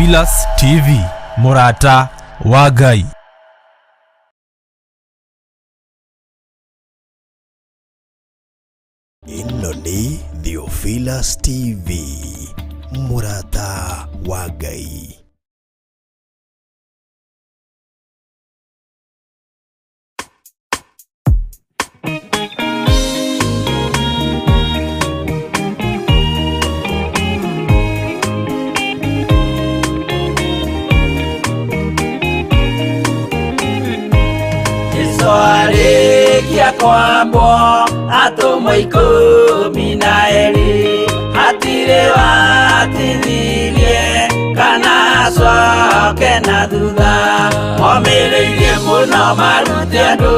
Theophilus TV, mũrata wa Ngai. Ĩno nĩ Theophilus TV, mũrata wa Ngai. Jesu arĩkia kwambwo atũmwo 12 hatirĩ watithirie kana acoke na thutha momĩrĩirie mũno marute andũ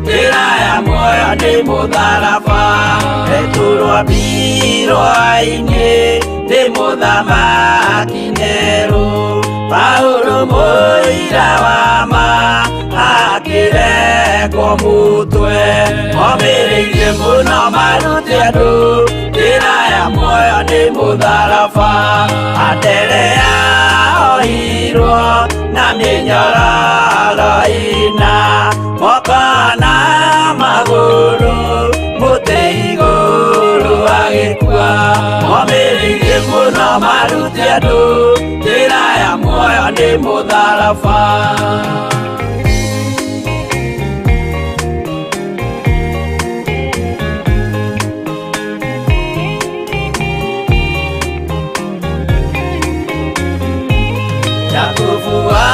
njĩra ya muoyo nĩ mũtharaba Petero ambirwo-inĩ nĩ mũthamaki Nero Paulo mũira wa ma akĩrengwo mũtwe omĩrĩirie mũno marute andũ njĩra ya muoyo nĩ mũtharaba Anderea ohirwo na mĩnyororo ĩna moko na magũrũ mũtĩ igũrũ agĩkua omĩrĩirie mũno marute andũ njĩra ya muoyo nĩ mũtharaba. Jakubu wa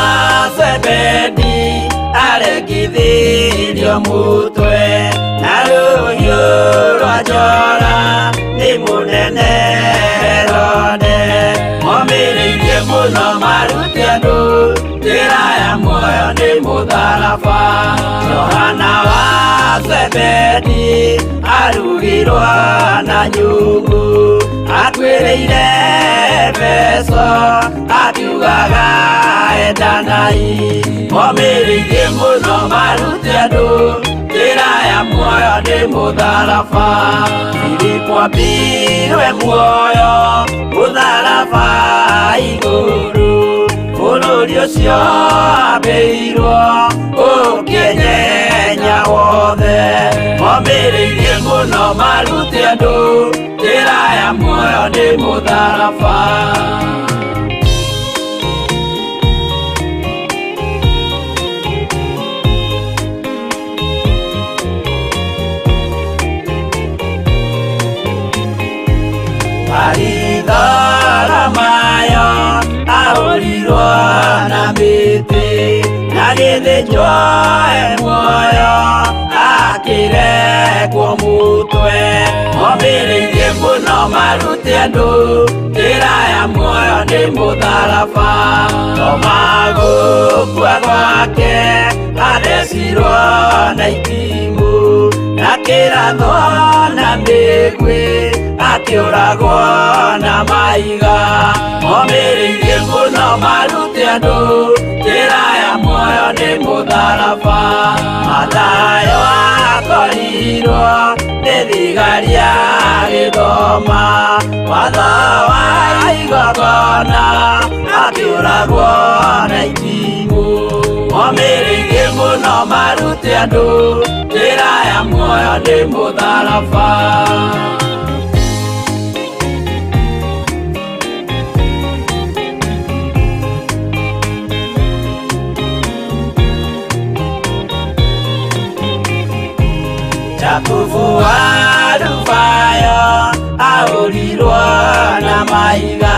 Zebedi aregithirio mutwe na rũhiũ rwa njora nĩ mũnene Herode momĩrĩirie mũno marute andũ njĩra ya muoyo nĩ mũtharaba Johana wa Zebedi arugirwo na nyungu akuĩrĩire Efeso akiugaga endanai momĩrĩirie mũno marute andũ njĩra ya muoyo nĩ mũtharaba Filipo ambirwe muoyo mũtharaba igũrũ bũrũri ũcio ambĩirwo ũkĩnyenya wothe momĩrĩirie mũno marute andũ njĩra ya muoyo nĩ mũtharaba. Baritholomayo ahũrirwo na mĩtĩ na gĩthĩnjwo e muoyo akĩrekwo mũtwe momĩrĩirie mũno marute andũ njĩra ya muoyo nĩ mũtharaba Toma gũkua gwake athecirwo na itimũ na kĩrathwo na mĩguĩ akĩũragwo na mahiga momĩrĩirie mũno marute andũ njĩra ya muoyo nĩ mũtharaba Mathayo akorirwo nĩ thigari agĩthoma watho wa igongona akĩũragwo na itimũ momĩrĩirie mũno marute andũ njĩra ya muoyo nĩ mũtharaba. Jakubu wa Alufayo ahũrirwo na mahiga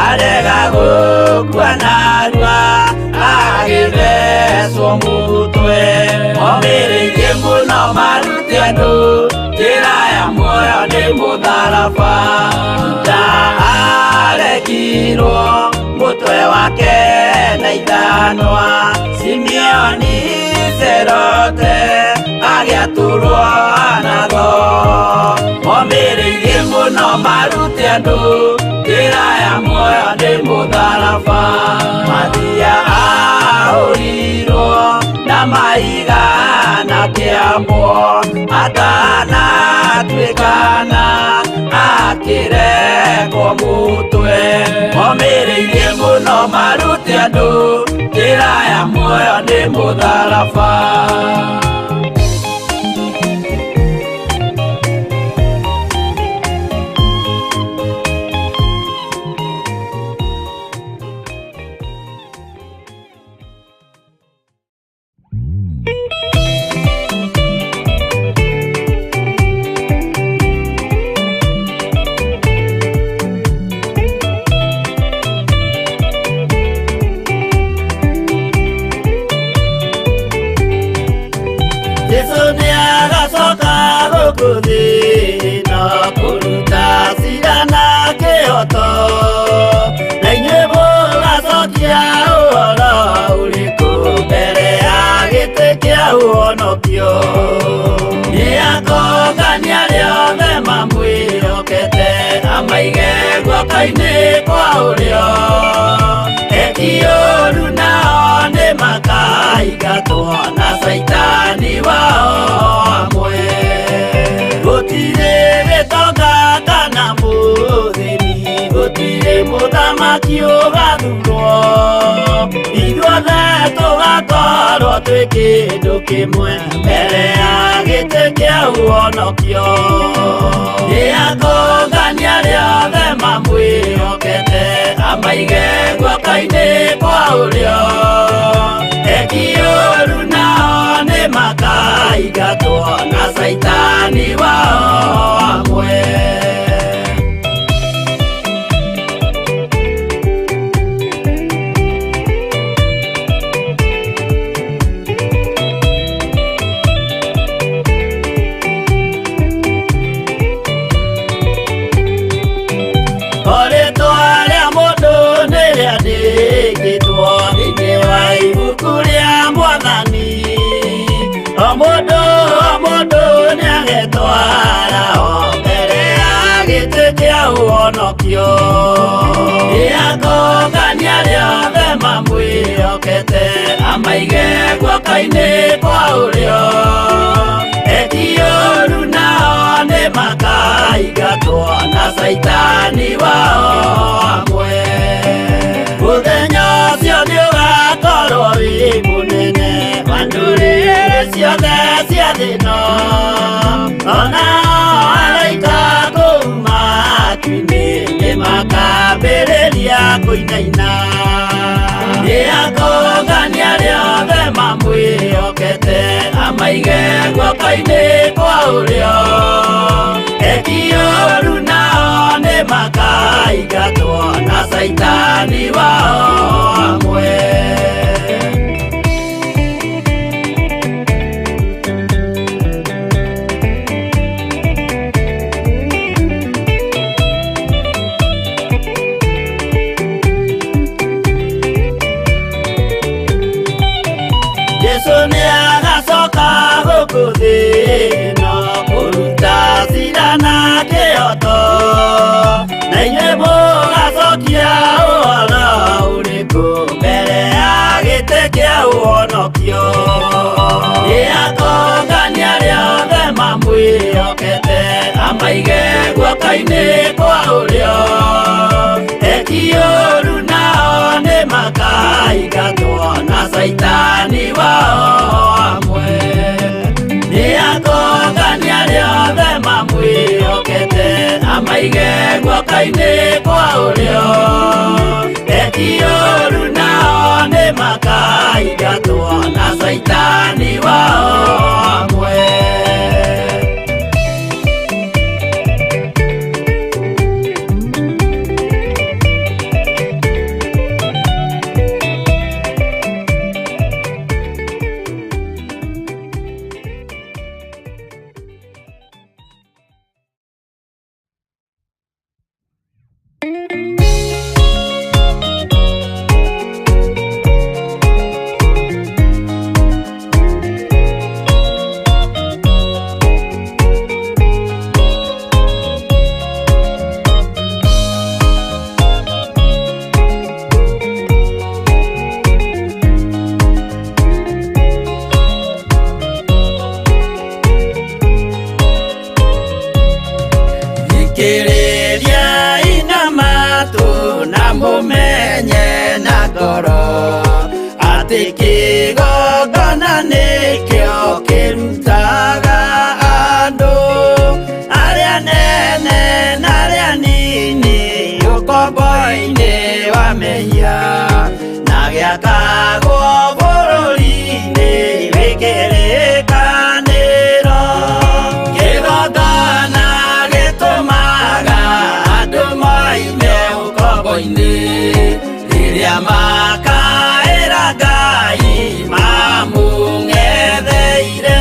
arega gũkua narua agĩthecwo mũtwe momĩrĩirie mũno marute andũ njĩra ya muoyo nĩ mũtharaba Juda arekirwo mũtwe wake na ithanwa Simeoni Serote agĩatũrwo na thoo momĩrĩirie mũno marute andũ njĩra ya muoyo nĩ mũtharaba Mathia ahũrirwo na mahiga na kĩambwo atanatuĩkana akĩrekwo mũtwe momĩrĩirie mũno Marute andũ njĩra ya muoyo nĩ mũtharaba. Jesu nĩagacoka gũkũ thĩ ĩno kũruta cira na kĩhoto, na inyuĩ mũgacokia ũhoro ũrĩkũ mbere ya gĩtĩ kĩa ũhonokio. Nĩakongania arĩa othe mamwĩhokete, amaige guoko-inĩ kwa ũrĩo. Eki ũũru nao nĩmakaingatwo na Caitani wao amwe. Gũtirĩ gĩtonga kana mũthĩni, gũtirĩ mũthamaki ũgathurwo. Ithuothe tũgakorwo twĩ kĩndũ kĩmwe mbere ya gĩtĩ kĩa ũhonokio. Nĩakongania arĩa othe mamwĩhokete, amaige guoko-inĩ kwa ũrĩo. Eki ũũru nao nĩmakaingatwo na Caitani wao amwe. Rĩtwa rĩa mũndũ nĩrĩandĩkĩtwo thĩinĩ wa ibuku rĩa Mwathani. O mũndũ o mũndũ nĩagetwara o mbere ya gĩtĩ kĩa ũhonokio. Nĩakongania arĩa othe mamwĩhokete, amaige guoko-inĩ kwa ũrĩo. Eki ũũru nao nĩmakaingatwo na Caitani wao amwe. Mũthenya ũcio nĩũgakorwo wĩ mũnene wa ndũrĩrĩ ciothe cia thĩ ĩno. Onao araika kũu matu-inĩ nĩmakambĩrĩria kũinaina. Nĩakongania arĩa othe mamwĩhokete, amaige guoko-inĩ kwa ũrĩo. Eki ũũru nao nĩmakaingatwo na Caitani wao amwe. Jesu nĩagacoka gũkũ thĩ ĩno kũruta cira na kĩhoto, na inyuĩ mũgacokia ũhoro ũrĩkũ mbere ya gĩtĩ kĩa ũhonokio. Nĩakongania arĩa othe mamwĩhokete, amaige guoko-inĩ kwa ũrĩo. Eki ũũru nao nĩmakaingatwo na Caitani wao amwe. Nĩakongania arĩa othe mamwĩhokete, amaige guoko-inĩ kwa ũrĩo. Eki ũũru nao nĩmakaingatwo na Caitani wao amwe. Kĩrutaga andũ arĩa nene na arĩa nini ũkombo-inĩ wa mehia na gĩakagwo bũrũri-inĩ wĩ kĩrĩkanĩro. Kĩgongona gĩtũmaga andũ moime ũkombo-inĩ rĩrĩa makaĩra Ngai mamũng'etheire.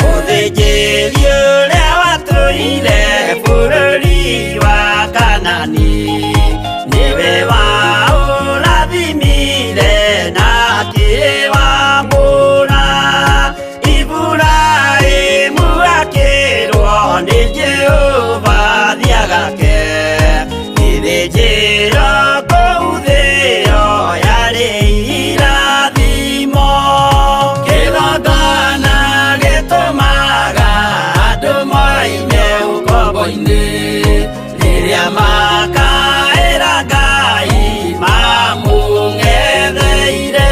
Mũthĩnjĩri ũrĩa watũire bũrũri wa Kanani nĩwe waũrathimire na akĩwamũra. Iburahĩmu akĩrwo nĩ Jehova thiĩ agake gĩthĩnjĩro kũu thĩ ĩyo yarĩ irathimo. Kĩgongona gĩtũmaga andũ moime ũkombo-inĩ rĩrĩa makaĩra Ngai mamũng'etheire.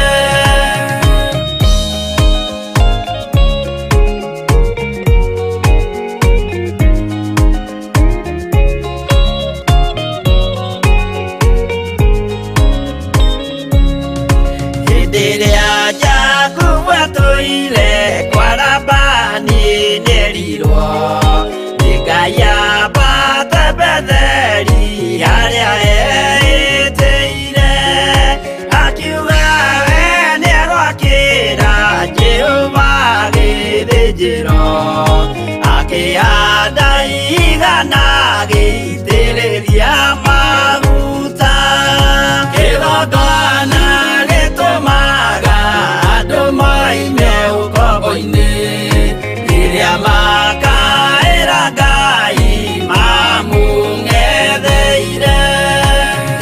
Hĩndĩ ĩrĩa Jakubu atũire kwa Labani nĩerirwo nĩ Ngai ambate Betheli harĩa eĩtĩire. Akiuga we nĩegwakĩra Jehova gĩthĩnjĩro, akĩhanda igana agĩitĩrĩria maguta. Kĩgongona gĩtũmaga andũ moime ũkombo-inĩ rĩrĩa makaĩra Ngai mamũng'etheire.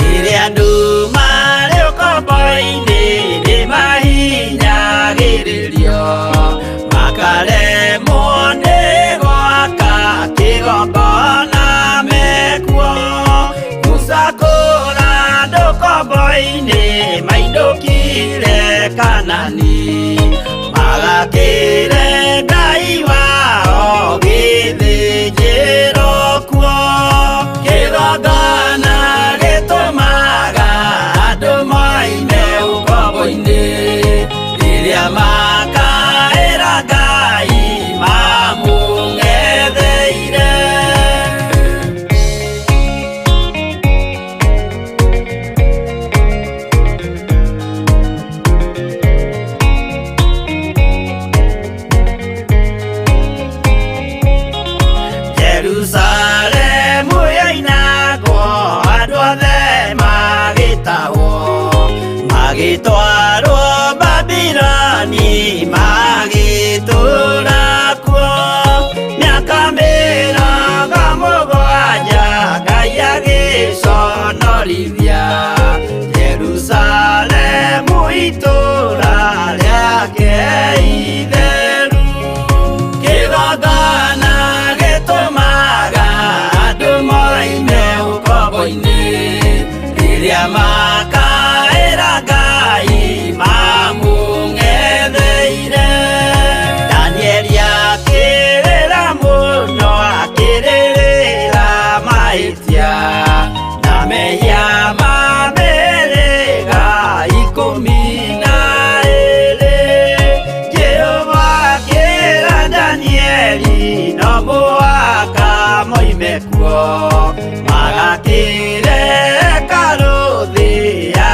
Rĩrĩa andũ marĩ ũkombo-inĩ nĩmahinyagĩrĩrio makaremwo nĩ gwaka kĩgongona mekuo. Musa kũra andũ ũkombo-inĩ mainũkire Kanani magakĩre Ngai wao gĩthĩnjĩro kuo. Kĩgongona gĩtũmaga andũ moime ũkombo-inĩ rĩrĩa makaĩra Ngai mamũng'etheire. Jerusalemu yoinagwo andũ othe magĩtahwo magĩtwarwo Babiloni magĩtũũra kuo. Mĩaka mĩrongo mũgwanja Ngai agĩconorithia Jerusalemu itũũra rĩake itheru. Kĩgongona gĩtũmaga andũ moime ũkombo-inĩ rĩrĩa makaĩra Ngai mamũng'etheire. Danieli akĩrĩra mũno akĩrĩrĩra mahĩtia na mehia ma mĩhĩrĩga ikũmi na ĩĩrĩ. Jehova akĩra Danieli no mũhaka moime kuo magakĩre hekarũ thĩ ya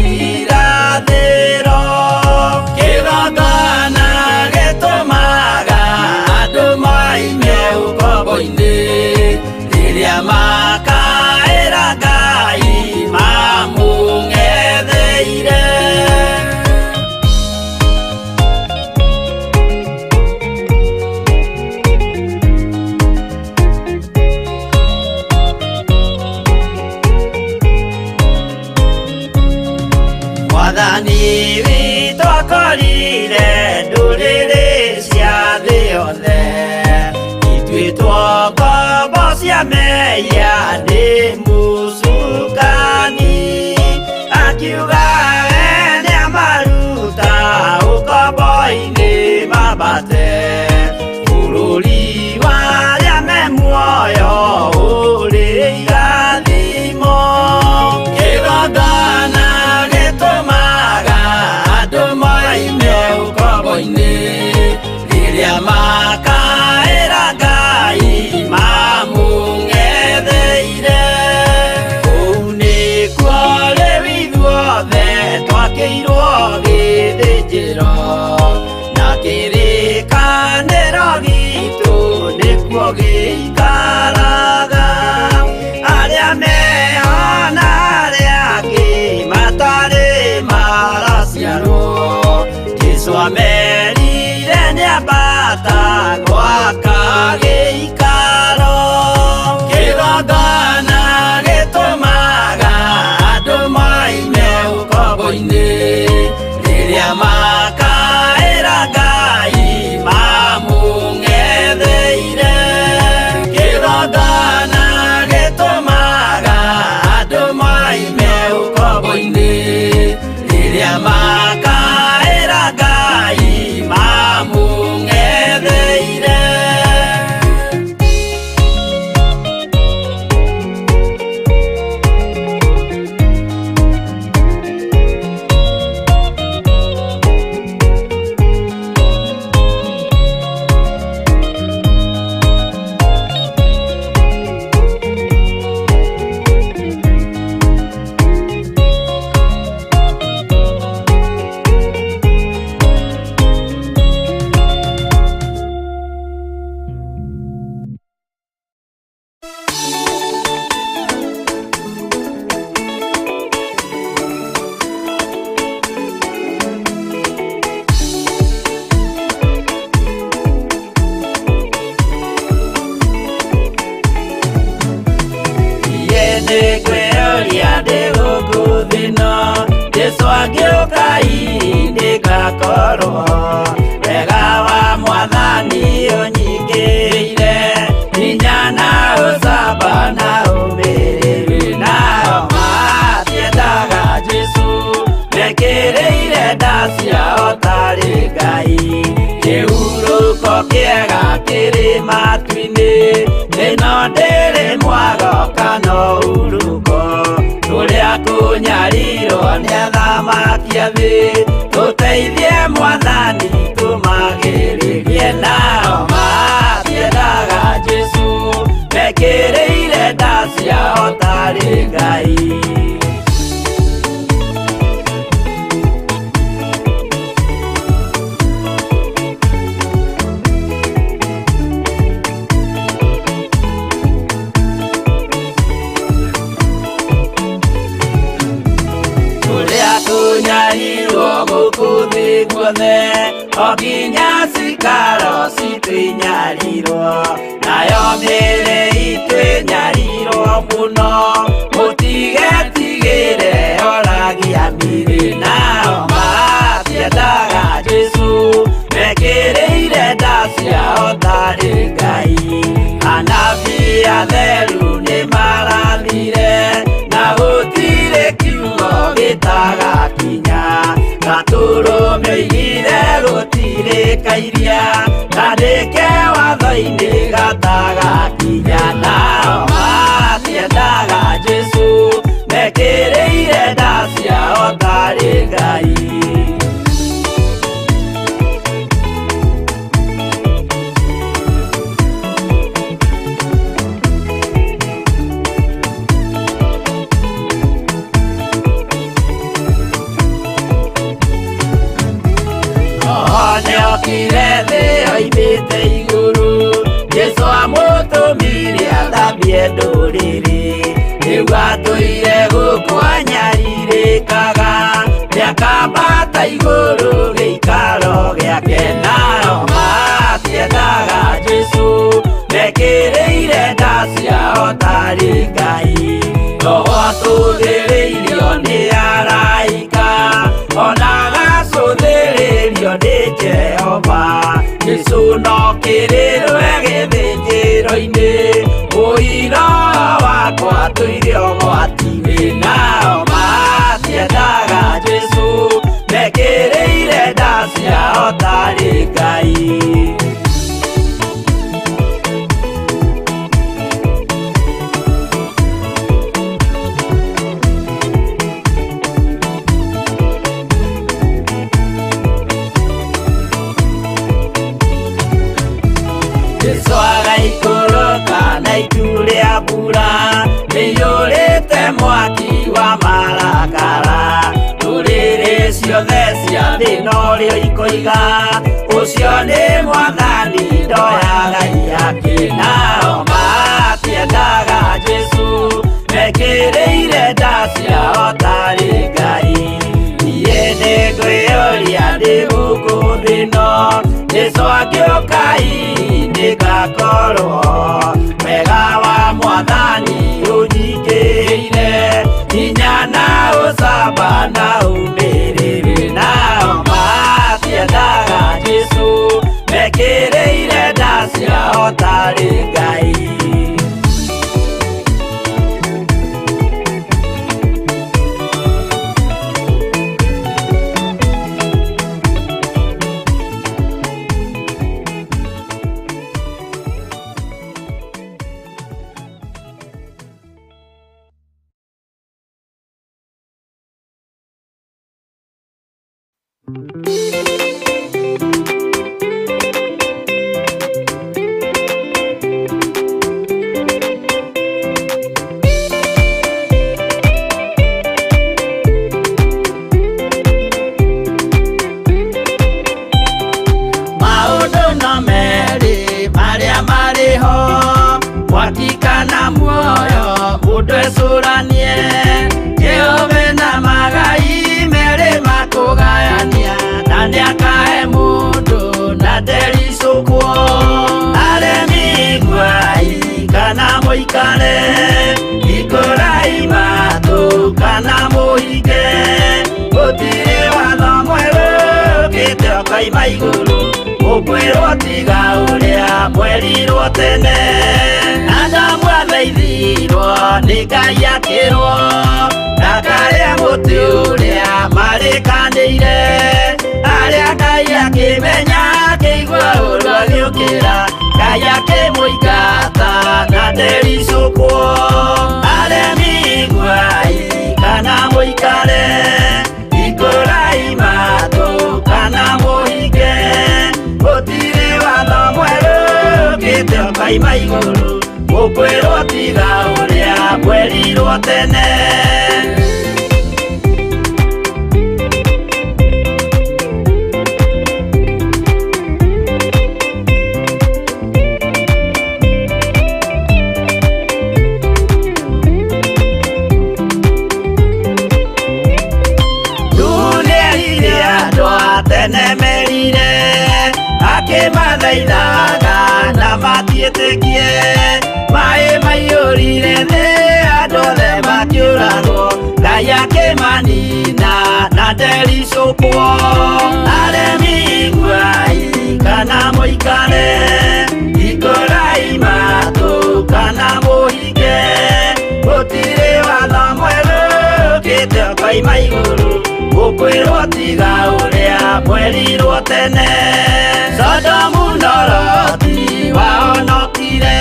irathĩro. Kĩgongona gĩtũmaga andũ moime ũkombo-inĩ rĩrĩa makaĩra Ngai mamũng'etheire. Mwathani witũ akorire ndũrĩrĩ cia thĩ yothe ituĩtwo ngombo cia mehia nĩ mũcukani. Akiuga we nĩamaruta ũkombo-inĩ mambate Gĩikaraga arĩa mehana arĩa angĩ matarĩ maraciarwo. Jesũ amerire nĩambata gwaka gĩikaro. Kĩgongona gĩtũmaga andũ moime ũkombo-inĩ, rĩrĩa makaĩra Ngai mamũng'etheire. Kĩgongona gĩtũmaga andũ moime ũkombo-inĩ, rĩrĩa makaĩra Ngai mamũng'etheire. Iye nĩngwĩyũria ndĩ gũkũ thĩ ĩno, Jesũ angĩũka hihi ndĩgakorwo. Wega wa Mwathani ũnyingĩrĩire, hinya na ũcamba na ũmĩrĩru. Nao matiendaga Jesũ, mekĩrĩire nda ciao tarĩ Ngai. Kĩhurũko kĩega kĩrĩ matu-inĩ, ĩno ndĩrĩ mwago kana ũhurũko. Kũrĩa kũnyarirwo nĩ athamaki a thĩ, tũteithie Mwathani tũmagĩrĩrie. Nao matiendaga Jesũ, mekĩrĩire nda ciao tarĩ Ngai. Kũrĩa kũnyarirwo gũkũ thĩ guothe, o nginya cikaro citũ inyarirwo, nayo mĩĩrĩ itũ ĩnyarirwo mũno, mũtigetigĩre oragia mĩĩrĩ. Nao matiendaga Jesũ, mekĩrĩire nda ciao tarĩ Ngai. Anabii atheru nĩmarathire, na gũtirĩ kiugo gĩtagakinya. Gatũrũme oigire gũtirĩ kairia, kandĩke watho-inĩ gatagakinya. Nao matiendaga Jesũ, mekĩrĩire nda ciao tarĩ Ngai. Nĩokire thĩ oimĩte igũrũ, Jesũ amũtũmire athambie ndũrĩrĩ. Rĩu atũire gũkũ anyarirĩkaga, nĩakambata igũrũ gĩikaro gĩake. Nao matiendaga Jesũ, mekĩrĩire nda ciao tarĩ Ngai. Roho atũthĩrĩirio nĩ araika, ona agacũthĩrĩrio nĩ Jehova. Jesũ no kĩrĩrwe gĩthĩnjĩro-inĩ, ũira wakwa tũire ũgwati-inĩ. Nao matiendaga Jesũ, mekĩrĩire nda ciao tarĩ Ngai. Jesũ agaikũrũka na itu rĩa mbura, rĩiyũrĩte mwaki wa marakara. Ndũrĩrĩ ciothe cia thĩ norĩo ikoiga, Ũcio nĩ mwathani ndoyaga ihaki nao matiendaga Jesũ mekĩrĩire nda ciao tarĩ Ngai. Niĩ nĩngwĩyũria ndĩ gũkũ thĩ ĩno Jesũ angĩũka hihi nĩngakorwo wega wa mwathani ũnyingĩrĩire hinya na ũcamba na ũmĩrĩru nao matiendaga Jesũ mekĩrĩire nda ciao tarĩ Ngai. Maũndũ no merĩ marĩa marĩ ho mwaki kana muoyo mũndũ ecũranie Jehova na magai merĩ makũgayania na nĩakahe mũndũ na ndericũkwo. Aremi iguai kana mũikare hingũrai matũ kana mũhinge gũtirĩ watho mwerũ ũkĩte ũkoima igũrũ ũkwĩrwo tiga ũrĩa mwerirwo tene. Adamu athaithirwo nĩ Ngai akĩrwo ndakarĩa mũtĩ ũrĩa marĩkanĩire arĩa Ngai akĩmenya akĩigua ũru agĩũkĩra Ngai akĩmũingata na ndericũkwo. Aremi iguai kana mũikare hingũrai matũ kana mũhinge gũtirĩ watho mwerũ ũkĩte ũkoima igũrũ ũkwĩrwo tiga ũrĩa mwerirwo tene. Nuhu nĩerire andũ a tene merire akĩmathaithaga na matiĩtĩkie maĩ maiyũrire thĩ andũ othe makĩũragwo Ngai akĩmanina na ndericũkwo. Aremi iguai kana mũikare hingũrai matũ kana mũhinge gũtirĩ watho mwerũ ũkĩte ũkoima igũrũ ũkwĩrwo tiga ũrĩa mwerirwo tene. Sodomu na Loti wahonokire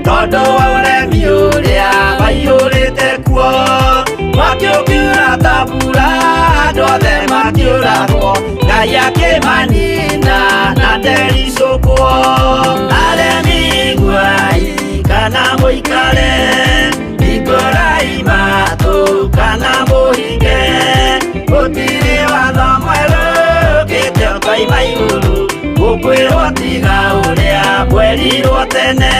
tondũ wa ũremi ũrĩa waiyũrĩte kuo mwaki ũkiura ta mbura andũ othe makĩũragwo Ngai akĩmanina na ndericũkwo. Aremi iguai kana mũikare hingũrai matũ kana mũhinge gũtirĩ watho mwerũ ũkĩte ũkoima igũrũ ũkwĩrwo tiga ũrĩa mwerirwo tene.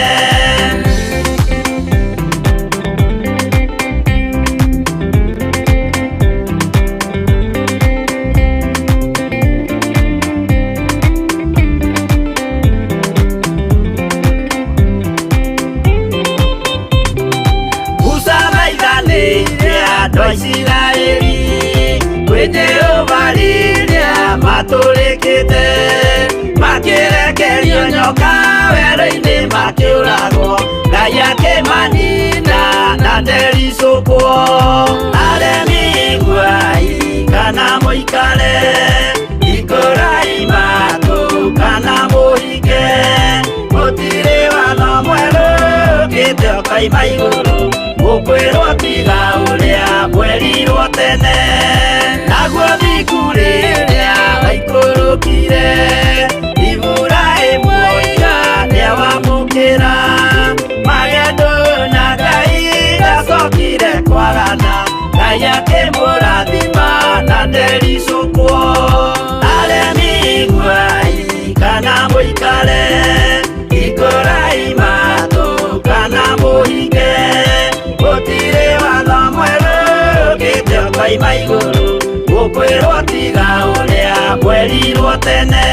Musa thaithanĩire andũ a Isiraeli kwĩ Jehova rĩrĩa matũrĩkĩte makĩrekerio nyoka werũ-inĩ makĩũragwo Ngai akĩmanina na ndericũkwo. Aremi iguai kana mũikare hingũrai matũ kana mũhinge gũtirĩ watho mwerũ ũkĩte ũkoima igũrũ ũkwĩrwo tiga ũrĩa mwerirwo tene. Naguo thingu rĩrĩa waikũrũkire Iburahĩmu oiga nĩawamũkĩra magendo na Ngai ndacokire kwagana Ngai akĩmũrathima na ndericũkwo. Aremi iguai Ũkwĩrwo tiga ũrĩa mwerirwo tene.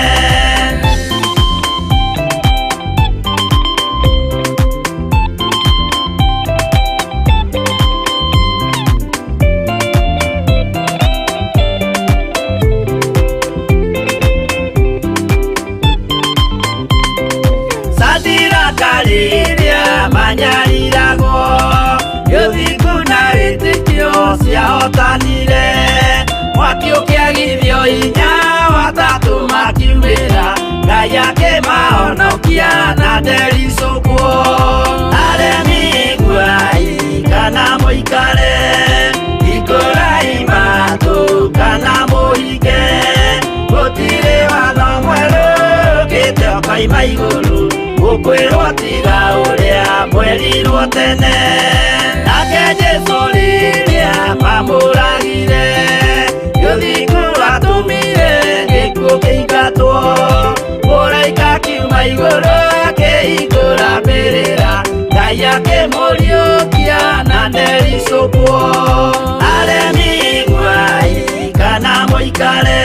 Sadiraka rĩrĩa manyariragwo, gĩthingu na wĩtĩkio ciahotanire. Mwaki ũkĩagithio hinya, watatũ makiumĩra, Ngai akĩmahonokia na ndericũkwo. Aremi iguai kana mũikare, hingũrai matũ kana mũhinge, gũtirĩ watho mwerũ ũkĩte ũkoima igũrũ, ũkwĩrwo tiga ũrĩa mwerirwo tene. Nake Jesũ rĩrĩa mamũragire, gĩthingu atũmire gĩkuũ kĩingatwo. Mũraika akiuma igũrũ akĩhingũra mbĩrĩra, Ngai akĩmũriũkia na ndericũkwo. Aremi iguai kana mũikare,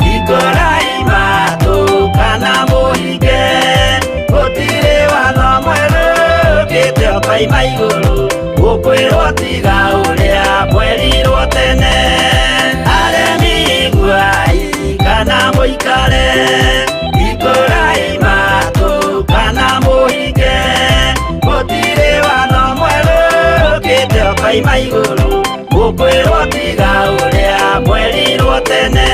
hingũrai matũ kana mũhinge, gũtirĩ watho mwerũ ũkĩte ũkoima igũrũ, ũkwĩrwo tiga ũrĩa mwerirwo tene. Aremi iguai kana mũikare, hingũrai matũ kana mũhinge, gũtirĩ watho mwerũ ũkĩte ũkoima igũrũ, ũkwĩrwo tiga ũrĩa mwerirwo tene.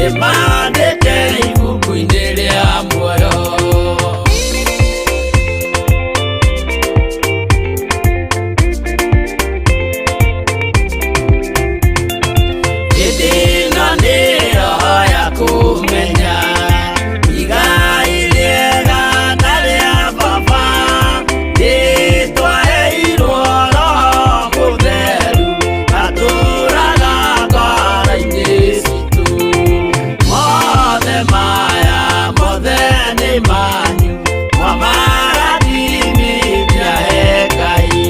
Nĩ maandĩke ibuku-inĩ rĩa muoyo. Hĩndĩ ĩno nĩyo ya kũmenya igai rĩega na rĩa baba, nĩtwaheirwo Roho Mũtheru atũũraga ngoro-inĩ citũ. Mothe maya mothe nĩ manyu, mwamarathimithia he Ngai.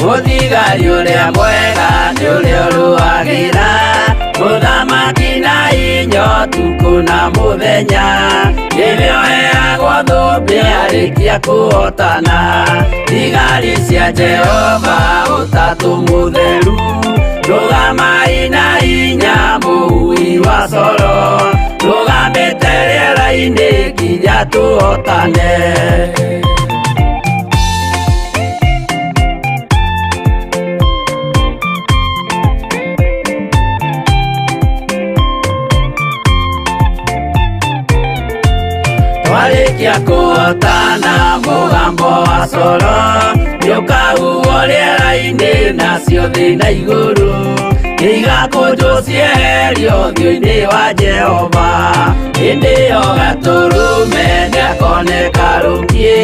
Mũthigari ũrĩa mwega nĩ ũrĩa ũrũagĩra mũthamaki na inya ũtukũ na mũthenya, nĩwe ũheagwo thũmbĩ arĩkia kũhotana. Thigari cia Jehova ũtatũ mũtheru, rũgamai na hinya mũhui wa coro, rũgamĩte rĩera-inĩ nginya tũhotane. Twarĩkia kũhotana mũgambo wa coro nĩũkahuhwo rĩera-inĩ, nacio thĩ na igũrũ nĩigakũnjwo cieherio ũthiũ-inĩ wa Jehova. Hĩndĩ ĩyo Gatũrũme nĩakoneka rũngiĩ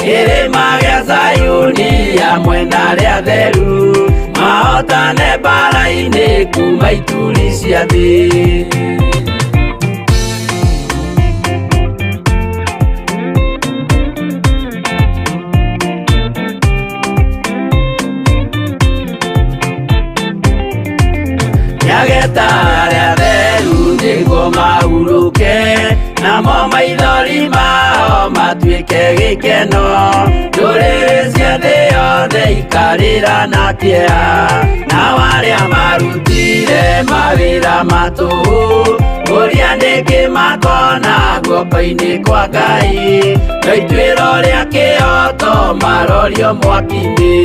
kĩrĩma gĩa Zayuni hamwe na arĩa atheru, mahotane mbaara-inĩ kuma ituri cia thĩ. Nĩageta arĩa atheru nĩguo mahurũke, namo maithori mao matuĩke gĩkeno. Ndũrĩrĩ cia thĩ yothe ikarĩra na kĩeha, nao arĩa marutire mawĩra ma tũhũ, ũrĩa nĩkĩ makona guoko-inĩ kwa Ngai, no ituĩro rĩa kĩhooto marorio mwaki-inĩ.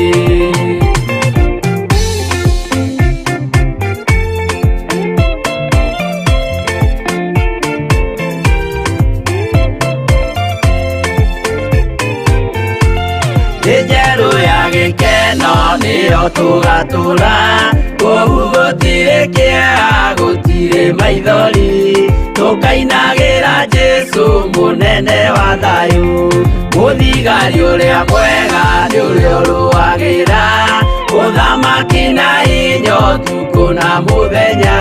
Thĩ njerũ ya gĩkeno nĩyo tũgatũra, kũu gũtirĩ kĩeha, gũtirĩ maithori, tũkainagĩra Jesũ mũnene wa thayũ. Mũthigari ũrĩa mwega nĩ ũrĩa ũrũagĩra ũthamaki na hinya ũtukũ na mũthenya,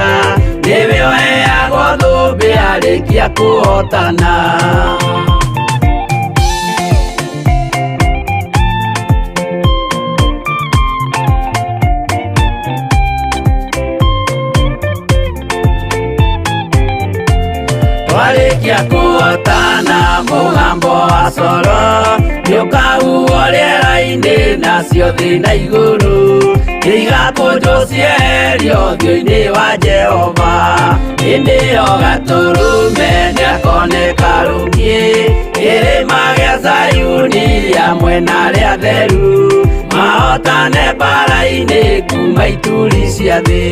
nĩwe ũheagwo thũmbĩ arĩkia kũhotana. Twarĩkia kũhotana mũgambo wa coro nĩũkahuhwo rĩera-inĩ, nacio thĩ na igũrũ nĩigakũnjwo cieherio ũthiũ-inĩ wa Jehova. Hĩndĩ ĩyo Gatũrũme nĩakoneka rũngiĩ kĩrĩma gĩa Zayuni hamwe na arĩa atheru, mahotane mbaara-inĩ kuma ituri cia thĩ.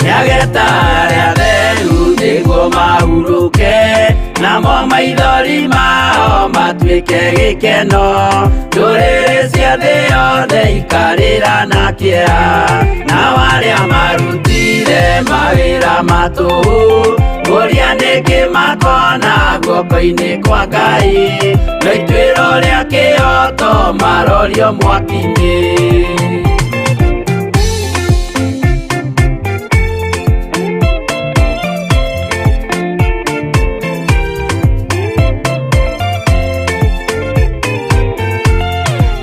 Nĩageta arĩa atheru nĩguo mahurũke, namo maithori mao matuĩke gĩkeno. Ndũrĩrĩ cia thĩ yothe ikarĩra na kĩeha, nao arĩa marutire mawĩra ma tũhũ, ũrĩa nĩkĩ makona guoko-inĩ kwa Ngai, no ituĩro rĩa kĩhooto marorio mwaki-inĩ.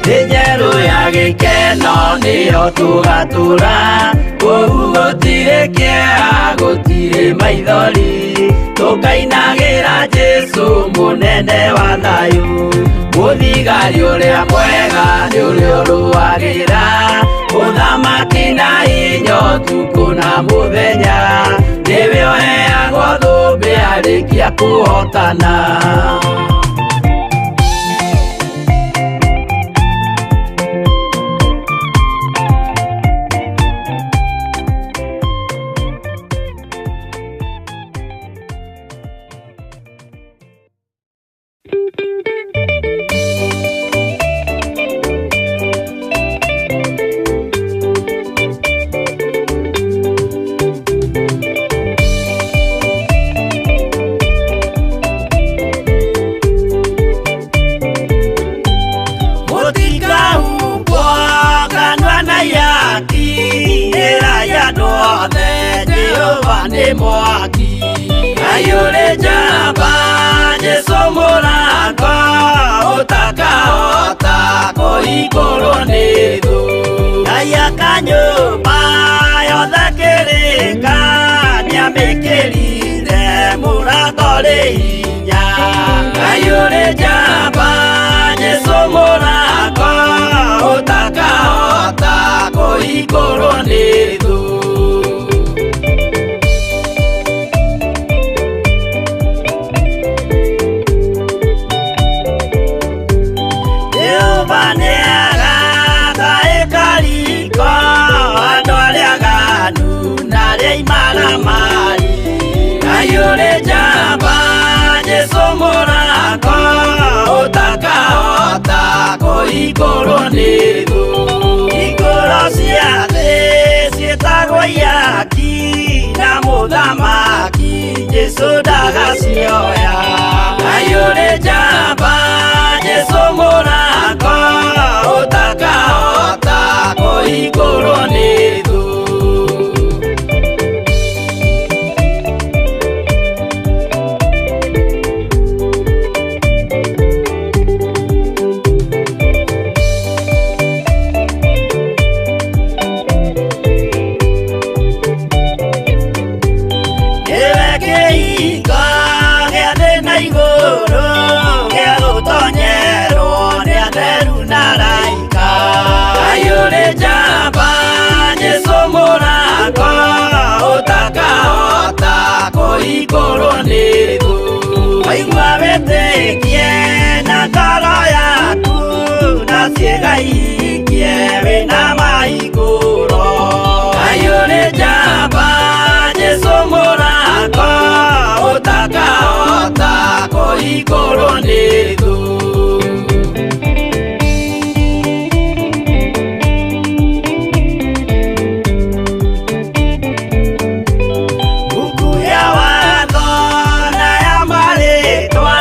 Thĩ njerũ ya gĩkeno nĩyo tũgatũra, kũu gũtirĩ kĩeha, gũtirĩ maithori, tũkainagĩra Jesũ mũnene wa thayũ. Mũthigari ũrĩa mwega nĩ ũrĩa ũrũagĩra ũthamaki na hinya ũtukũ na mũthenya, nĩwe ũheagwo thũmbĩ arĩkia kũhotana. Mũtikahumbwo kanua na ihaki, ĩrai andũ othe Jehova nĩ mwaki. Ngai ũrĩ njamba, Jesũ mũrango, ũtakahota kũhingũrwo nĩ thũ. Ngai aka nyũmba yothe kĩrĩka, nĩamĩkĩrire mũrango rĩ hinya. Ngai ũrĩ njamba, Jesũ mũrango, ũtakahota kũhingũrwo nĩ thũ. Jehova nĩagaka ĩkariko, andũ arĩa aganu na arĩa imaramari. Ngai ũrĩ njamba, Jesũ mũrango, ũtakahota kũhingũrwo nĩ thũ. Hingũro cia thĩ ciĩtagwo ihaki, na mũthamaki Jesũ ndagacioya. Ngai ũrĩ njamba, Jesũ mũrango, ũtakahota kũhingũrwo nĩ thũ. Nĩwe kĩhingo gĩa thĩ na igũrũ, gĩa gũtonyerwo nĩ atheru na araika. Ngai ũrĩ njamba, Jesũ mũrango, ũtakahota kũhingũrwo nĩ thũ. Waigua wĩtĩkie na ngoro yaku, na ciĩga ihingie wĩna mahingũro. Ngai ũrĩ njamba, Jesũ mũrango, ũtakahota kũhingũrwo nĩ thũ. Mbuku ya watho na ya marĩtwa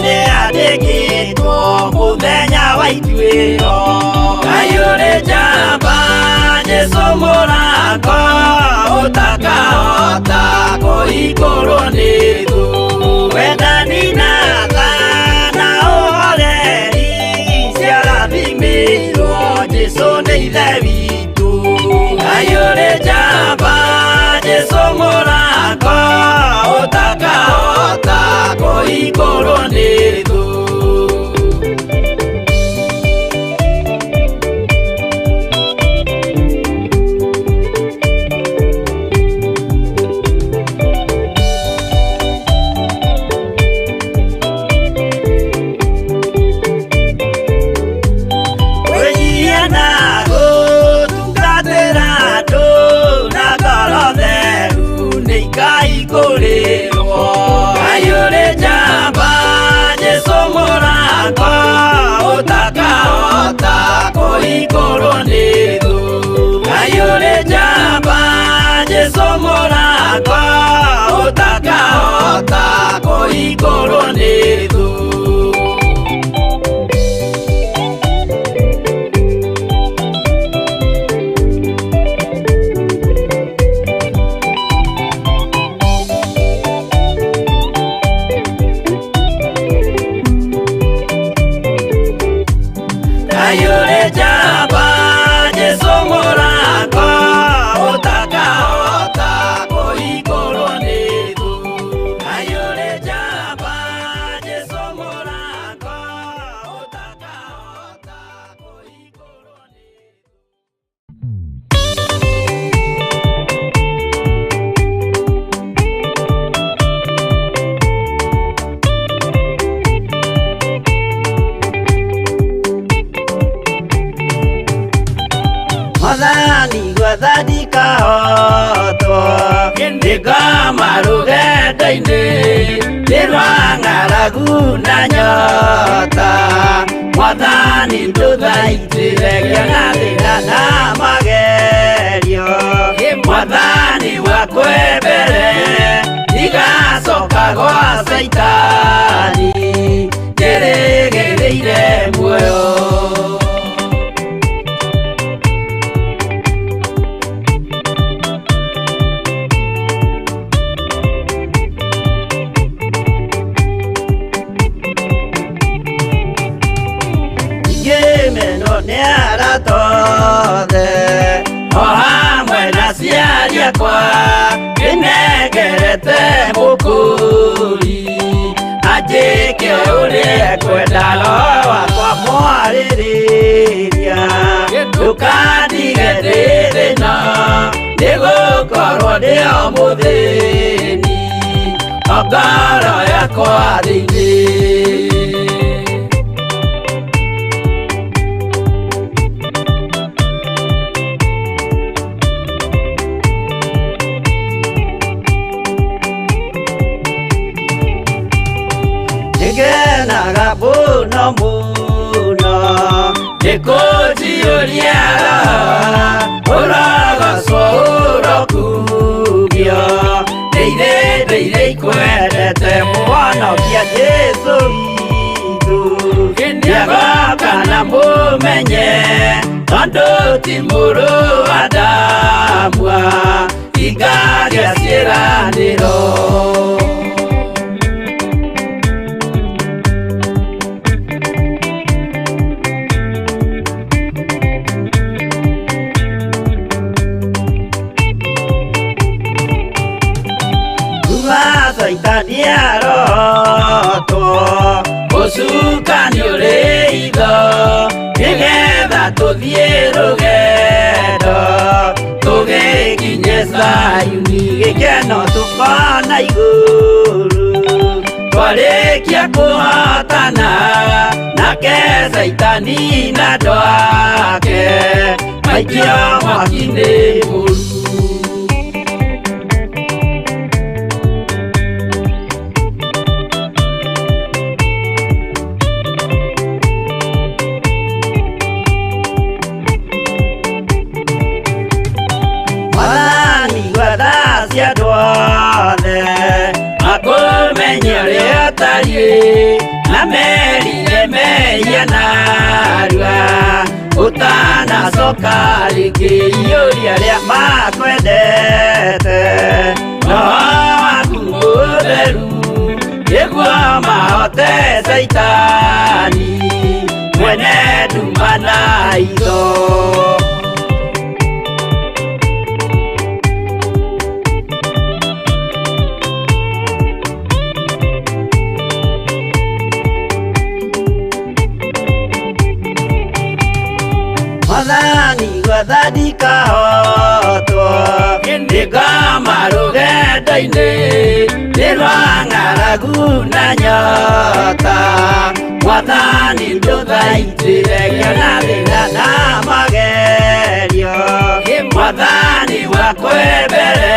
nĩyandĩkĩtwo mũthenya wa ituĩro. Ngai ũrĩ njamba, Jesũ mũrango, ũtakahota kũhingũrwo nĩ thũ. Wendani na tha na ũhoreri ciarathimĩirwo Jesũ nĩ Ithe witũ. Ngai ũrĩ njamba, Jesũ mũrango, ũtakahota kũhingũrwo nĩ thũ. Wĩnyihia na gũtungatĩra andũ na ngoro theru nĩ ikahingũrĩrwo. Ngai ũrĩ njamba, Jesũ Jesu mũrata ũtakahota kũhingũrwo nĩ thũ. Kayore jaba Jesu mũrata ũtakahota kũhingũrwo nĩ thũ. Kayore jaba Jesu mũrata ũtakahota kũhingũrwo nĩ thũ. Mwathani gwetha ndikahotwo nĩngoma rũgendo-inĩ nĩ rwa ng'aragu na nyota. Mwathani ndũthaitĩre ngĩona thĩna na magerio. Mwathani wakwe mbere ndigacoka gwa Caitani njĩrĩgĩrĩire muoyo. Ngĩmenwo nĩ arata othe o hamwe na aciari akwa ndĩnengerete mũkũri anjĩke ũrĩa ekwenda roho wakwa mwarĩrĩria ndũkandige ndĩ thĩna nĩgũkorwo ndĩ o mũthĩni o ngoro yakwa thĩinĩ. Nĩngenaga mũno mũno nĩkũnjiyũria roho ũrogocwo ũrokugio ndĩire ndĩire ikwendete mũhonokia Jesũ witũ nĩagoka na mũmenye tondũ ti mũrũ wa Adamu ingagĩa ciĩranĩro. Kuma Caitani arotwo ũcukani ũrĩ itho nĩgetha tũthiĩ rũgendo tũgĩkinye Zayuni gĩkeno tũkona igũrũ twarĩkia kũhotana nake Caitani na andũ ake maikio mwaki-inĩ mũru. Mwathani gwetha cia andũ othe makũmenye ũrĩa ũtariĩ na merire mehia narua ũtanacoka rĩngĩ iyũria arĩa makwendete roho waku mũtheru nĩguo mahote Caitani mwene nduma na itho. Mwathani gwetha ndikahotwo nĩngoma rũgendo-inĩ nĩ rwa ng'aragu na nyota Mwathani ndũthaitĩre ngĩona thĩna na magerio Mwathani wakwe mbere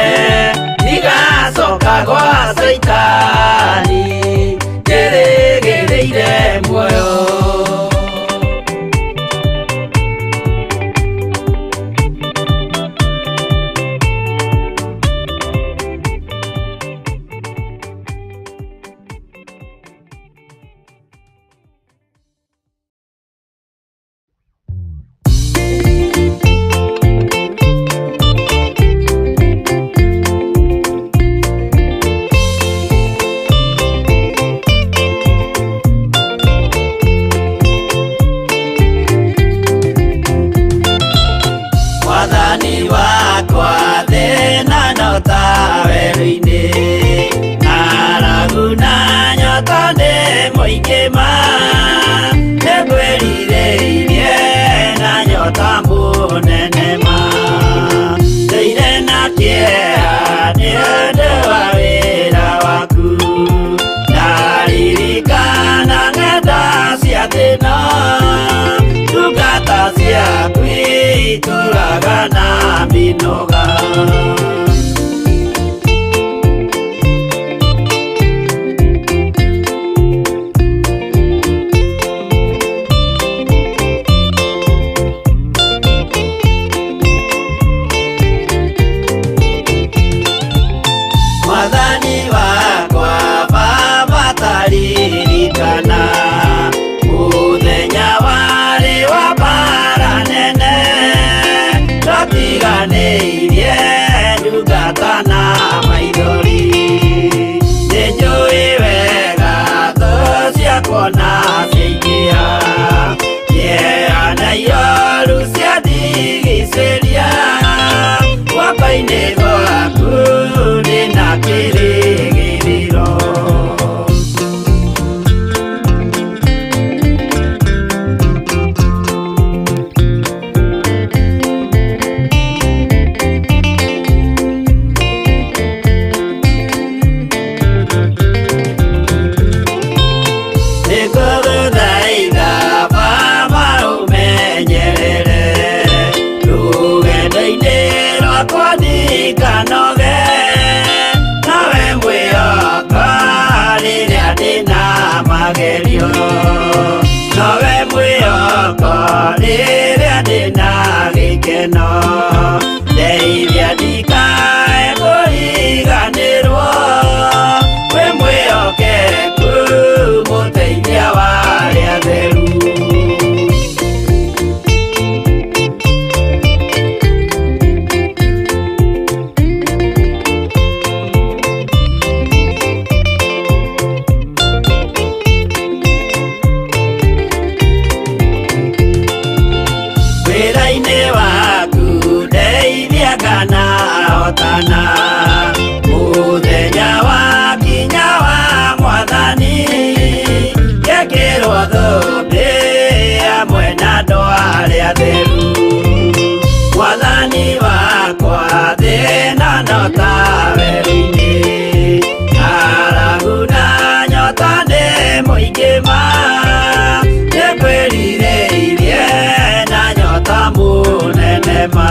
ndigacoka gwa Caitani njĩrĩgĩrĩire muoyo. Nĩngwĩrirĩirie na nyota mũnene ma. Ndĩire na kĩeha nĩ ũndũ wa wĩra waku. Ndaririkana ng'enda cia thĩna, ndungata ciaku itũraga na mĩnoga. Mwathani wakwa Baba taririkana mũthenya warĩ wa mbara nene, twatiganĩirie ndungata na maithori. Nĩnjũĩ wega thũ ciakwa na ciaingĩha, kĩeha na ioru ciandigicĩria, guoko-inĩ gwaku ndĩna kĩrĩgĩrĩro. Nĩngũgũthaitha Baba ũmenyerere rũgendo-inĩ rwakwa ndikanoge, nawe mwĩhoka rĩrĩa ndĩna magerio, nowe mwĩhoko rĩrĩa ndĩna gĩkeno, ndeithia ndikae kũriganĩrwo, wĩ mwĩhokeku mũteithia wa arĩa atheru. Wĩra-inĩ waku ndeithia kana hotana, mũthenya wakinya wa Mwathani, ngekĩrwo thũmbĩ hamwe na andũ arĩa atheru. Mwathani wakwa thĩna no ta werũ-inĩ, ng'aragu na nyota nĩ mũingĩ ma, nĩngwĩrirĩirie na nyota mũnene ma.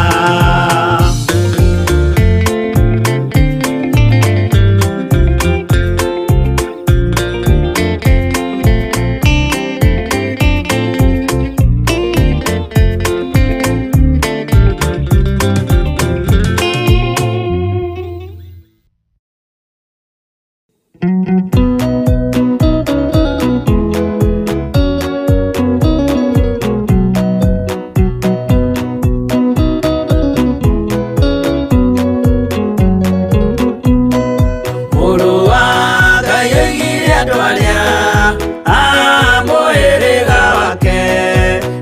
Mũrũ wa Ngai oigire andũ arĩa a mũhĩrĩga wake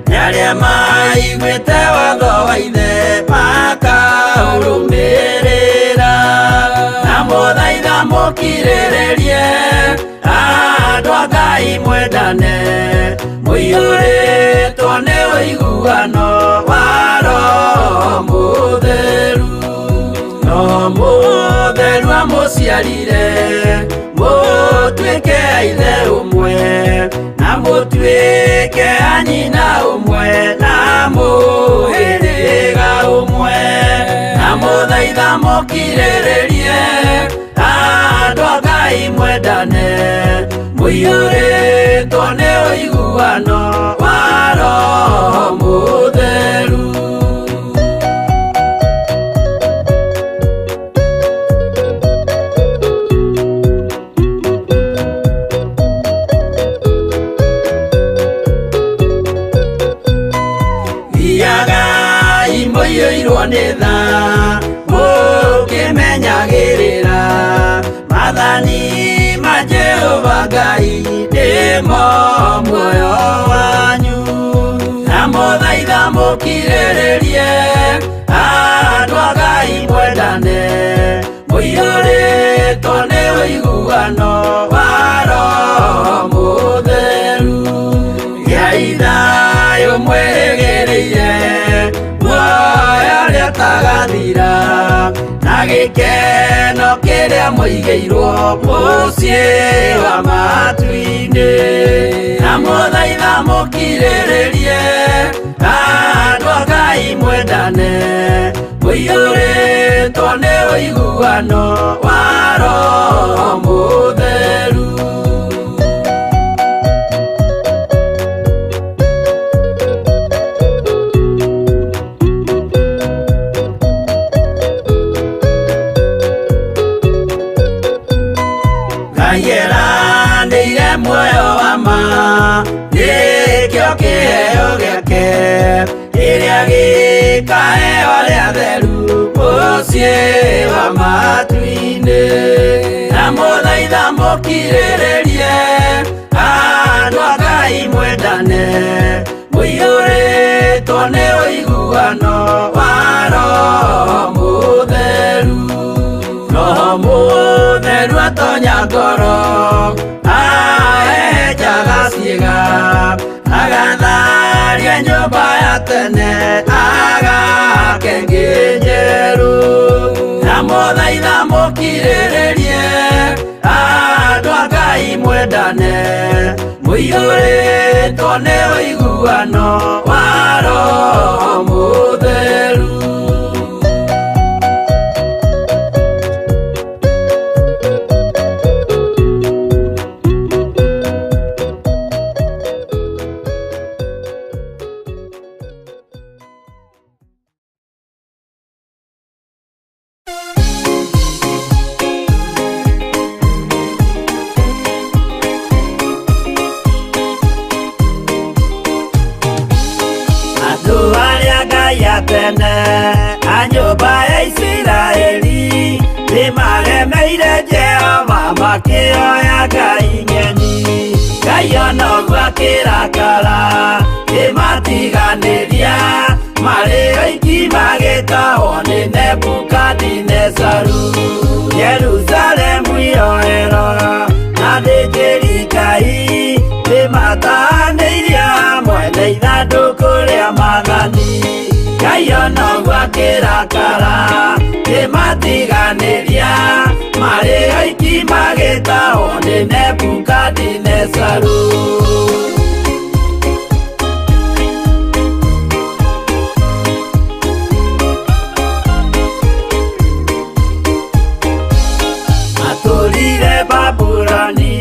nĩ arĩa maiguĩte watho wa ithe makaũrũmĩrĩra, na mũthaitha mũkirĩrĩrie andũ a Ngai mwendane, mũiyũrĩtwo nĩ ũiguano wa Roho Mũtheru. No mũtheru amũciarire mũtuĩke a ithe ũmwe, na mũtuĩke a nyina ũmwe, na mũhĩrĩga ũmwe, na mũthaitha mũkirĩrĩrie andũ a Ngai mwendane, mũiyũrĩtwo nĩ ũiguano wa Roho Mũtheru. Thiagai mũiyũirwo nĩ tha, mũkĩmenyagĩrĩra maathani ma Jehova Ngai nĩmo muoyo wanyu. Na mũthaitha mũkirĩrĩrie andũ a Ngai mwendane, mũiyũrĩtwo nĩ ũiguano wa Roho Mũtheru. Gĩkeno kĩrĩa mũigĩirwo mũciĩ wa matu-inĩ. Na mũthaitha mũkirĩrĩrie, andũ a Ngai mwendane, mũiyũrĩtwo nĩ ũiguano wa Roho Mũtheru. Ngai eranĩire muoyo wa ma, nĩkĩo kĩheo gĩake, kĩrĩa gĩkaheo arĩa atheru mũciĩ wa matu-inĩ. Na mũthaitha mũkirĩrĩrie, andũ a Ngai mwendane, mũiyũrĩtwo nĩ ũiguano wa Roho Mũtheru. Roho Mũtheru atonya ngoro, ahehenjaga ciĩga, agatharia nyũmba ya tene, agake ĩngĩ njerũ. Na mũthaitha mũkirĩrĩrie, andũ a Ngai mwendane, mũiyũrĩtwo nĩ ũiguano wa Roho Mũtheru. Andũ arĩa Ngai a tene a nyũmba ya Isiraeli nĩmaremeire Jehova makĩoya ngai ng'eni. Ngai ona ũguo akĩrakara kĩmatiganĩria, marĩ oiki magĩtahwo nĩ Nebukadinezaru. Jerusalemu iroero na athĩnjĩri Ngai nĩmatahanĩirie hamwe na ithandũkũ rĩa maathani. Ngai ona ũguo akĩrakara kĩmatiganĩria, marĩ oiki magĩtahwo nĩ Nebukadinezaru. Matũrire Babuloni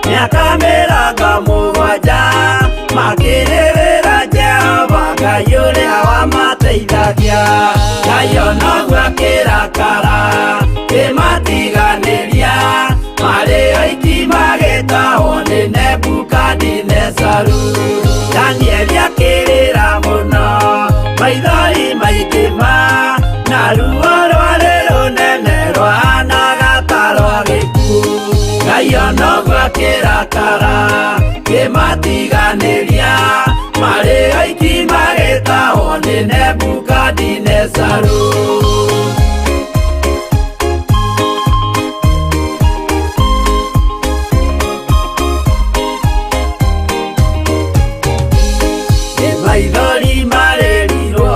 mĩaka 70, makĩrĩrĩra Jehova Ngai ũrĩa wamateithagia. Ngai ona ũguo akĩrakara kĩmatiganĩria, marĩ oiki magĩtahwo nĩ Nebukadinezaru. Danieli akĩrĩra mũno, maithori maingĩ ma, na ruo rwarĩ rũnene rwahanaga ta rwa gĩkuũ. Ngai ona ũguo akĩrakara kĩmatiganĩria, marĩ oiki magĩtahwo nĩ Nebukadinezaru. Nĩ maithori marĩrirwo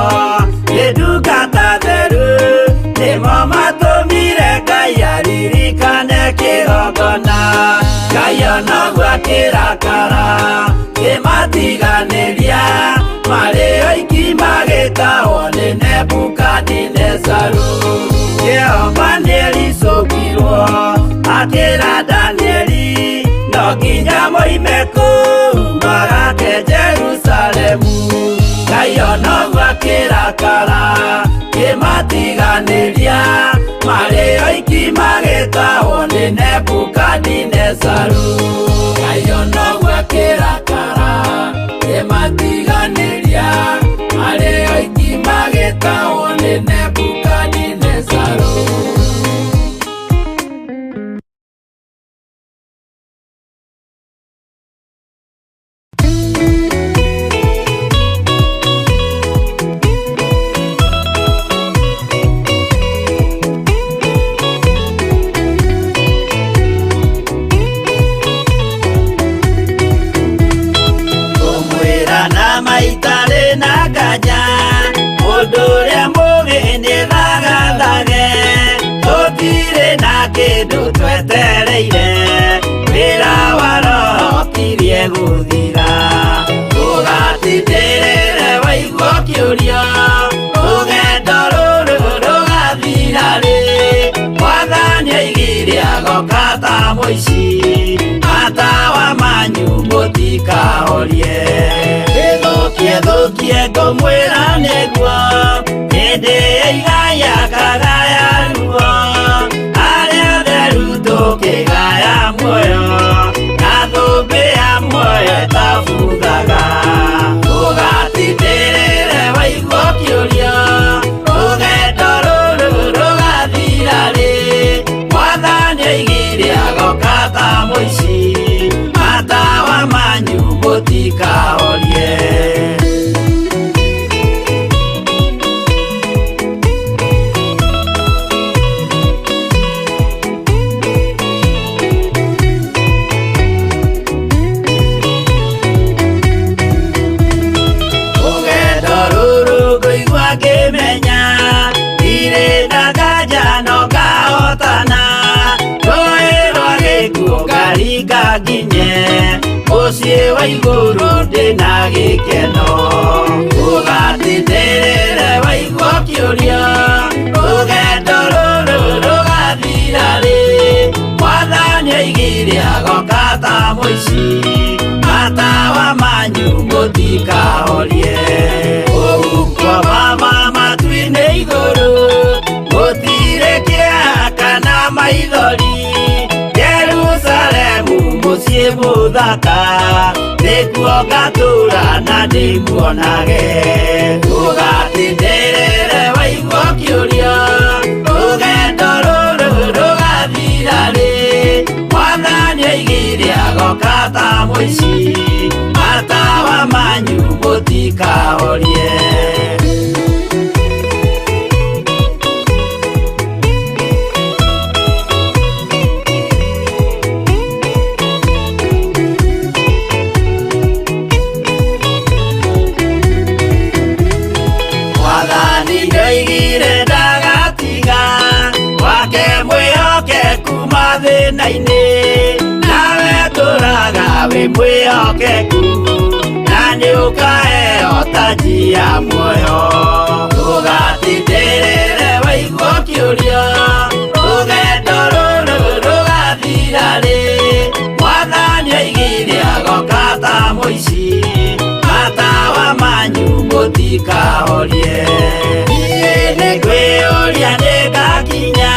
nĩ ndungata theru, nĩmo matũmire Ngai aririkane kĩgongona. Ngai ona ũguo akĩrakara kĩmatiganĩria, marĩ oiki magĩtahwo nĩ Nebukadinezaru. Jehova nĩericũkirwo akĩra Danieli, no nginya moime kũu magake Jerusalemu. Ngai ona ũguo akĩrakara kĩmatiganĩria, marĩ oiki magĩtahwo nĩ Nebukadinezaru. Ngai ona ũguo akĩrakara kĩmatiganĩria, marĩ oiki magĩtahwo nĩ Nebukadinezaru. kĩndũ twetereire wĩra wa roho kirie gũthira ũgatindĩrĩre waigua kĩũria rũgendo rũrũ rũgathira rĩ mwathani aigire agoka ta mũici matawa manyu mũtikahorie ĩthũkie thũkie ngũmwĩra nĩguo hĩndĩ ĩigaya kagaya ruo arĩa atheru tũkĩgaya muoyo na thũmbĩ ya muoyo ĩtabuthaga ũgatindĩrĩre waigua kĩũria rũgendo rũrũ rũgathira rĩ mwathani aigire agoka ta mũici matawa manyu mũtikahorie. Rũgendo rũrũ ngũigua ngĩmenya ndirĩ na nganja no ngahotana rũĩ rwa gĩkuũ ngaringa nginye mũciĩ wa igũrũ ndĩna gĩkeno ũgatindĩrĩre waigua kĩũria rũgendo rũrũ rũgathira rĩ mwathani aigire agoka ta mũici matawa manyu mũtikahorie ũguo mama matu-inĩ igũrũ gũtirĩ kĩeha kana maithori Jerusalemu mũciĩ mũthaka nĩkuo ngatũũra na ndĩmuonage ũgatindĩrĩre waigua kĩũria rũgendo rũrũ rũgathira rĩ mwathani aigire agoka ta mũici matawa manyu mũtikahorie. Mwathani nĩoigire ndagatiga wake mwĩhokeku mathĩna-inĩ nawe tũraga wĩ mwĩhokeku na nĩũkaheo taji ya muoyo ũgatindĩrĩre waigua kĩũria rũgendo rũrũ rũgathira rĩ mwathani aigire agoka ta mũici matawa manyu mũtikahorie niĩ nĩngwĩyũria nĩngakinya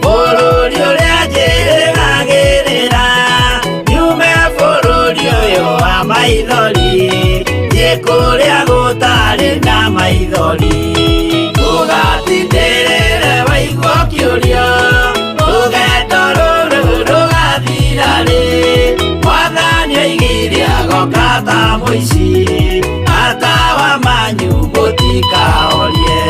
bũrũri ũrĩa njĩrĩgagĩrĩra nyume bũrũri ũyũ wa maithori thiĩ kũrĩa gũtarĩ na maithori ũgatindĩrĩre waigua kĩũria rũgendo rũrũ rũgathira rĩ mwathani aigire agoka ta mũici matawa manyu mũtikahorie.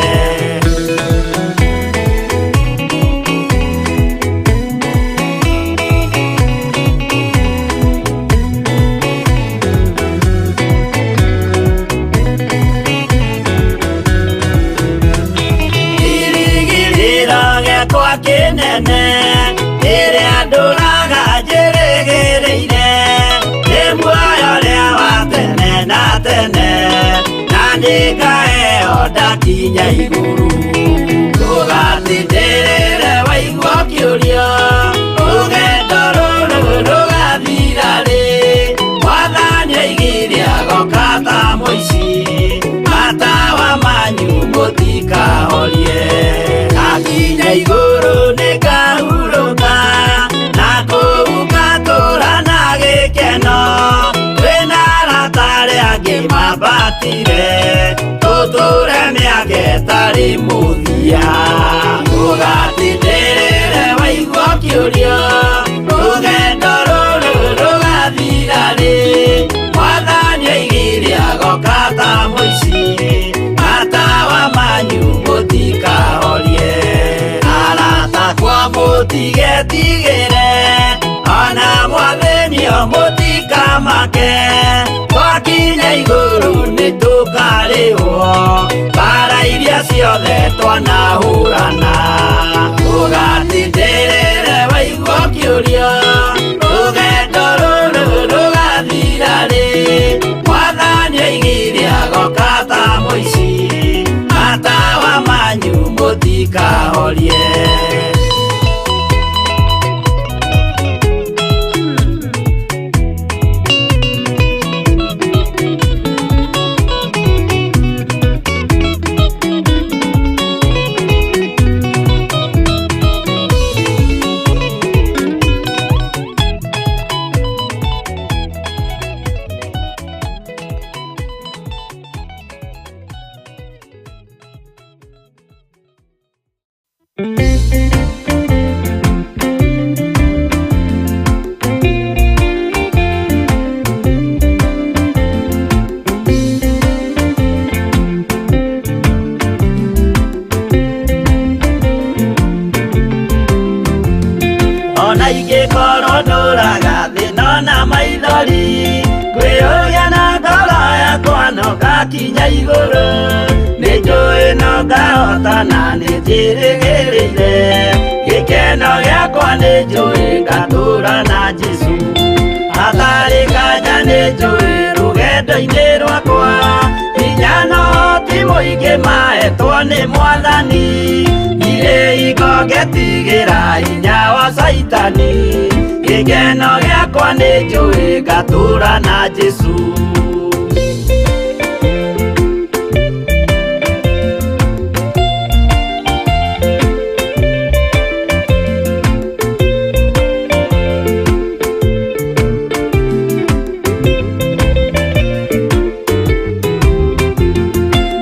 Kĩrigĩrĩro gĩakwa kĩnene rĩrĩa ndũraga njĩrĩgĩrĩire nĩ muoyo ũrĩa wa tene na tene na nĩngaheo ndakinya igũrũ ũgatindĩrĩre waigua kĩũria rũgendo rũrũ rũgathira rĩ mwathani aigire agoka ta mũici matawa manyu mũtikahorie ndakinya igũrũ nĩngahurũka na kũu ngatũũra na gĩkeno twĩna arata arĩa angĩ mambatire tũtũũre mĩaka ĩtarĩ mũthia ũgatindĩrĩre waigua kĩũria rũgendo rũrũ rũgathira rĩ mwathani aigire agoka ta mũici matawa manyu mũtikahorie arata kwa mũtigetigĩre ona mwathĩnio mũtikamake twakinya igũrũ nĩtũkarĩhwo mbara iria ciothe twanahũrana ũgatindĩrĩre Ona ingĩkorwo ndũraga thĩ no na maithori, ngwĩyũria na ngoro yakwa no ngakinya igũrũ. Nĩ njũĩ no ngahotana, nĩ njĩrĩgĩrĩire gĩkeno gĩakwa, nĩ njũĩ ngatũra na Jesũ. Hatarĩ nganja nĩ njũĩ rũgendo-inĩ rwakwa, hinya no ti mũingĩ mahetwo nĩ Mwathani. Ndirĩ hingo ngetigĩra hinya wa Caitani, gĩkeno gĩakwa nĩ njũĩ ngatũra na Jesũ.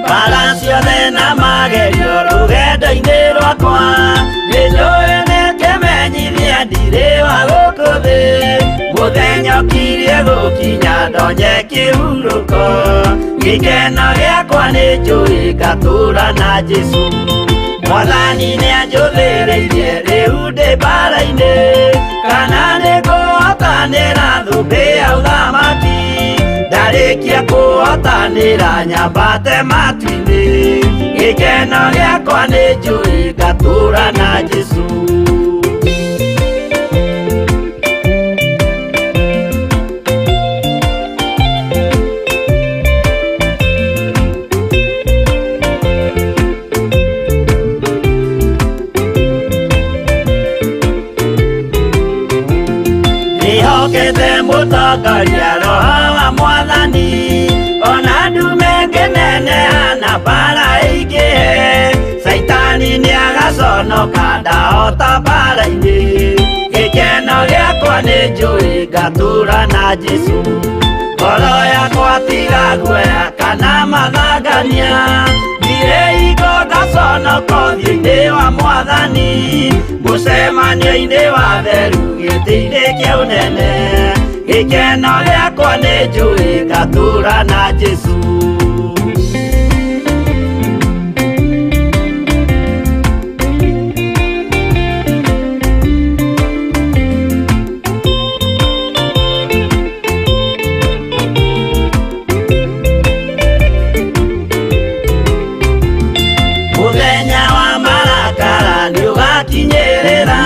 Mbara ciothe na magerio rũgendo-inĩ rwakwa, nĩ njũĩ nĩ kĩmenyithia ndirĩ wa gũkũ thĩ. Mũthenya ũkirie gũkinya ndonye kĩhurũko, gĩkeno gĩakwa nĩ njũĩ ngatũra na Jesũ. Mwathani nĩanjũthĩrĩirie rĩu ndĩ mbara-inĩ, kana nĩngũhotanĩra thũmbĩ ya ũthamaki. Ndarĩkia kũhotanĩra nyambate matu-inĩ, gĩkeno gĩakwa nĩ njũĩ ngatũra na Jesũ. Ndĩhokete mũtongoria Roho wa Mwathani, ona ndume ngĩneneha na mbara ĩingĩhe, Caitani nĩagaconoka ndahota mbara-inĩ. Gĩkeno gĩakwa nĩ njũĩ ngatũra na Jesũ. Ngoro yakwa tiga guoya kana mathangania, ndirĩ hingo ngaconoka ũthiũ-inĩ wa Mwathani. Mũcemanio-inĩ wa theru gĩtĩ-inĩ kĩa ũnene, gĩkeno gĩakwa nĩ njũĩ ngatũra na Jesũ. Mũthenya wa marakara nĩũgakinyĩrĩra,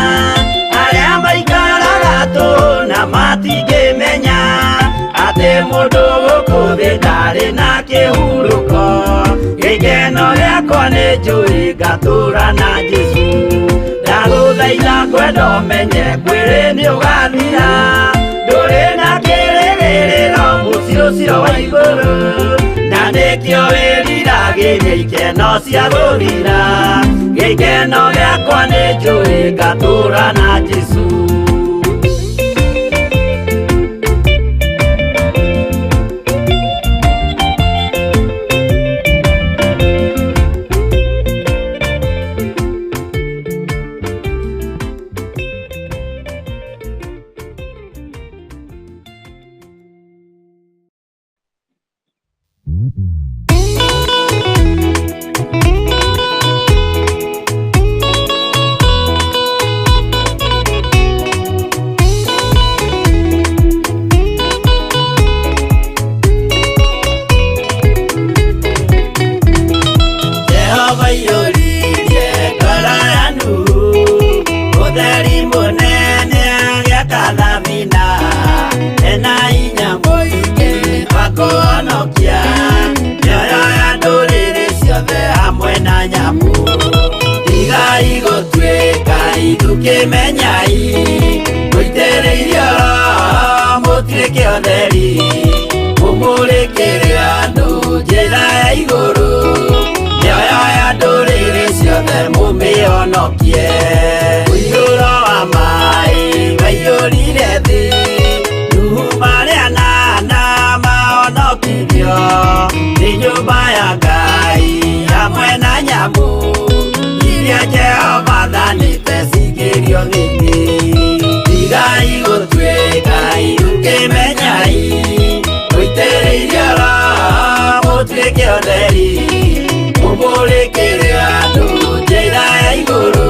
arĩa maikaraga tũhũ na matingĩmenya atĩ mũndũ gũkũ thĩ ndarĩ na kĩhurũko. Gĩkeno gĩakwa nĩ njũĩ ngatũra na Jesũ. Ndagũthaitha kwenda ũmenye mwĩrĩ nĩũgathira, ndũrĩ na kĩrĩgĩrĩro mũciĩ ũcio wa igũrũ, na nĩkĩo wĩriragĩria ikeno cia gũthira. Gĩkeno gĩakwa nĩ njũĩ ngatũra na Jesũ. Jehova aiyũririe ngoro ya Nuhu ũtheri mũnene agĩaka thabina, ena hinya mũingĩ wa kũhonokia mĩoyo ya ndũrĩrĩ ciothe hamwe na nyamũ. Tigai gũtuĩka ithukĩmenyai, mũitĩrĩirio Roho mũtuĩke ũtheri, mũmũrĩkĩre andũ njĩra ya igũrũ, mĩoyo ya ndũrĩrĩ ciothe mũmĩhonokie. Mũiyũro wa maĩ waiyũrire thĩ, Nuhu marĩ anana mahonokirio nĩ nyũmba ya Ngai hamwe na nyamũ iria Jehova thĩinĩ. Tigai gũtuĩka irukĩmenyai, mũitĩrĩirie Roho mũtuĩke ũtheri, mũmũrĩkĩre andũ njĩra ya igũrũ,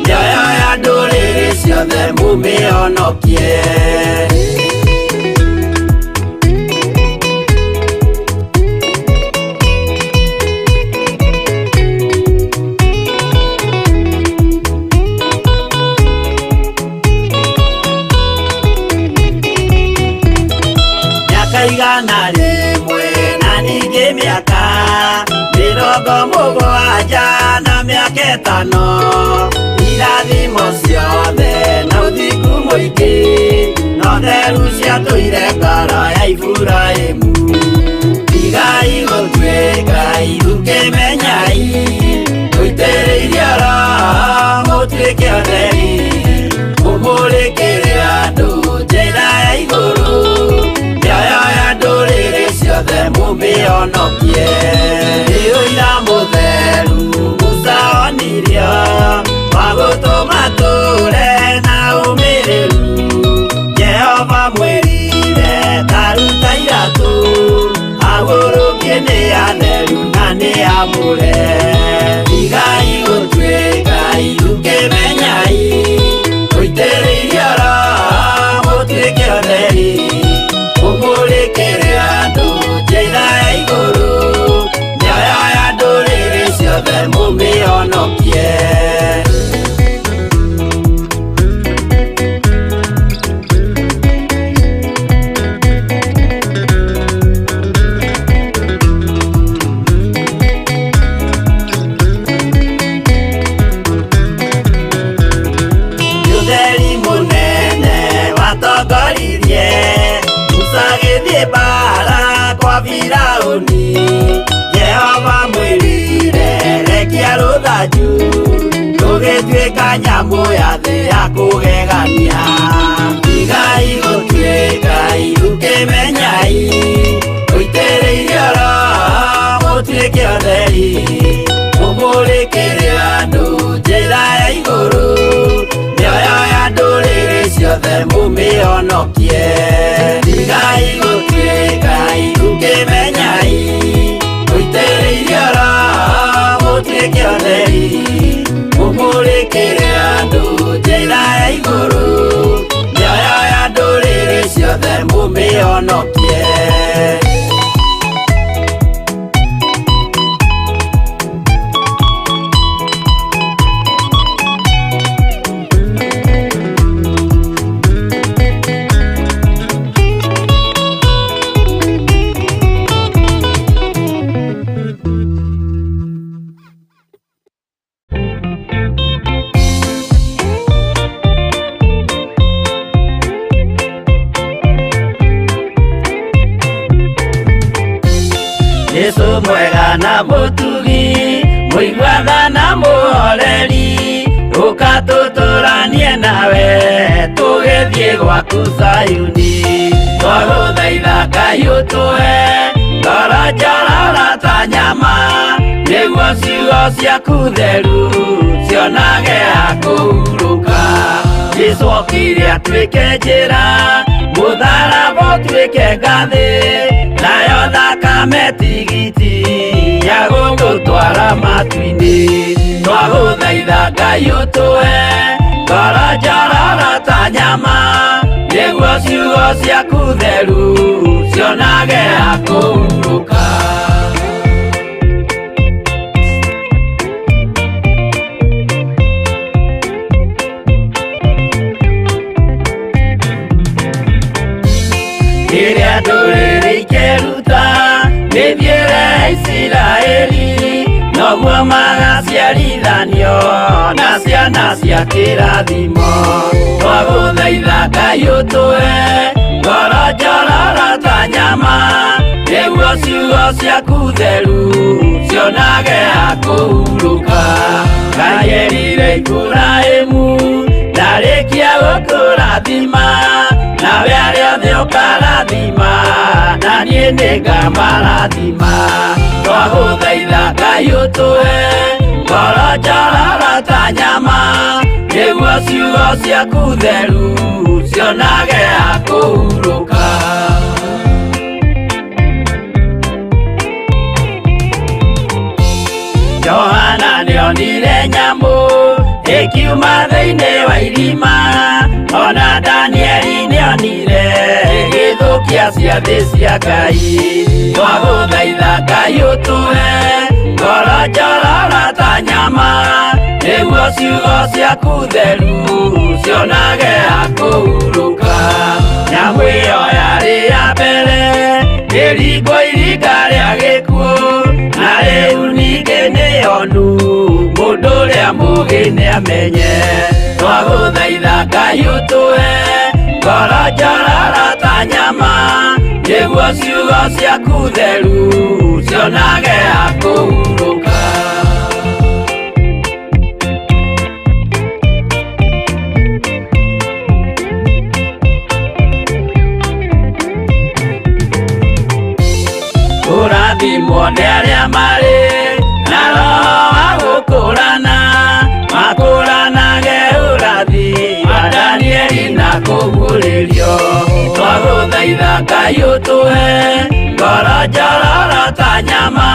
mĩoyo ya ndũrĩrĩ ciothe mũmĩhonokie. Mĩaka 100 na ningĩ mĩaka 70 na mĩaka 5, irathimo ciothe na ũthingu mũingĩ, na ũtheru ciatũire ngoro ya Iburahĩmu. Tigai gũtuĩka irukĩmenyai, mũitĩrĩirie Roho mũtuĩke ũtheri, mũmũrĩkĩre andũ njĩra ya igũrũ, mĩoyo ya ndũrĩrĩ ciothe mũmĩhonokie. Nĩ ũira mũtheru Musa onirio, wa gũtũma tũre na ũmĩrĩru. Jehova mwĩrire taruta iratũ, agũrũkie nĩ atheru na nĩ amũre. Tigai gũtuĩka irukĩmenyai, mũitĩrĩirie Roho mũtuĩke ũtheri, mũmũrĩkĩre andũ njĩra ya igũrũ, mĩoyo ya ndũrĩrĩ ciothe mũmĩhonokie. Ũtheri mũnene watongoririe Musa agĩthiĩ mbara kwa Firaũni. Jehova mwĩrire rekia rũthanju, rũgĩtuĩka nyamũ ya thĩ ya kũgegania. Tigai gũtuĩka irukĩmenyai, mũitĩrĩirie Roho mũtuĩke ũtheri, mũmũrĩkĩre andũ njĩra ya igũrũ, mĩoyo ya ndũrĩrĩ ciothe mũmĩhonokie. Tigai gũtuĩka irukĩmenyai, mũitĩrĩirie Roho mũtuĩke ũtheri, mũmũrĩkĩre andũ njĩra ya igũrũ, mĩoyo ya ndũrĩrĩ ciothe mũmĩhonokie. Jesu mwega na mũtugi, mũiguana na mũhoreri, ũka tũtũranie nawe tũgĩthiĩ gwaku Zayuni. Twagũthaitha Ngai ũtũhe ngoro njororo ta nyama, nĩguo ciugo ciaku theru cionage ha kũhurũka. Jesu okire atuĩke njĩra, mũtharaba ũtuĩke ngathĩ, nayo thakame tigiti ya gũgũtwara matu-inĩ. Twagũthaitha Ngai ũtũhe ngoro njororo ta nyama, nĩguo ciugo ciaku theru cionage ha kũhurũka. Rĩrĩa ndũrĩrĩ ikeruta mĩthiĩre ya Isiraeli, noguo magaciarithanio na ciana cia kĩrathimo. Twagũthaitha Ngai ũtũhe ngoro njororo ta nyama, nĩguo ciugo ciaku theru cionage ha kũhurũka. Ngai erire Iburahĩmu ndarĩkia gũkũrathima, nawe arĩa othe ũkarathima, na niĩ nĩngamarathima. Twagũthaitha Ngai ũtũhe ngoro njororo ta nyama, nĩguo Nĩguo ciugo ciaku theru cionage ha kũhurũka. Johana nĩonire nyamũ ĩkiuma thĩinĩ wa irima, ona Danieli nĩonire ĩgĩthũkia ciathĩ cia Ngai. Twagũthaitha Ngai ũtũhe ngoro njororo ta nyama, nĩguo ciugo ciaku theru cionage ha kũhurũka. Nyamũ ĩyo yarĩ ya mbere ĩringwo iringa rĩa gĩkuũ, na rĩu ningĩ nĩyonu mũndũ ũrĩa mũũgĩ nĩamenye. Twagũthaitha Ngai ũtũhe ngoro njororo ta nyama, nĩguo ciugo ciaku theru cionage ha kũhurũka. Kũrathimwo nĩ arĩa marĩ na roho wa gũkũrana, makũranage ũrathi wa Danieli na kũguũrĩrio. Twagũthaitha Ngai ũtũhe ngoro njororo ta nyama,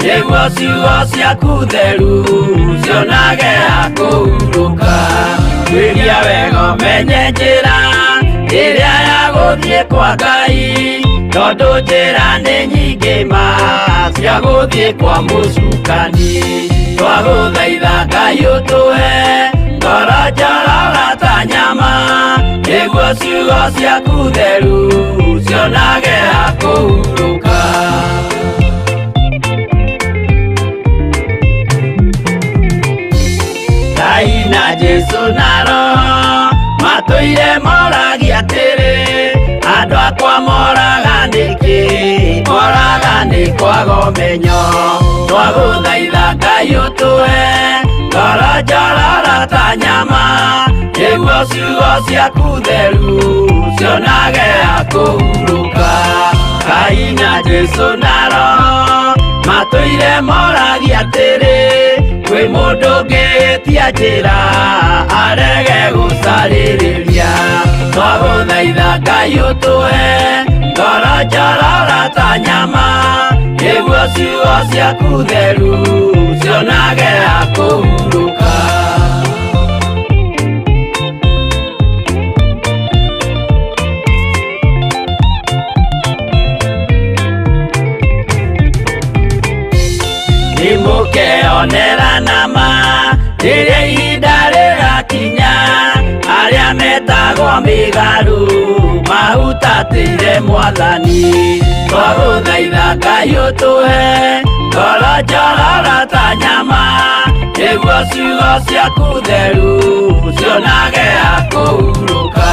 nĩguo ciugo ciaku theru cionage ha kũhurũka. Tuĩria wega ũmenye njĩra ĩrĩa ya gũthiĩ kwa Ngai, tondũ njĩra nĩ nyingĩ ma cia gũthiĩ kwa mũcukani. Twagũthaitha Ngai ũtũhe ngoro njororo ta nyama, nĩguo ciugo ciaku theru cionage ha kũhurũka. Ngai na Jesũ na Roho matũire moragia atĩrĩ, andũ akwa moraga nĩkĩ? Moraga nĩ kwaga ũmenyo. Twagũthaitha Ngai ũtũhe ngoro njororo ta nyama, nĩguo ciugo ciaku theru cionage ha kũhurũka. Ngai na Jesũ na Roho matũire moragia atĩrĩ, kwĩ mũndũ ũngĩtia njĩra arege gũcarĩrĩria. Twagũthaitha Ngai ũtũhe ngoro njororo ta nyama, nĩguo ciugo ciaku theru cionage ha kũhurũka. Nĩmũkeonera nama rĩrĩa ihinda rĩgakinya, arĩa metagwo mĩgarũ mahutatĩire Mwathani. Twagũthaitha Ngai ũtũhe ngoro njororo ta nyama, nĩguo ciugo ciaku theru cionage ha kũhurũka.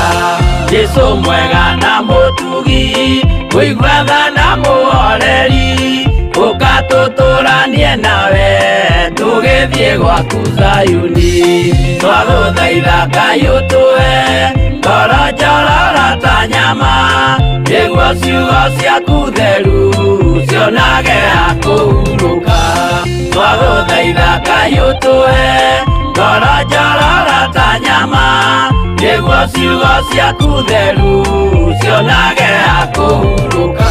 Jesũ mwega na mũtugi, mũigua tha na mũhoreri, ũka tũtũranie nawe tũgĩthiĩ gwaku Zayuni. Twagũthaitha Ngai ũtũhe ngoro njororo ta nyama, nĩguo ciugo ciaku theru cionage ha kũhurũka. Twagũthaitha Ngai ũtũhe ngoro njororo ta nyama, nĩguo ciugo ciaku theru cionage ha kũhurũka.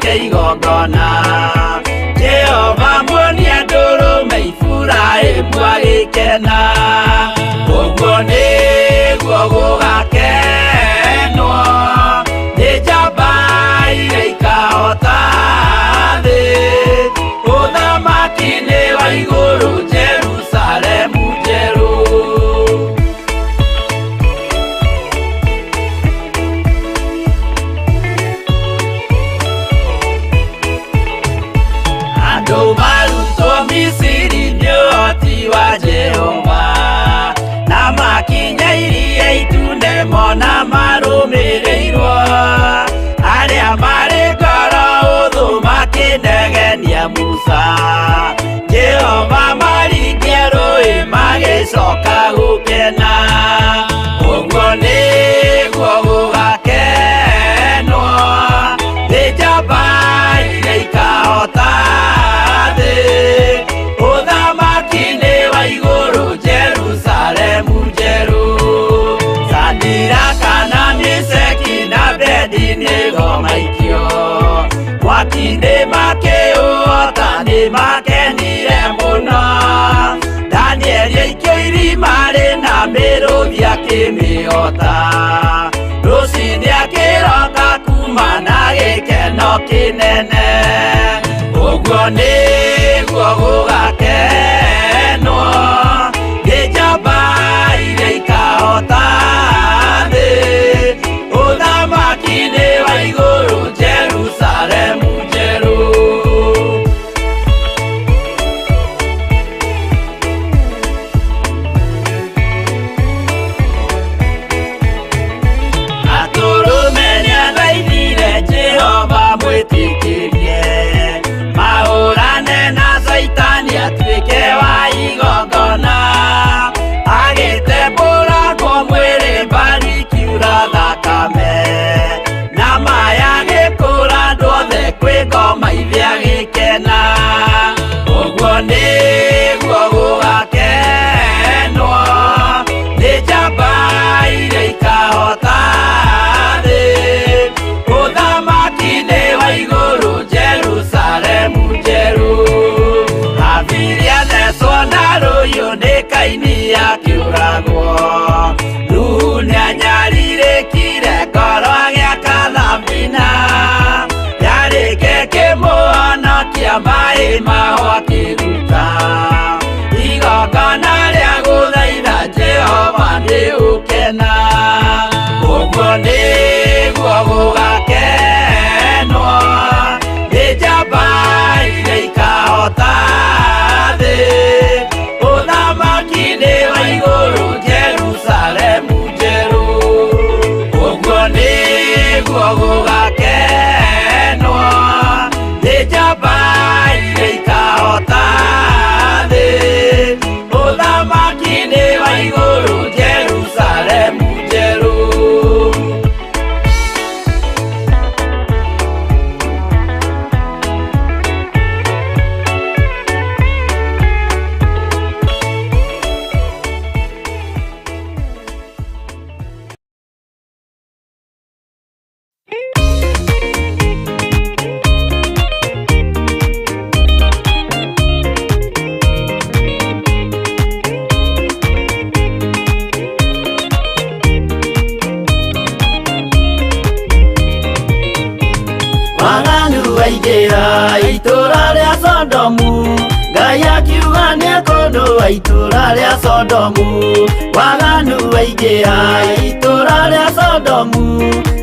atuĩke igongona. Jehova muonia ndũrũme Iburahĩmu agĩkena. Ũguo nĩguo gũgakenwo nĩ njamba iria ikahota thĩ. Ũthamaki-inĩ wa igũrũ Jerusalemu njerũ. Andũ marutwo Misiri nĩ ũhoti wa Jehova, na makinya iria itune mona marũmĩrĩirwo. Arĩa marĩ ngoro hũthũ makĩnegenia Musa, Jehova maringia rũĩ magĩcoka gũkena. Ũguo nĩguo gũgakenwo nĩ njamba iria ikahota thĩ. Ũthamaki-inĩ wa igũrũ Jerusalemu njerũ. Sadiraka na Meshaki na Abedinego maikio mwaki-inĩ makĩũhota nĩ makenire mũno. Danieli aikio irima rĩna mĩrũthi akĩmĩhota. Rũcinĩ akĩroka kuma na gĩkeno kĩnene. Ũguo nĩguo gũgakenwo nĩ njamba iria ikahota thĩ. Ũthamaki-inĩ wa igũrũ Jerusalemu njerũ. Atũrũme nĩathaithire Jehova mwĩtĩkĩrie, mahũrane na Caitani atuĩke wa igongona. Agĩtembũrangwo mwĩrĩ mbari ikiura thakame, na maya agĩkũra andũ othe kwĩ ngoma ithe agĩkena. Ũguo nĩguo gũgakenwo nĩ njamba iria ikahota thĩ. Ũthamaki-inĩ wa igũrũ Jerusalemu njerũ. Habili athecwo na rũhiũ nĩ Kaini akĩũragwo. Nuhu nĩanyarirĩkire ngoro agĩaka thabina, yarĩke kĩmũhonokia maĩ maho akĩruta. Igongona rĩa gũthaitha Jehova nĩ ũkena. Ũguo nĩguo gũgakenwo nĩ njamba iria ikahota thĩ. Ũthamaki-inĩ wa igũrũ Jerusalemu njerũ. Ũguo nĩguo gũgakenwo nĩ njamba iria ikahota thĩ. Ũthamaki-inĩ wa igũrũ Jerusalemu njerũ. Waganu waingĩra itũũra rĩa Sodomu, Ngai akiuga nĩekũndũa itũũra rĩa Sodomu. Waganu waingĩra itũũra rĩa Sodomu,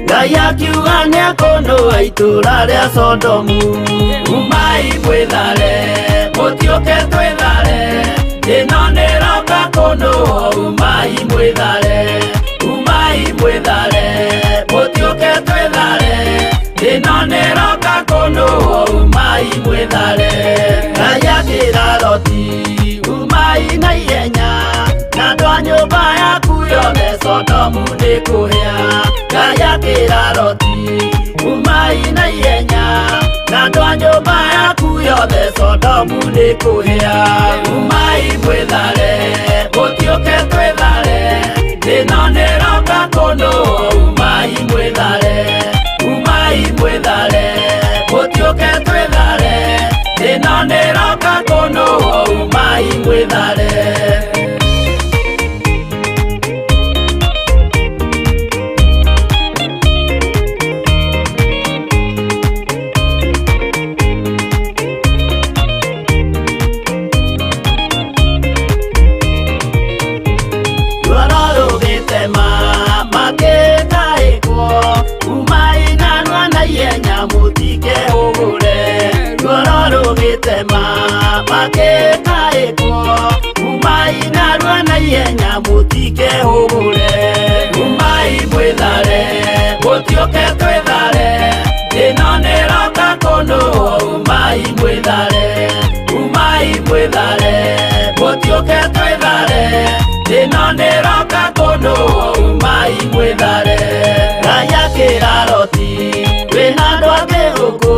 Ngai akiuga nĩekũndũa itũũra rĩa Sodomu. Umai mwĩthare, mũtiũke twĩthare, ĩno nĩroka kũndũo. Umai mwĩthare, umai mwĩthare, mũtiũke twĩthare, ĩno nĩroka kũndũo. Umai mwĩthare. Ngai akĩra Loti, umai na ihenya, na andũ a nyũmba yaku yothe Sodomu nĩkũhĩa. Ngai akĩra Loti, umai na ihenya, na andũ a nyũmba yaku yothe Sodomu nĩkũhĩa. Umai mwĩthare, mũtiũke twĩthare, ĩno nĩroka kũndũo. Umai mwĩthare, umai mwĩthare, mũtiũke mwĩthare. Ruoro rũgĩtema makĩtaĩkwo kuma inanwa na ihenya mũtikehũgũre. Ruoro rũgĩtema makĩtaĩkwo kuma inanwa na ihenya mũtikehũgũre. Umai mwĩthare mũtiũke twĩthare ĩno nĩroka kũndũ. Umai mwĩthare, umai mwĩthare mũtiũke twĩthare ĩno nĩroka kũndũ. Umai mwĩthare. Ngai akĩra Loti wĩna andũ angĩ gũkũ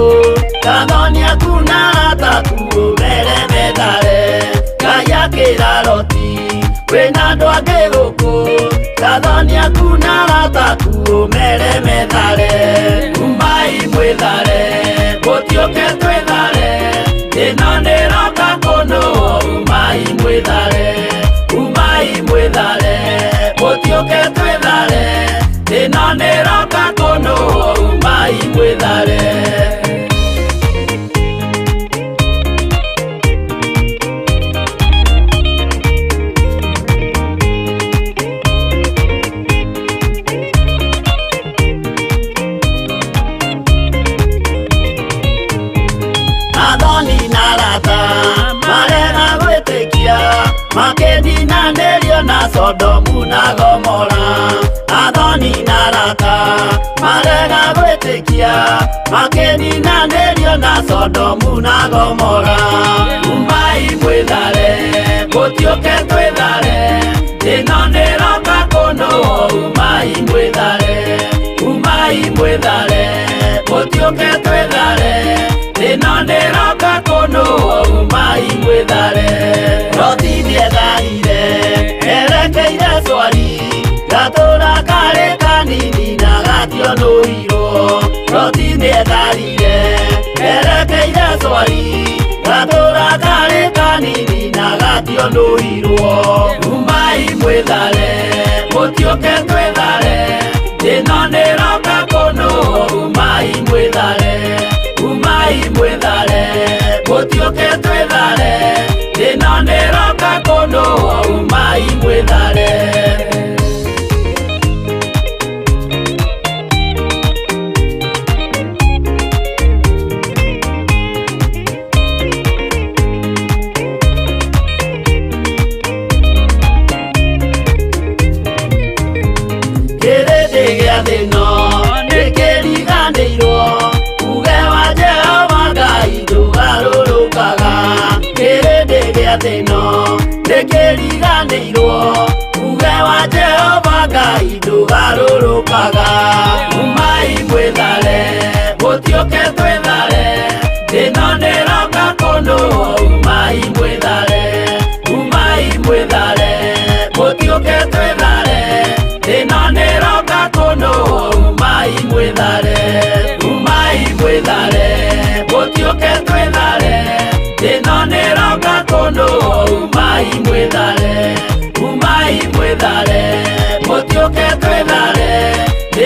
kathoni aku na arata aku ũmere methare. Ngai akĩra Loti wĩna andũ angĩ gũkũ kathoni aku na arata aku ũmere methare. Umai mwĩthare mũtiũke twĩthare ĩno nĩroka kũndũ. Umai mwĩthare, umai mwĩthare mũtiũke twĩthare ĩno nĩroka kũndũ. Umai mwĩthare. Athoni na arata marega gwĩtĩkia makĩninanĩrio na Sodomu na Gomora. Athoni na arata marega gwĩtĩkia makĩninanĩrio na Sodomu na Gomora. Umai mwĩthare mũtiũke twĩthare ĩno nĩroka kũndũ. Umai mwĩthare, umai mwĩthare mũtiũke twĩthare ĩno nĩroka kũndũ. Umai mwĩthare. Loti nĩetharire erekeire Swari gatũra karĩ kanini na gationũirwo. Loti nĩetharire erekeire Swari gatũra karĩ kanini na gationũirwo. Umai mwĩthare mũtiũke twĩthare ĩno nĩroka kũndũ. Umai mwĩthare, umai mwĩthare mũtiũke twĩthare ĩno nĩroka kũndũ. Umai mwĩthare. Kĩrĩndĩ gĩa thĩ ĩno nĩkĩriganĩirwo uge wa Jehova Ngai ndũgarũrũkaga. Kĩrĩndĩ gĩa thĩ ĩno nĩkĩriganĩirwo uge wa Jehova Ngai ndũgarũrũkaga. Umai mwĩthare mũtiũke twĩthare ĩno nĩroka kũndũ. Umai mwĩthare, umai mwĩthare mũtiũke twĩthare ĩno nĩroka kũndũ. Umai mwĩthare, umai mwĩthare mũtiũke twĩthare ĩno nĩroka kũndũ. Umai mwĩthare, umai mwĩthare mũtiũke twĩthare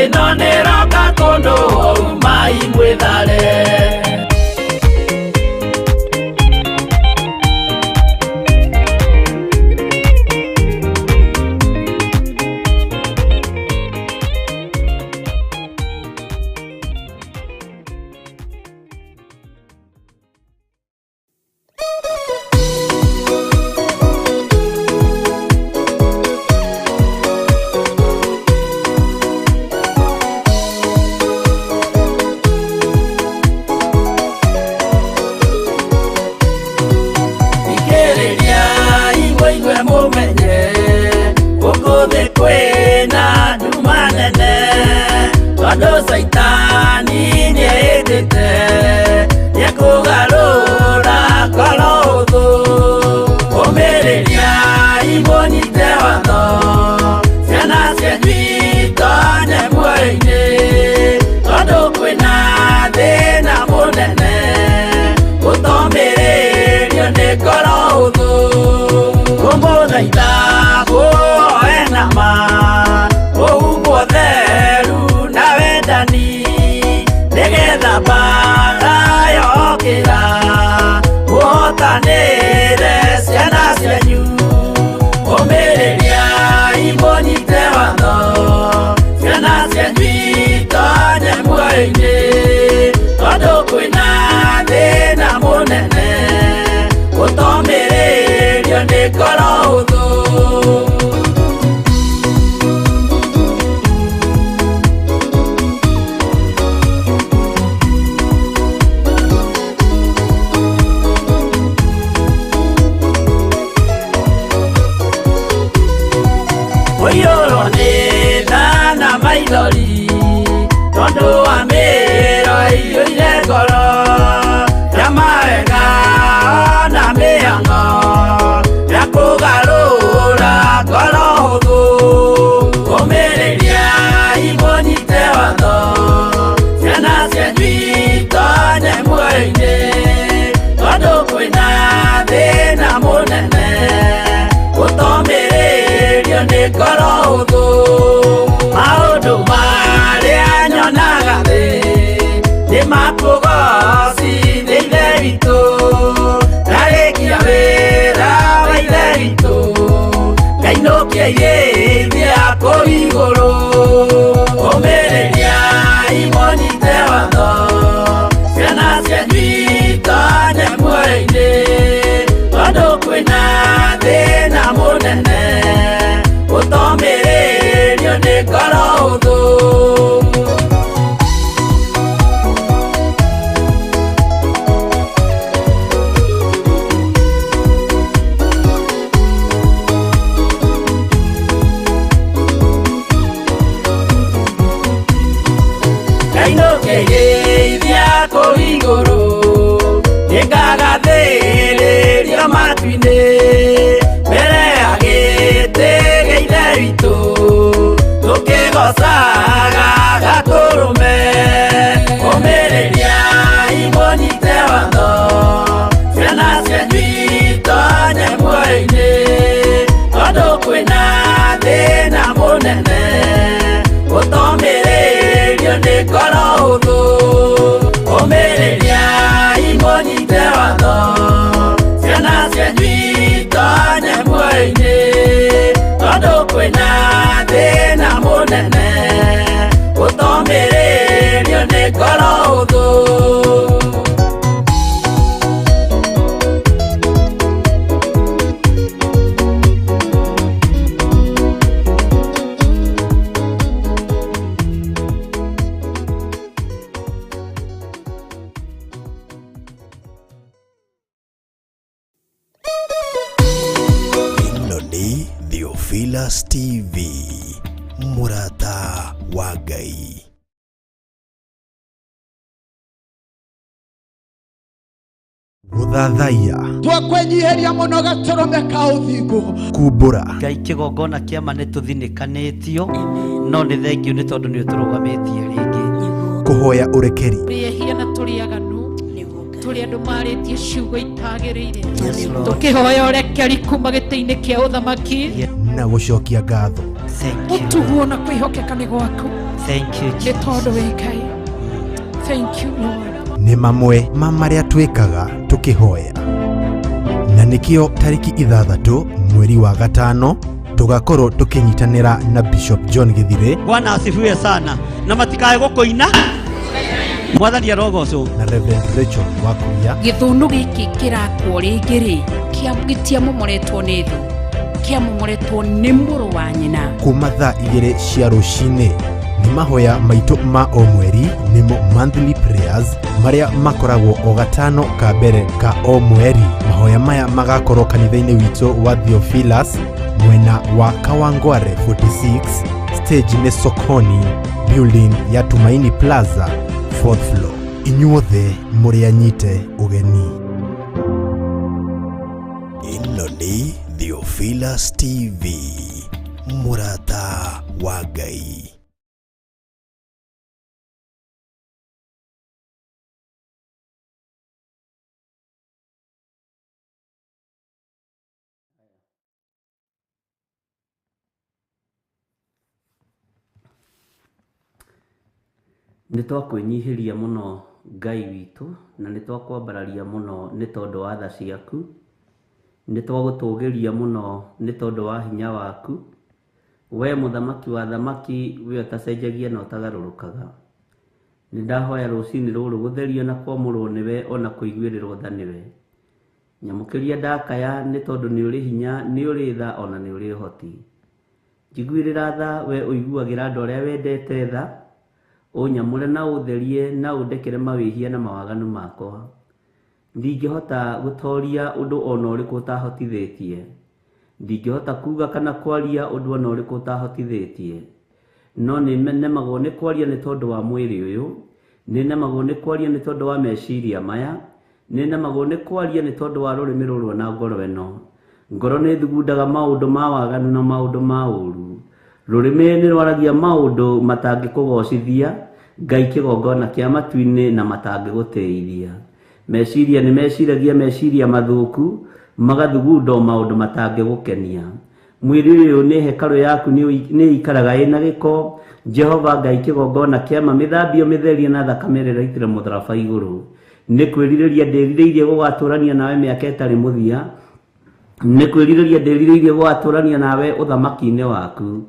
ĩno nĩroka kũndũ. Umai mwĩthare. Thikĩrĩria inyuĩ mũmenye gũkũ thĩ kwĩna nduma nene tondũ Caitani nĩehĩtĩte nĩekũgarũra ngoro ũthũ. Ũmĩrĩria imũnyite watho ciana cianyu itonye muoyo-inĩ tondũ kwĩna thĩna mũnene gũtomĩrĩrio nĩ ngoro ũthũ. Ndamũthaitha mũhoe na ma ũhumbwo theru na wendani nĩgetha mbaara yokĩra mũhotanĩre ciana cianyu. Ũmĩrĩriai mũnyite watho ciana cianyu itonye muoyo-inĩ tondũ kwĩna thĩna mũnene ũtomĩrĩrio nĩ ngoro hũthũ. Ũiyũrwo nĩ tha na maithori tondũ wa mĩĩro ĩiyũire ngoro ya mawega na mĩhang'o ya kũgarũra ngoro hũthũ. Ũmĩrĩriai mũnyite watho ciana cianyu itonye muoyo-inĩ tondũ kwĩna thĩna mũnene ũtomĩrĩrio nĩ ngoro hũthũ. Maũndũ marĩa nyonaga thĩ nĩ makũgocithia Ithe witũ, ndarĩkia wĩra wa Ithe witũ ngainũkia irĩithia kũu igũrũ. Ũmĩrĩriai mũnyite watho ciana cianyu itonye muoyo-inĩ tondũ kwĩna thĩna mũnene ũtomĩrĩrio nĩ ngoro hũthũ. Ngainũkia irĩithia kũu igũrũ nĩngagathĩrĩrio matu-inĩ mbere ya gĩtĩ gĩa Ithe witũ tũkĩgocaga Gatũrũme. Ũmĩrĩriai mũnyite watho ciana cianyu itonye muoyo-inĩ tondũ kwĩna thĩna mũnene ũtomĩrĩrio nĩ ngoro hũthũ. Ũmĩrĩriai mũnyite watho ciana cianyu itonye muoyo-inĩ tondũ kwĩna thĩna mũnene ũtomĩrĩrio nĩ ngoro hũthũ. Ĩno nĩ Theophilus TV, mũrata wa Ngai. Gũthathaiya Twakwenyiheria mũno gatũrũme ka ũthingu. Kumbũra Ngai kĩgongona kĩama nĩ tũthinĩkanĩtio no nĩ thengio nĩ tondũ nĩ ũtũrũgamĩtie rĩngĩ. Kũhoya ũrekeri Tũrĩ ehia na tũrĩ aganu, tũrĩ andũ marĩtie ciugo itagĩrĩire. Yes, Lord. Tũkĩhoya ũrekeri kuma gĩtĩ-inĩ kĩa ũthamaki. Na gũcokia ngatho. Thank you. Ũtuguo na kwĩhokeka nĩ gwaku Thank you, nĩ Jesus. tondũ wĩ Ngai. Thank you, Lord. Nĩ mamwe ma marĩa twĩkaga tũkĩhoya, na nĩkĩo tarĩki 6 mweri wa 5 tũgakorwo tũkĩnyitanĩra na Bishop John Gĩthire. Bwana asifiwe sana na matikae gũkũina Mwathani arogocwo. Na Reverend Rachel Wakuria. Gĩthũnũ gĩkĩ kĩrakwo rĩngĩ rĩ gĩtiamomoretwo nĩ thũ, kĩamomoretwo nĩ mũrũ wa nyina. Kuma thaa 2 cia rũcinĩ nĩ mahoya maitũ ma o mweri nĩmo monthly prayers marĩa makoragwo o gatano ka mbere ka o mweri. Mahoya maya magakorwo kanitha-inĩ witũ wa Theophilus mwena wa Kawangware 46 stage nĩ Sokoni building ya Tumaini Plaza 4th floor. Inyuothe mũrĩ anyite ũgeni. Ĩno nĩ Theophilus TV, mũrata wa Ngai. Nĩ twakwĩnyihĩria mũno Ngai witũ, na nĩ twakwambararia mũno nĩ tondũ wa tha ciaku, nĩ twagũtũgĩria mũno nĩ tondũ wa hinya waku. We mũthamaki wa thamaki, we ũtacenjagia na ũtagarũrũkaga. Nĩ ndahoya rũcinĩ rũrũ gũtherio na kwamũrwo nĩwe ona kũiguĩrĩrwo tha nĩwe. Nyamũkĩria ndakaya nĩ tondũ nĩ ũrĩ hinya, nĩ ũrĩ tha ona nĩ ũrĩ ũhoti. Njiguĩrĩra tha we ũiguagĩra andũ arĩa wendete tha, ũnyamũre na ũtherie na ũndekere mawĩhia na mawaganu makwa. Ndingĩhota gũtoria ũndũ ona ũrĩkũ ũtahotithĩtie. Ndingĩhota kuga kana kwaria ũndũ ona ũrĩkũ ũtahotithĩtie. No nĩ nemagwo nĩ kwaria nĩ tondũ wa mwĩrĩ ũyũ, nĩ nemagwo nĩ kwaria nĩ tondũ wa meciria maya, nĩ nemagwo nĩ kwaria nĩ tondũ wa rũrĩmĩ rũrũ na ngoro ĩno. Ngoro nĩ thugundaga maũndũ ma waganu na maũndũ ma ũru. Rũrĩmĩ nĩ rwaragia maũndũ matangĩkũgocithia, Ngai kĩgongona kĩa matu-inĩ na matangĩgũtĩithia. Meciria nĩ meciragia meciria mathũku, magathugunda o maũndũ matangĩgũkenia. Mwĩrĩ ũyũ nĩ hekarũ yaku nĩ ĩikaraga ĩna gĩko. Jehova Ngai kĩgongona kĩa ma, mĩthambio mĩtherie na thakame ĩrĩa ĩraitire mũtharaba igũrũ. Nĩ kwĩrirĩria ndĩrirĩirie gũgatũrania nawe mĩaka ĩtarĩ mũthia. Nĩ kwĩrirĩria ndĩrirĩirie gũgatũrania nawe ũthamaki-inĩ waku.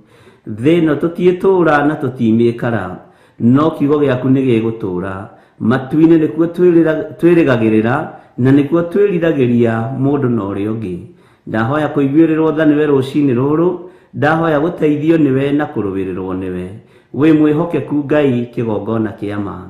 Thĩ ĩno tũtiĩtũra na tũtimĩkara, no kiugo gĩaku nĩ gĩgũtũra. Matu-inĩ nĩkuo twĩrĩgagĩrĩra na nĩkuo twĩriragĩria mũndũ na ũrĩa ũngĩ. Ndahoya kũiguĩrĩrwo tha nĩwe rũcinĩ rũrũ, ndahoya gũteithio nĩwe na kũrũĩrĩrwo nĩwe. Wĩ mwĩhokeku Ngai kĩgongona kĩa ma.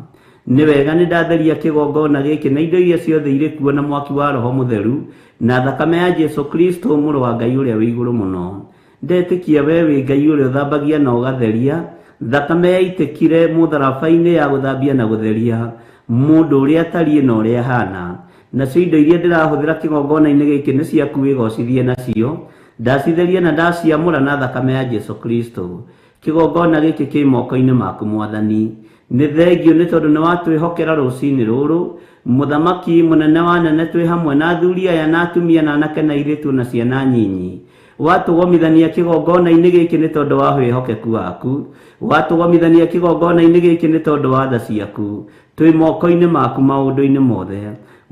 Nĩ wega nĩ ndatheria kĩgongona gĩkĩ na indo iria ciothe irĩ kuo na mwaki wa Roho Mũtheru na thakame ya Jesu Kristo mũrũ wa Ngai ũrĩa wĩ igũrũ mũno. Ndetĩkia we wĩ Ngai ũrĩa ũthambagia na ũgatheria, thakame yaitĩkire mũtharaba-inĩ ya gũthambia na gũtheria mũndũ ũrĩa atariĩ na ũrĩa ahana. Nacio indo iria ndĩrahũthĩra kĩgongona-inĩ gĩkĩ nĩ ciaku wĩgocithie nacio, ndacitheria na ndaciamũra na thakame ya Jesu Kristo. Kĩgongona gĩkĩ kĩ moko-inĩ maku Mwathani. Nĩ thengio nĩ tondũ nĩ watwĩhokera rũcinĩ rũrũ. Mũthamaki mũnene wa nene twĩ hamwe na athuri aya na atumia na anake na airĩtu na ciana nyinyi. Watũgomithania kĩgongona-inĩ gĩkĩ nĩ tondũ wa wĩhokeku waku. Watũgomithania kĩgongona-inĩ gĩkĩ nĩ tondũ wa tha ciaku. Twĩ moko-inĩ maku maũndũ-inĩ mothe.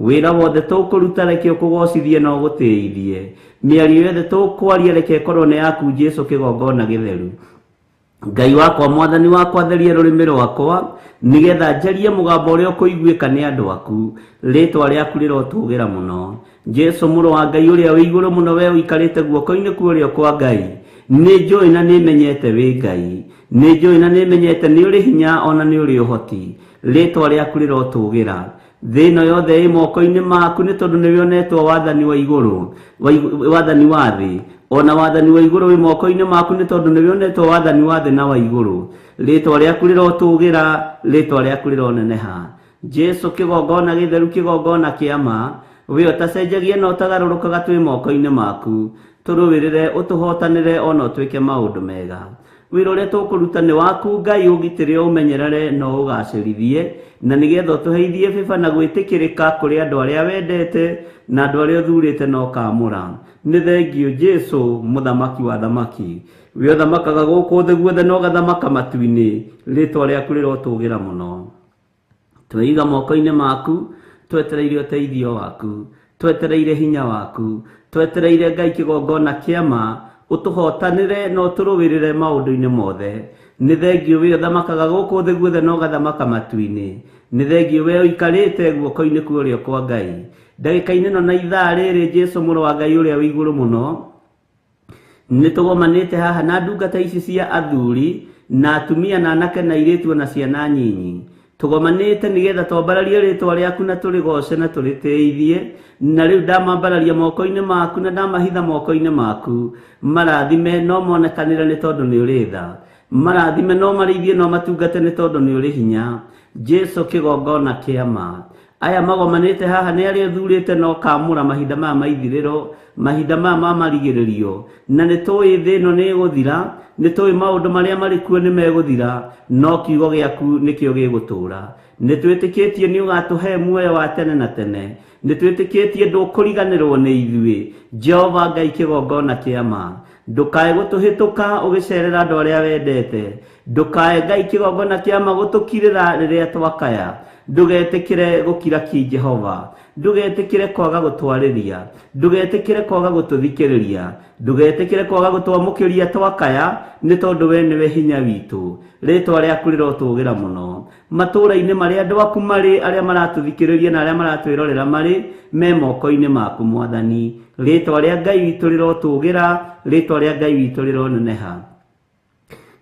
Wĩra wothe tũkũruta reke ũkũgocithie na ũgũtĩithie. Mĩario yothe tũkwaria reke ĩkorwo nĩ yaku Jesu kĩgongona gĩtheru. Ngai wakwa Mwathani wakwa theria rũrĩmĩ rwakwa nĩgetha njarie mũgambo ũrĩa ũkũiguĩka nĩ andũ aku. Rĩtwa rĩaku rĩrotũgĩra mũno. Jesu mũrũ wa Ngai ũrĩa wĩ igũrũ mũno, we ũikarĩte guoko-inĩ kwa ũrĩo kwa Ngai. Nĩ njũĩ na nĩ menyete wĩ Ngai. Nĩ njũĩ na nĩ menyete nĩ ũrĩ hinya ona nĩ ũrĩ ũhoti. Rĩtwa rĩaku rĩrotũgĩra. Thĩ ĩno yothe ĩ moko-inĩ maku nĩ tondũ nĩwe ũnetwo wathani wa igũrũ, wathani wa thĩ. Ona wathani wa igũrũ wĩ moko-inĩ maku nĩ tondũ nĩwe ũnetwo wathani wa thĩ na wa igũrũ. Rĩtwa rĩaku rĩrotũgĩra, rĩtwa rĩaku rĩroneneha. Jesu kĩgongona gĩtheru, kĩgongona kĩa ma, we ũtacenjagia na ũtagarũrũkaga twĩ moko-inĩ maku. Tũrũĩrĩre, ũtũhotanĩre ona ũtwĩke maũndũ mega. Wĩra ũrĩa tũkũruta nĩ waku Ngai, ũgitĩre, ũmenyerere na ũgacĩrithie, na nĩgetha ũtũheithie bĩba na gwĩtĩkĩrĩka kũrĩ andũ arĩa wendete na andũ arĩa ũthurĩte na ũkamũra. Nĩ thengio Jesu mũthamaki wa thamaki, we ũthamakaga gũkũ thĩ guothe na ũgathamaka matu-inĩ. Rĩtwa rĩaku rĩrotũgĩra mũno. Tweiga moko-inĩ maku, twetereire ũteithio waku, twetereire hinya waku, twetereire Ngai kĩgongona kĩa ma, ũtũhotanĩre na ũtũrũĩrĩre maũndũ-inĩ mothe. Nĩ thengio we ũthamakaga gũkũ thĩ guothe na ũgathamaka matu-inĩ. Nĩ thengio we ũikarĩte guoko-inĩ kwa ũrĩo kwa Ngai. Ndagĩka-inĩ ĩno na ithaa rĩrĩ Jesu mũrũ wa Ngai ũrĩa wĩ igũrũ mũno, nĩ tũgomanĩte haha na ndungata ici cia athuri na atumia na anake na airĩtu na ciana nyinyi. Tũgomanĩte nĩgetha twambararie rĩtwa rĩaku na tũrĩgoce na tũrĩtĩithie. Na rĩu ndamambararia moko-inĩ maku na ndamahitha moko-inĩ maku. Marathime no monekanĩre nĩ tondũ nĩ ũrĩ tha. Marathime no marĩithie no matungate nĩ tondũ nĩ ũrĩ hinya. Jesu kĩgongona kĩa ma. Aya magomanĩte haha nĩ arĩa ũthurĩte na ũkamũra mahinda maya ma ithirĩro, mahinda maya ma marigĩrĩrio. Na nĩ tũĩ thĩ ĩno nĩ ĩgũthira, nĩ tũĩ maũndũ marĩa marĩ kuo nĩ megũthira, no kiugo gĩaku nĩkĩo gĩgũtũũra. Nĩ twĩtĩkĩtie nĩ ũgatũhe muoyo wa tene na tene. Nĩ twĩtĩkĩtie ndũkũriganĩrwo nĩ ithuĩ. Jehova Ngai kĩgongona kĩa ma, ndũkae gũtũhĩtũka ũgĩcerera andũ arĩa wendete. Ndũkae Ngai kĩgongona kĩa ma gũtũkirĩra rĩrĩa twakaya. Ndũgetĩkĩre gũkira ki Jehova. Ndũgetĩkĩre kwaga gũtwarĩria. Ndũgetĩkĩre kwaga gũtũthikĩrĩria. Ndũgetĩkĩre kwaga gũtwamũkĩria twakaya, nĩ tondũ we nĩwe hinya witũ. Rĩtwa rĩaku rĩrotũgĩra mũno. Matũũra-inĩ marĩa andũ aku marĩ, arĩa maratũthikĩrĩria na arĩa maratwĩrorera marĩ, me moko-inĩ maku Mwathani. Rĩtwa rĩa Ngai witũ rĩrotũgĩra, rĩtwa rĩa Ngai witũ rĩroneneha.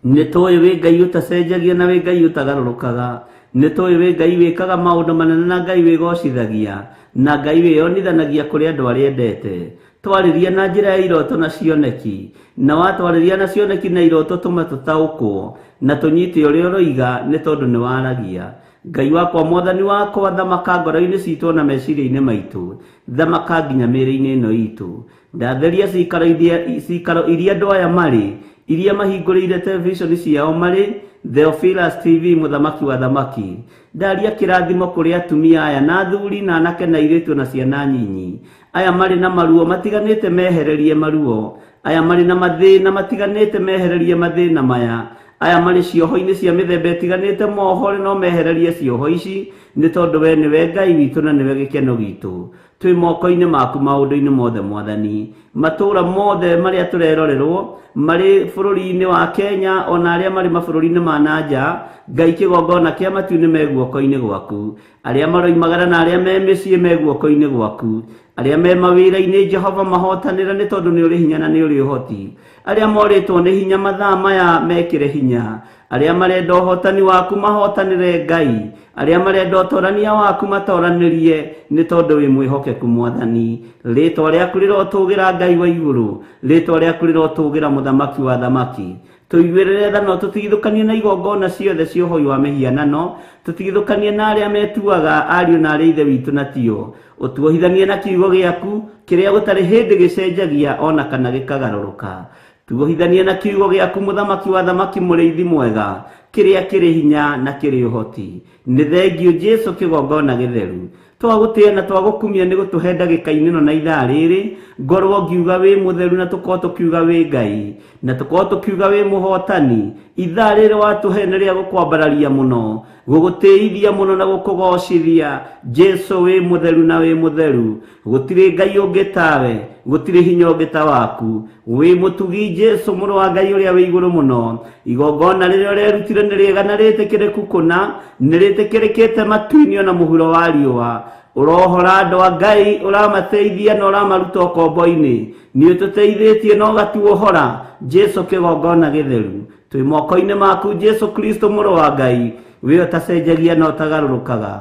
Nĩ tũĩ wĩ Ngai ũtacenjagia na wĩ Ngai ũtagarũrũkaga. Nĩ tũĩ wĩ Ngai wĩkaga maũndũ manene na Ngai wĩgocithagia, na Ngai wĩyonithanagia kũrĩ andũ arĩa endete. Twarĩria na njĩra ya iroto na cioneki, na watwarĩria na cioneki na iroto tũma tũtaũkwo na tũnyite ũrĩa ũroiga, nĩ tondũ nĩ waragia. Ngai wakwa, Mwathani wakwa, thamaka ngoro-inĩ citũ na meciria-inĩ maitũ, thamaka nginya mĩĩrĩ-inĩ ĩno itũ. Ndatheria cikaro iria andũ aya marĩ, iria mahingũrĩire televisheni ciao marĩ, Theophilus TV, mũthamaki wa thamaki. Ndaria kĩrathimo kũrĩ atumia aya na athuri na anake na airĩtu na ciana nyinyi. Aya marĩ na maruo matiganĩte mehererie maruo. Aya marĩ na mathĩna matiganĩte mehererie mathĩna maya. Aya marĩ cioho-inĩ cia mĩthemba ĩtiganĩte mohore no mehererie cioho ici, nĩ tondũ we nĩwe Ngai witũ na nĩwe gĩkeno gitũ. Twĩ moko-inĩ maku maũndũ-inĩ mothe Mwathani. Matũũra mothe marĩa tũrerorerwo marĩ bũrũri-inĩ wa Kenya ona arĩa marĩ mabũrũri-inĩ ma na nja, Ngai kĩgongona kĩa matu-inĩ me guoko-inĩ gwaku. Arĩa maroimagara na arĩa me mĩciĩ me guoko-inĩ gwaku. Arĩa me mawĩra-inĩ Jehova mahotanĩra, nĩ tondũ nĩ ũrĩ hinya na nĩ ũrĩ ũhoti. Arĩa morĩtwo nĩ hinya mathaa maya mekĩre hinya. Arĩa marenda ũhotani waku mahotanĩre Ngai. Arĩa marenda ũtorania waku matoranĩrie, nĩ tondũ wĩ mwĩhokeku Mwathani. Rĩtwa rĩaku rĩrotũgĩra Ngai wa igũrũ. Rĩtwa rĩaku rĩrotũgĩra mũthamaki wa thamaki. Tũiguĩrĩre tha na tũtigithũkanie na igongona ciothe cia ũhoi wa mĩhianano, tũtigithũkanie na arĩa metuaga ariũ na arĩa ithe witũ na tio. Ũtuohithanie na kiugo gĩaku kĩrĩa gũtarĩ hĩndĩ gĩcenjagia ona kana gĩkagarũrũka. Tuohithanie na kiugo gĩaku mũthamaki wa thamaki, mũrĩithi mwega, kĩrĩa kĩrĩ hinya na kĩrĩ ũhoti. Nĩ thengiũ Jesu kĩgongona gĩtheru. Twagũtĩĩa na twagũkumia nĩ gũtũhe ndagĩka-inĩ ĩno na ithaa rĩrĩ, ngorwo ngiuga wĩ mũtheru na tũkorwo tũkiuga wĩ Ngai, na tũkorwo tũkiuga wĩ mũhotani. Ithaa rĩrĩ watũhe nĩ rĩa gũkwambararia mũno, gũgũtĩithia mũno na gũkũgocithia. Jesu wĩ mũtheru na wĩ mũtheru. Gũtirĩ Ngai ũngĩ tawe, gũtirĩ hinya ũngĩ ta waku. Wĩ mũtugi Jesu mũrũ wa Ngai ũrĩa wĩ igũrũ mũno. Igongona rĩrĩa ũrerutire nĩ rĩega na rĩtĩkĩrĩku kũna, nĩ rĩtĩkĩrĩkĩte matu-inĩ ona mũhuro wa riũa. Ũrohora andũ a Ngai, ũramateithia na ũramaruta ũkombo-inĩ. Nĩ ũtũteithĩtie na ũgatuohora. Jesu kĩgongona gĩtheru. Twĩ moko-inĩ maku Jesu Kristo mũrũ wa Ngai, wĩ ũtacenjagia na ũtagarũrũkaga.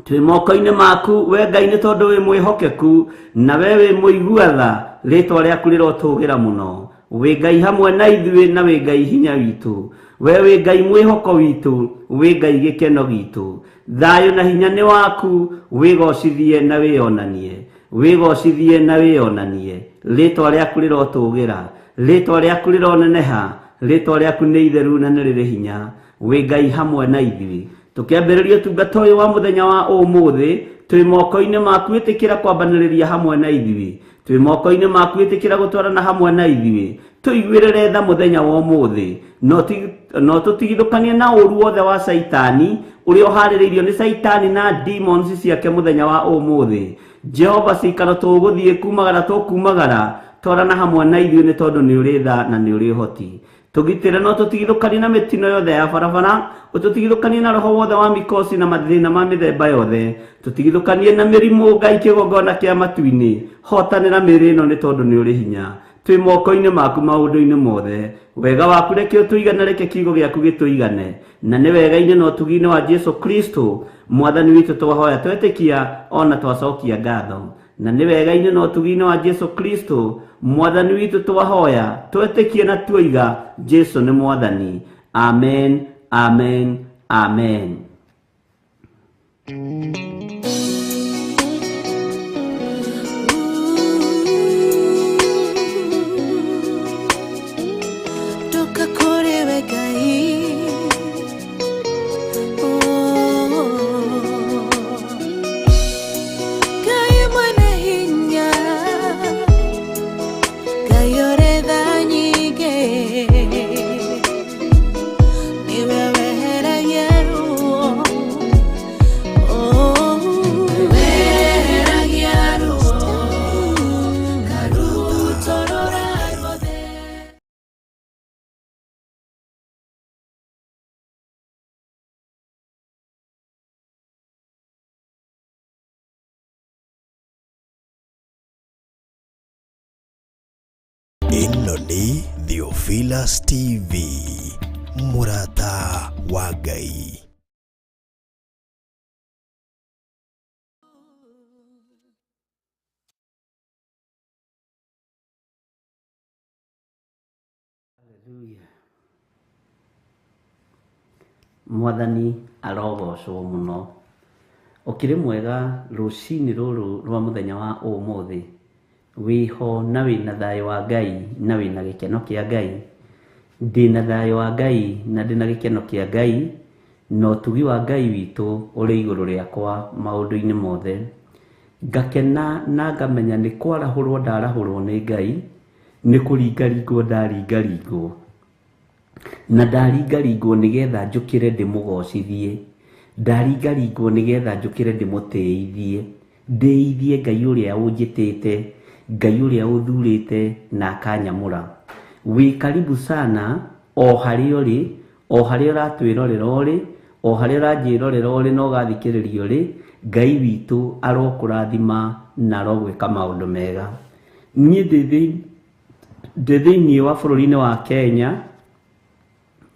Twĩ moko-inĩ maku we Ngai, nĩ tondũ wĩ mwĩhokeku na we wĩ mũigua tha. Rĩtwa rĩaku rĩrotũgĩra mũno. Wĩ Ngai hamwe na ithuĩ na wĩ Ngai hinya witũ. We wĩ Ngai mwĩhoko witũ, wĩ Ngai gĩkeno gitũ. Thayũ na hinya nĩ waku, wĩgocithie na wĩonanie. Wĩgocithie na wĩonanie. Rĩtwa rĩaku rĩrotũgĩra, rĩtwa rĩaku rĩroneneha, rĩtwa rĩaku nĩ itheru na nĩ rĩrĩ hinya. Wĩ Ngai hamwe na ithuĩ. Tũkĩambĩrĩria ũtungata ũyũ wa mũthenya wa ũmũthĩ, twĩ moko-inĩ maku, ĩtĩkĩra kwambanĩrĩria hamwe na ithuĩ. Twĩ moko-inĩ maku, ĩtĩkĩra gũtwarana hamwe na ithuĩ. Tũiguĩrĩre tha mũthenya wa ũmũthĩ, no tũtigithũkanie na ũru wothe wa Caitani ũrĩa ũharĩrĩirio nĩ Caitani na demons ciake mũthenya wa ũmũthĩ. Jehova, cikaro tũgũthiĩ kumagara tũkumagara, twarana hamwe na ithuĩ, nĩ tondũ nĩ ũrĩ tha na nĩ ũrĩ ũhoti. Tũgitĩre no tũtigithũkanie na mĩtino yothe ya barabara, ũtũtigithũkanie na roho wothe wa mikosi na mathĩna ma mĩthemba yothe, tũtigithũkanie na mĩrimũ. Ngai kĩgongona kĩa matu-inĩ, hotanĩra mĩĩrĩ ĩno, nĩ tondũ nĩ ũrĩ hinya. Twĩ moko-inĩ maku maũndũ-inĩ mothe. Wega waku reke ũtũigane, reke kiugo gĩaku gĩtũigane, na nĩ wega-inĩ na ũtugi-inĩ wa Jesu Kristo Mwathani witũ twahoya, twetĩkia ona twacokia ngatho. Na nĩ wega-inĩ na ũtugi-inĩ wa Jesu Kristo Mwathani witũ twahoya, twetĩkie na tuoiga Jesu nĩ Mwathani. Amen, amen, amen. Ndoka kũrĩ we Ngai. Oh. Ngai mwene hinya, Ngai ũrĩ tha nyingĩ. Ĩno nĩ Theophilus TV, mũrata wa Ngai. Hallelujah. Mwathani arogocwo mũno. Ũkĩrĩ mwega rũcinĩ rũrũ rwa mũthenya wa ũmũthĩ, wĩho na wĩna thayũ wa Ngai na wĩna gĩkeno kĩa Ngai. Ndĩna thayũ wa Ngai na ndĩna gĩkeno kĩa Ngai, na ũtugi wa Ngai witũ ũrĩ igũrũ rĩakwa maũndũ-inĩ mothe. Ngakena na ngamenya nĩ kwarahũrwo ndarahũrwo nĩ Ngai, nĩ kũringaringwo ndaringaringwo. Na ndaringaringwo nĩgetha njũkĩre ndĩmũgocithie, ndaringaringwo nĩgetha njũkĩre ndĩmũtĩithie, ndĩithie Ngai ũrĩa ũnjĩtĩte, Ngai ũrĩa ũthurĩte na akanyamũra. Wĩ karibu sana o harĩa ũrĩ, o harĩa ũratwĩrorera ũrĩ, o harĩa ũranjĩrorera ũrĩ na ũgathikĩrĩria ũrĩ, Ngai witũ arokũrathima na arogwĩka maũndũ mega. Niĩ ndĩ thĩinĩ wa bũrũri-inĩ wa Kenya,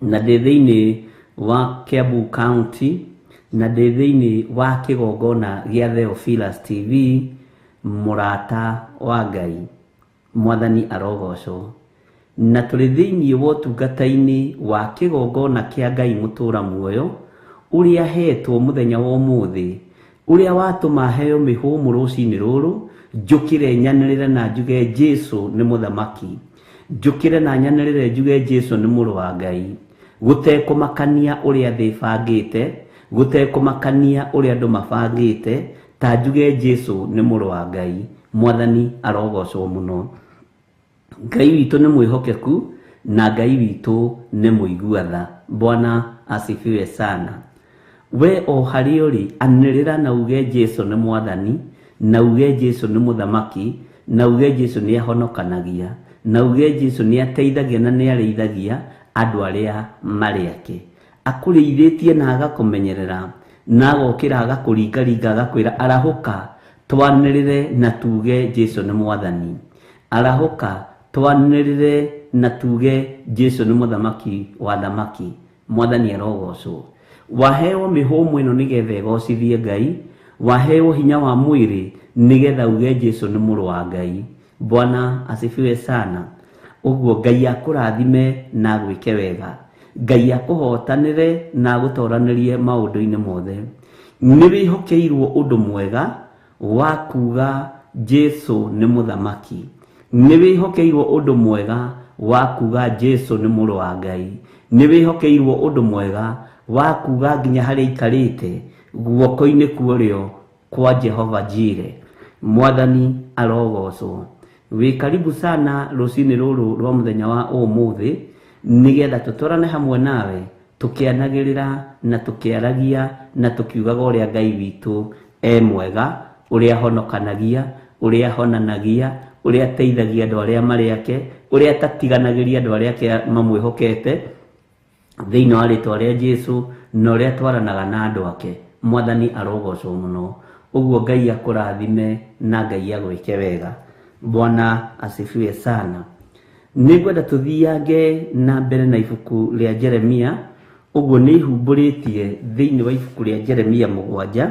na ndĩ thĩinĩ wa Kiambu County, na ndĩ thĩinĩ wa kĩgongona gĩa Theophilus TV, mũrata wa Ngai. Mwathani arogocwo. Na tũrĩ thĩinĩ wa ũtungata-inĩ wa kĩgongona kĩa Ngai mũtũra muoyo, ũrĩa hetwo mũthenya wa ũmũthĩ, ũrĩa watũma heo mĩhũmũ rũcinĩ rũrũ, njũkĩre nyanĩrĩre na njuge Jesu nĩ mũthamaki. Njũkĩre na nyanĩrĩre njuge Jesu nĩ mũrũ wa Ngai. Gũtekũmakania ũrĩa thĩ ĩbangĩte, gũtekũmakania ũrĩa andũ mabangĩte, ta njuge Jesu nĩ mũrũ wa Ngai. Mwathani arogocwo mũno. Ngai witũ nĩ mwĩhokeku na Ngai witũ nĩ mũigua tha. Bwana asifiwe sana. We o harĩa ũrĩ, anĩrĩra na uge Jesu nĩ mwathani, na uge Jesu nĩ mũthamaki, na uge Jesu nĩ ahonokanagia, na uge Jesu nĩ ateithagia na nĩ arĩithagia andũ arĩa marĩ ake. Akũrĩithĩtie na agakũmenyerera, na agokĩra agakũringaringa agakwĩra arahũka, twanĩrĩre na tuge Jesu nĩ mwathani. Arahũka, twanĩrĩre na tuge Jesu nĩ mũthamaki wa thamaki. Mwathani arogocwo. Waheo mĩhũmũ ĩno nĩgetha ĩgocithie Ngai, waheo hinya wa mwĩrĩ nĩgetha uge Jesu nĩ mũrũ wa Ngai. Bwana asifiwe sana. Ũguo Ngai akũrathime na agwĩke wega. Ngai akũhotanĩre na agũtoranĩrie maũndũ-inĩ mothe. Nĩ wĩhokeirwo ũndũ mwega wa kuga Jesu nĩ mũthamaki. Nĩ wĩhokeirwo ũndũ mwega wa kuga Jesu nĩ mũrũ wa Ngai. Nĩ wĩhokeirwo ũndũ mwega wa kuga nginya harĩa aikarĩte guoko-inĩ kwa ũrĩo kwa Jehova Jire. Mwathani arogocwo. Wĩ karibu sana rũcinĩ rũrũ rwa mũthenya wa ũmũthĩ, nĩgetha tũtwarane hamwe nawe tũkĩanagĩrĩra na tũkĩaragia na tũkiugaga ũrĩa Ngai witũ e mwega, ũrĩa ahonokanagia, ũrĩa ahonanagia, ũrĩa ateithagia andũ arĩa marĩ ake, ũrĩa atatiganagĩria andũ arĩa ake mamwĩhokete thĩinĩ wa rĩtwa rĩa Jesu, na ũrĩa atwaranaga na andũ ake. Mwathani arogocwo mũno. Ũguo Ngai akũrathime na Ngai agwĩke wega. Bwana asifiwe sana. Nĩngwenda tũthiange na mbere na ibuku rĩa Jeremia. Ũguo nĩ ihumbũrĩtie thĩinĩ wa ibuku rĩa Jeremia 7,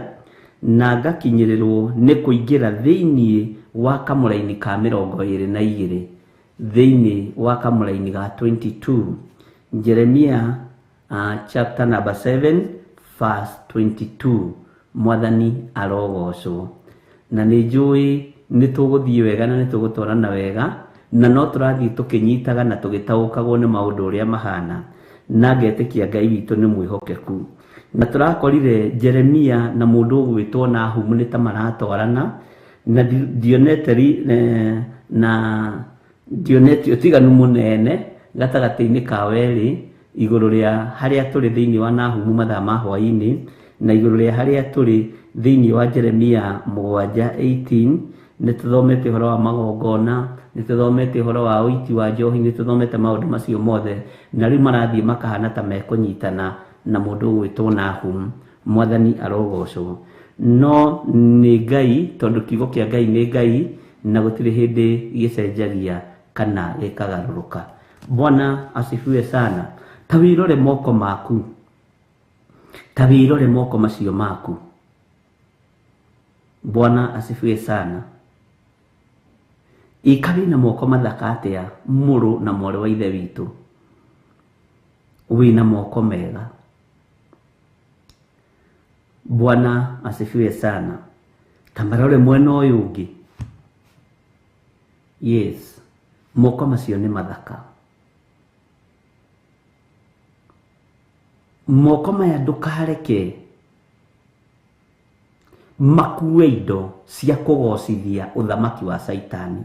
na ngakinyĩrĩrwo nĩ kũingĩra thĩinĩ wa kamũraini ka 22, thĩinĩ wa kamũraini ga 22. Jeremia chapter number 7 verse 22. Mwathani arogocwo. Na nĩ njũĩ nĩ tũgũthiĩ wega na nĩ tũgũtwarana wega, na no tũrathiĩ tũkĩnyitaga na tũgĩtaũkagwo nĩ maũndũ ũrĩa mahana, na ngetĩkia Ngai witũ nĩ mwĩhokeku. Na tũrakorire Jeremia na mũndũ ũgwĩtwo Nahumu nĩ ta maratwarana, na ndionete na ndionete ũtiganu mũnene gatagatĩ-inĩ ka werĩ igũrũ rĩa harĩa tũrĩ thĩinĩ wa Nahumu mathaa ma hwaĩ-inĩ, na igũrũ rĩa harĩa tũrĩ thĩinĩ wa Jeremia 7:18. Nĩ tũthomete ũhoro wa magongona, nĩ tũthomete ũhoro wa ũiti wa njohi, nĩ tũthomete maũndũ macio mothe, na rĩu marathiĩ makahana ta mekũnyitana na mũndũ ũgwĩtwo Nahum. Mwathani arogocwo. No nĩ Ngai, tondũ kiugo kĩa Ngai nĩ Ngai, na gũtirĩ hĩndĩ gĩcenjagia kana gĩkagarũrũka. Bwana asifiwe sana. Ta wĩrore moko maku, ta wĩrore moko macio maku. Bwana asifiwe sana. Ika wĩna moko mathaka atĩa, mũrũ na mwarĩ wa ithe witũ, wĩna moko mega. Bwana asifiwe sana. Ta marore mwena ũyũ ũngĩ. Yes, moko macio nĩ mathaka. Moko maya ndũkareke makue indo cia kũgocithia ũthamaki wa Caitani.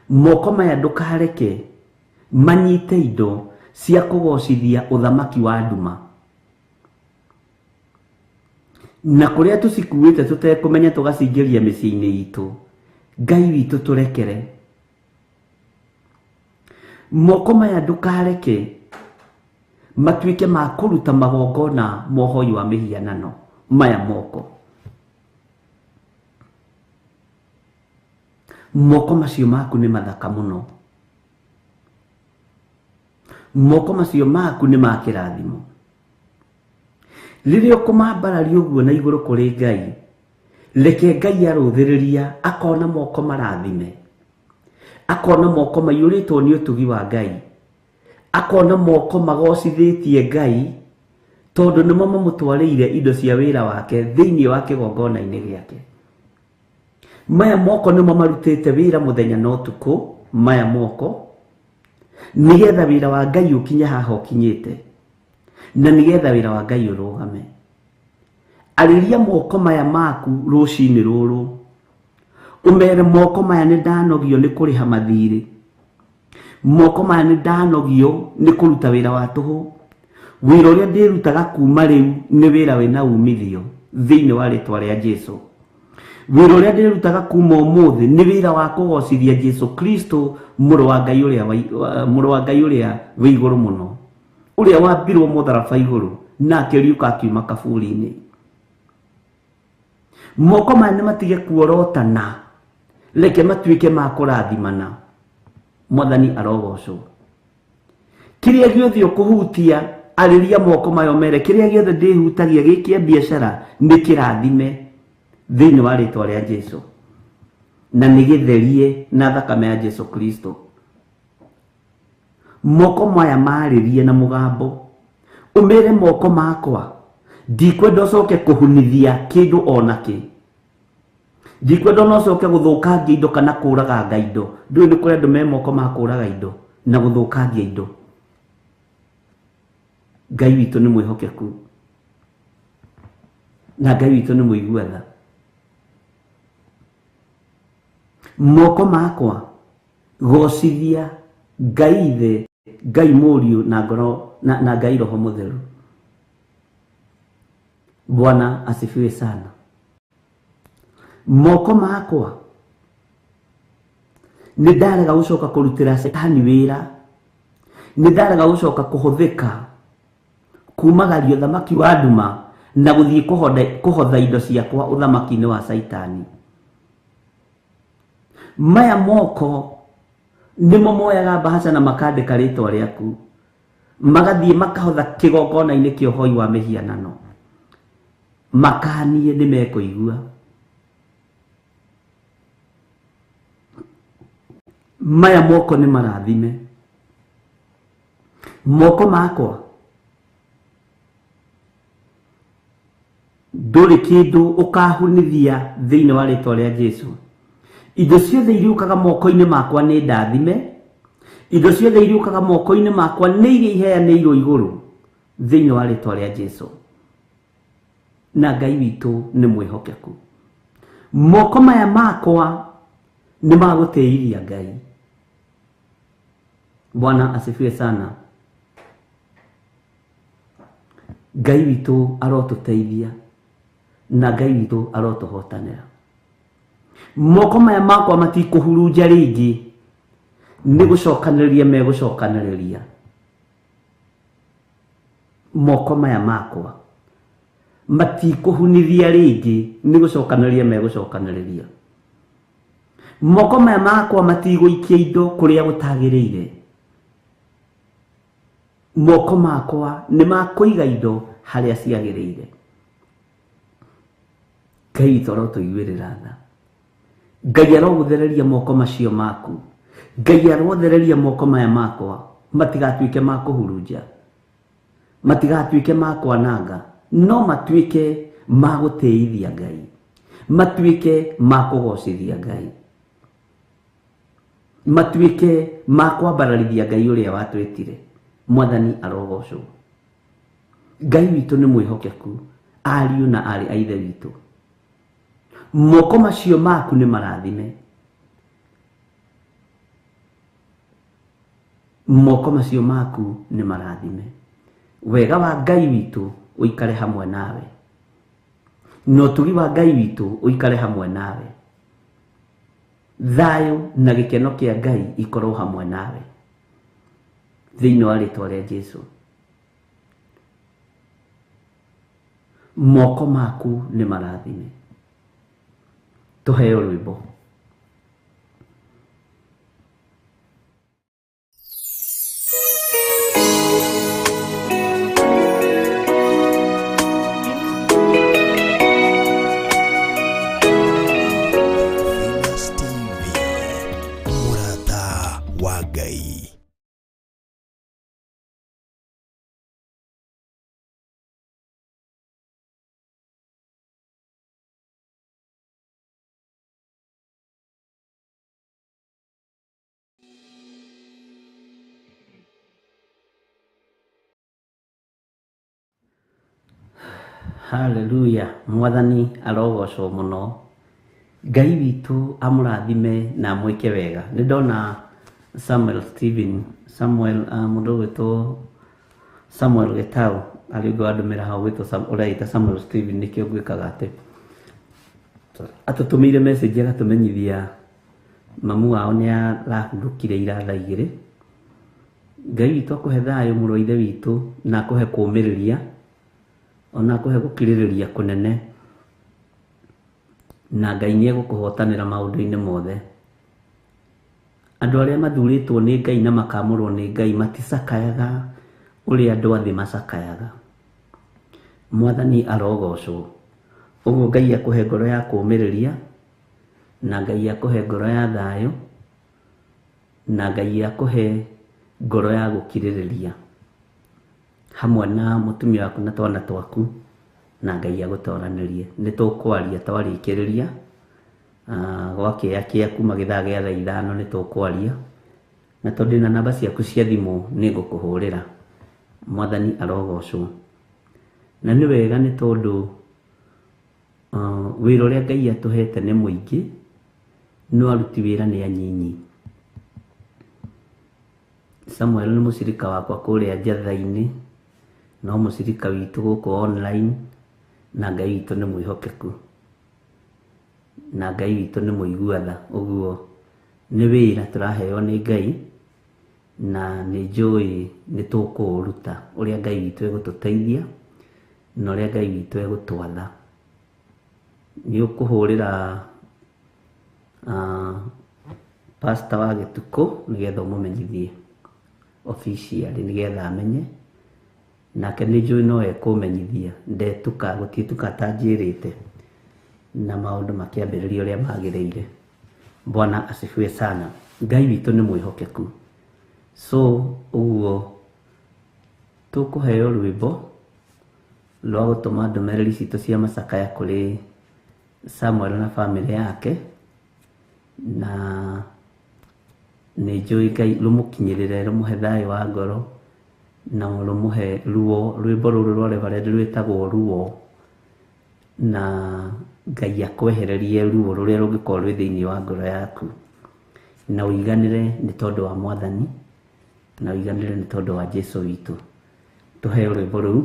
Moko maya ndũkareke manyite indo cia kũgocithia ũthamaki wa nduma. Na kũrĩa tũcikuĩte tũtekũmenya tũgacingĩria mĩciĩ-inĩ itũ, Ngai witũ tũrekere. Moko maya ndũkareke matuĩke ma kũruta magongona mohoi wa mĩhianano. Maya moko, moko macio maku nĩ mathaka mũno. Moko macio maku nĩ ma kĩrathimo. Rĩrĩa ũkũmambararia ũguo na igũrũ kũrĩ Ngai, reke Ngai arũthĩrĩria akona moko marathime, akona moko maiyũrĩtwo nĩ ũtugi wa Ngai, akona moko magocithĩtie Ngai, tondũ nĩmo mamũtwarĩire indo cia wĩra wake thĩinĩ wa kĩgongona-inĩ gĩake. Maya moko nĩmo marutĩte wĩra mũthenya na ũtukũ, maya moko, nĩgetha wĩra wa Ngai ũkinye haha ũkinyĩte, na nĩgetha wĩra wa Ngai ũrũgame. Arĩria moko maya maku rũcinĩ rũrũ, ũmere moko maya nĩ ndanogio nĩ kũrĩha mathirĩ, moko maya nĩ ndanogio nĩ kũruta wĩra wa tũhũ. Wĩra ũrĩa ndĩrutaga kuma rĩu nĩ wĩra wĩna umithio thĩinĩ wa rĩtwa rĩa Jesũ. Wĩra ũrĩa ndĩrutaga kuma ũmũthĩ nĩ wĩra wa kũgocithia Jesũ Kristo, mũrũ wa Ngai ũrĩa mũrũ wa Ngai ũrĩa wĩ igũrũ mũno, ũrĩa wambirwo mũtharaba igũrũ na akĩriũka akiuma kaburi-inĩ. Moko maya nĩ matige kuorotana, reke matuĩke ma kũrathimana. Mwathani arogocwo. Kĩrĩa gĩothe ũkũhutia, arĩria moko mayo mere kĩrĩa gĩothe ndĩhutagia gĩkĩa biacara nĩ kĩrathime thĩinĩ wa rĩtwa rĩa Jesũ, na nĩ gĩtherie na thakame ya Jesũ Kristo. Moko maya marĩrie na mũgambo, ũmere moko makwa ndikwenda ũcoke kũhunithia kĩndũ ona kĩ, ndikwenda ona ũcoke gũthũkangia indo kana kũraganga indo. Ndũĩ nĩ kũrĩ andũ me moko ma kũraga indo na gũthũkangia indo. Ngai witũ nĩ mwĩhokeku, na Ngai witũ nĩ mũigua tha. Moko makwa gocithia Ngai Ithe, Ngai Mũriũ na ngoro na Ngai Roho Mũtheru. Bwana asifiwe sana. Moko makwa nĩ ndarega gũcoka kũrutĩra Caitani wĩra, nĩ ndarega gũcoka kũhũthĩka kumagaria ũthamaki wa nduma na gũthiĩ kũhotha indo ciakwa ũthamaki-inĩ wa Caitani. Maya moko nĩmo moyaga mbahaca na makandĩka rĩtwa rĩaku, magathiĩ makahotha kĩgongona-inĩ kĩa ũhoi wa mĩhianano. Makanie nĩ mekũigua. Maya moko nĩ marathime. Moko makwa ndũrĩ kĩndũ ũkahunithia thĩinĩ wa rĩtwa rĩa Jesũ. Indo ciothe iriũkaga moko-inĩ makwa nĩ ndathime, indo ciothe iriũkaga moko-inĩ makwa nĩ iria iheanĩirwo igũrũ thĩinĩ wa rĩtwa rĩa Jesũ. Na Ngai witũ nĩ mwĩhokeku. Moko maya makwa nĩ magũtĩithia Ngai. Bwana asifiwe sana. Ngai witũ arotũteithia na Ngai witũ arotũhotanĩra. Moko maya makwa matikũhurunja rĩngĩ, nĩ gũcokanĩrĩria megũcokanĩrĩria. Moko maya makwa matikũhunithia rĩngĩ, nĩ gũcokanĩrĩria megũcokanĩrĩria. Moko maya makwa matigũikia indo kũrĩa gũtagĩrĩire. Moko makwa nĩ makũiga indo harĩa ciagĩrĩire. Ngai witũ arotũiguĩrĩra tha. Ngai arogũthereria moko macio maku. Ngai arothereria moko maya makwa matigatuĩke ma kũhurunja, matigatuĩke ma kwananga, no matuĩke ma gũtĩithia Ngai, matuĩke ma kũgocithia Ngai, matuĩke ma kwambararithia Ngai ũrĩa watwĩtire. Mwathani arogocwo. Ngai witũ nĩ mwĩhokeku, ariũ na aarĩ a Ithe witũ. Moko macio maku nĩ marathime. Moko macio maku nĩ marathime. Wega wa Ngai witũ ũikare hamwe nawe, na ũtugi wa Ngai witũ ũikare hamwe nawe. Thayũ na gĩkeno kĩa Ngai ikorwo hamwe nawe thĩinĩ wa rĩtwa rĩa Jesu. Moko maku nĩ marathime. Tũheo rwĩmbo. Theophilus TV, Mũrata wa Ngai. Haleluya, Mwathani arogocwo mũno. Ngai witũ amũrathime na amwĩke wega. Nĩ ndona Samuel Steven, Samuel mũndũ ũgwĩtwo Samuel Gĩtaũ arĩ ũngĩ wandũmĩra hau ũgwĩtwo ũreĩta Samuel Steven, nĩkĩo ngwĩkaga atĩ atũtũmĩire message agatũmenyithia mamu wao nĩ arahurũkire ira thaa 2. Ngai witũ akũhe thayũ mũrũ wa Ithe witũ, na akũhe kũũmĩrĩria, ona akũhe gũkirĩrĩria kũnene, na Ngai nĩ egũkũhotanĩra maũndũ-inĩ mothe. Andũ arĩa mathurĩtwo nĩ Ngai na makamũrwo nĩ Ngai maticakayaga ũrĩa andũ a thĩ macakayaga. Mwathani arogocwo. Ũguo Ngai akũhe ngoro ya kũũmĩrĩria, na Ngai akũhe ngoro ya thayũ, na Ngai akũhe ngoro ya gũkirĩrĩria hamwe na mũtumia waku na twana twaku, na Ngai agũtoranĩrie. Nĩ tũkwaria twarĩkĩrĩria gwakĩa kĩa kuma gĩthaa gĩa thaa 5 nĩ tũkwaria, na tondũ ndĩna namba ciaku cia thimũ nĩ ngũkũhũrĩra. Mwathani arogocwo. Na nĩ wega nĩ tondũ wĩra ũrĩa Ngai atũhete nĩ mũingĩ, no aruti wĩra nĩ anyinyi. Samuel nĩ mũcirika wakwa kũrĩa Njatha-inĩ, no mũcirika witũ gũkũ online, na Ngai witũ nĩ mwĩhokeku, na Ngai witũ nĩ mũigua tha. Ũguo nĩ wĩra tũraheo nĩ Ngai, na nĩ njũĩ nĩ tũkũũruta ũrĩa Ngai witũ egũtũteithia na ũrĩa Ngai witũ egũtwatha. Nĩ ũkũhũrĩra pastor wa Gĩtukũ nĩgetha ũmũmenyithie officially, nĩgetha amenye. Nake nĩ njũĩ no ekũmenyithia, ndetuka gũtiĩtuka atanjĩrĩte, na maũndũ makĩambĩrĩria ũrĩa magĩrĩire. Bwana asifiwe sana. Ngai witũ nĩ mwĩhokeku. So ũguo tũkũheo rwĩmbo rwa gũtũma ndũmĩrĩri citũ cia macakaya kũrĩ Samuel na bamĩrĩ yake, na nĩ njũĩ Ngai rũmũkinyĩrĩre, rũmũhe thayũ wa ngoro, na rũmũhe ruo. Rwĩmbo rũrũ rwa Reverend rwĩtagwo Ruo, na Ngai akwehererie ruo rũrĩa rũngĩkorwo rwĩ thĩinĩ wa ngoro yaku, na ũiganĩre nĩ tondũ wa Mwathani, na ũiganĩre nĩ tondũ wa Jesu witũ. Tũheo rwĩmbo rũu.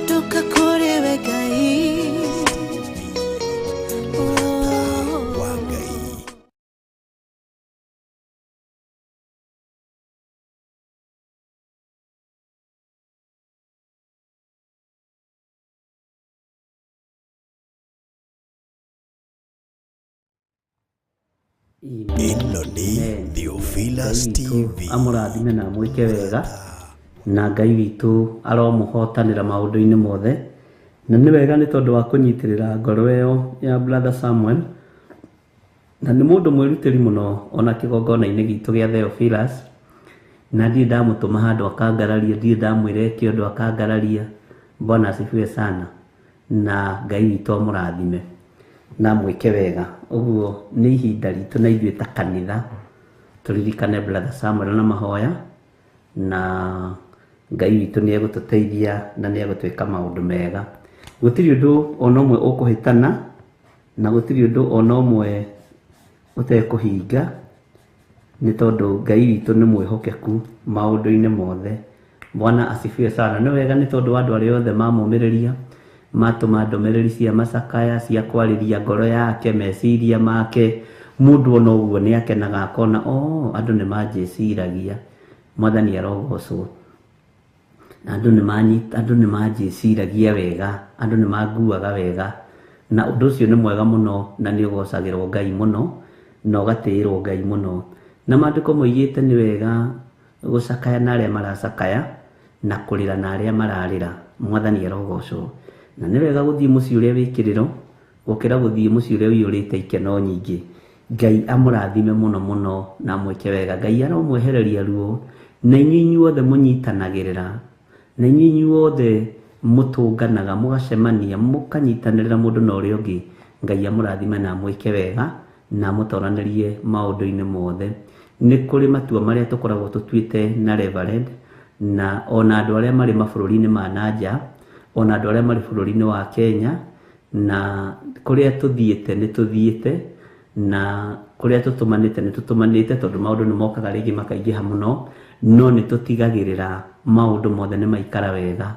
Ndoka kũrĩ we Ngai. Mũrata wa Ngai. Ĩno nĩ Theophilus Ngai witũ TV. Amũrathime na amwĩke wega, na Ngai witũ aromũhotanĩra maũndũ-inĩ mothe. Na nĩ wega nĩ tondũ wa kũnyitĩrĩra ngoro ĩyo ya Brother Samuel, na nĩ mũndũ mwĩrutĩri mũno ona kĩgongona-inĩ gitũ gĩa Theophilus. Na ndirĩ ndamũtũma handũ akangararia, ndirĩ ndamwĩra eke ũndũ akangararia. Bwana asifiwe sana, na Ngai witũ amũrathime na amwĩke wega. Ũguo nĩ ihinda ritũ na ithuĩ ta kanitha tũririkane Brother Samuel na mahoya, na Ngai witũ nĩ egũtũteithia na nĩ egũtwĩka maũndũ mega. Gũtirĩ ũndũ ona ũmwe ũkũhĩtana, na gũtirĩ ũndũ ona ũmwe ũtekũhinga, nĩ tondũ Ngai witũ nĩ mwĩhokeku maũndũ-inĩ mothe. Bwana asifiwe sana. Nĩ wega nĩ tondũ wa andũ arĩa othe mamũmĩrĩria, matũma ndũmĩrĩri cia macakaya, cia kwarĩria ngoro yake, meciria make. Mũndũ ona ũguo nĩ akenaga akona, oh, andũ nĩ manjĩciragia. Mwathani arogocwo. Na andũ nĩ manjĩciragia wega, andũ nĩ manguaga wega, na ũndũ ũcio nĩ mwega mũno, na nĩ ũgocagĩrwo Ngai mũno, na ũgatĩĩrwo Ngai mũno. Na maandĩko moigĩte nĩ wega gũcakaya na arĩa maracakaya, na kũrĩra na arĩa mararĩra. Mwathani arogocwo. Na nĩ wega gũthiĩ mũciĩ ũrĩa wĩ kĩrĩro gũkĩra gũthiĩ mũciĩ ũrĩa ũiyũrĩte ikeno nyingĩ. Ngai amũrathime mũno mũno na amwĩke wega. Ngai aromwehereria ruo, na inyuĩ inyuothe mũnyitanagĩrĩra, na inyuĩ inyuothe mũtũnganaga, mũgacemania, mũkanyitanĩrĩra mũndũ na ũrĩa ũngĩ. Ngai amũrathime na amwĩke wega, na amũtoranĩrie maũndũ-inĩ mothe. Nĩ kũrĩ matua marĩa tũkoragwo tũtuĩte na Reverend, na ona andũ arĩa marĩ mabũrũri-inĩ ma nanja, ona andũ arĩa marĩ bũrũri-inĩ wa Kenya, na kũrĩa tũthiĩte nĩ tũthiĩte, na kũrĩa tũtũmanĩte nĩ tũtũmanĩte, tondũ maũndũ nĩ mokaga rĩngĩ makaingĩha mũno, no nĩ tũtigagĩrĩra maũndũ mothe nĩ maikara wega,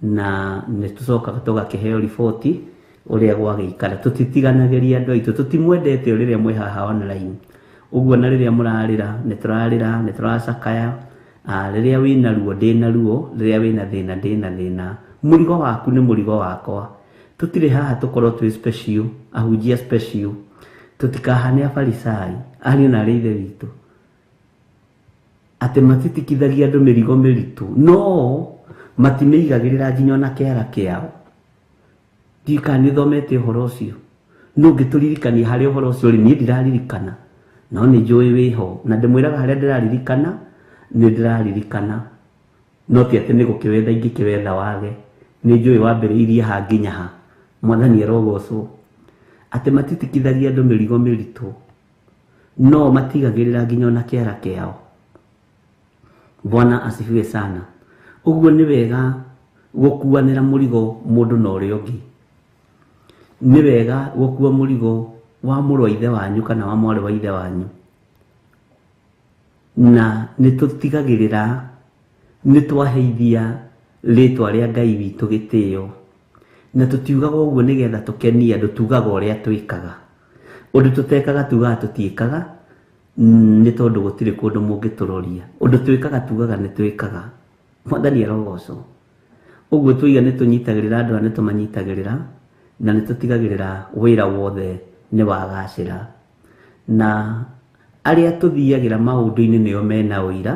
na nĩ tũcokaga tũgakĩheo riboti ũrĩa gwagĩikara. Tũtitiganagĩria andũ aitũ, tũtimwendete o rĩrĩa mwĩ haha online. Ũguo na rĩrĩa mũrarĩra nĩ tũrarĩra, nĩ tũracakaya. Rĩrĩa wĩna ruo ndĩna ruo, rĩrĩa wĩna thĩna ndĩna thĩna. Mũrigo waku nĩ mũrigo wakwa. Tũtirĩ haha tũkorwo twĩ special, ahunjia special. Tũtikahane afarisai, ariũ na arĩa ithe witũ, atĩ matitikithagia andũ mĩrigo mĩritũ, no matimĩigagĩrĩra nginya ona kĩara kĩao. Ndiũĩ kana nĩ ũthomete ũhoro ũcio, no ũngĩtũririkania harĩa ũhoro ũcio ũrĩ. Niĩ ndiraririkana, no nĩ njũĩ wĩho, na ndĩmwĩraga harĩa ndĩraririkana nĩ ndĩraririkana, no ti atĩ nĩ gũkĩwetha ingĩkĩwetha wage. Nĩ njũĩ wambĩrĩirie ha nginya ha. Mwathani arogocwo. Atĩ matitikithagia andũ mĩrigo mĩritũ, no matigagĩrĩra nginya ona kĩara kĩao. Bwana asifiwe sana. Ũguo nĩ wega gũkuanĩra mũrigo mũndũ na ũrĩa ũngĩ. Nĩ wega gũkua mũrigo wa mũrũ wa ithe wanyu kana wa mwarĩ wa ithe wanyu. Na nĩ tũtigagĩrĩra nĩ twaheithia rĩtwa rĩa Ngai witũ gĩtĩo. Na tũtiugaga ũguo nĩgetha tũkenie andũ, tugaga ũrĩa twĩkaga. Ũndũ tũtekaga tugaga tũtiĩkaga, nĩ tondũ gũtirĩ kũndũ mũngĩtũroria. Ũndũ twĩkaga tugaga nĩ twĩkaga. Mwathani arogocwo. Ũguo tuiga nĩ tũnyitagĩrĩra andũ aya, nĩ tũmanyitagĩrĩra, na nĩ tũtigagĩrĩra wĩra wothe nĩ wagacĩra. Na arĩa tũthiagĩra maũndũ-inĩ nĩo mena ũira,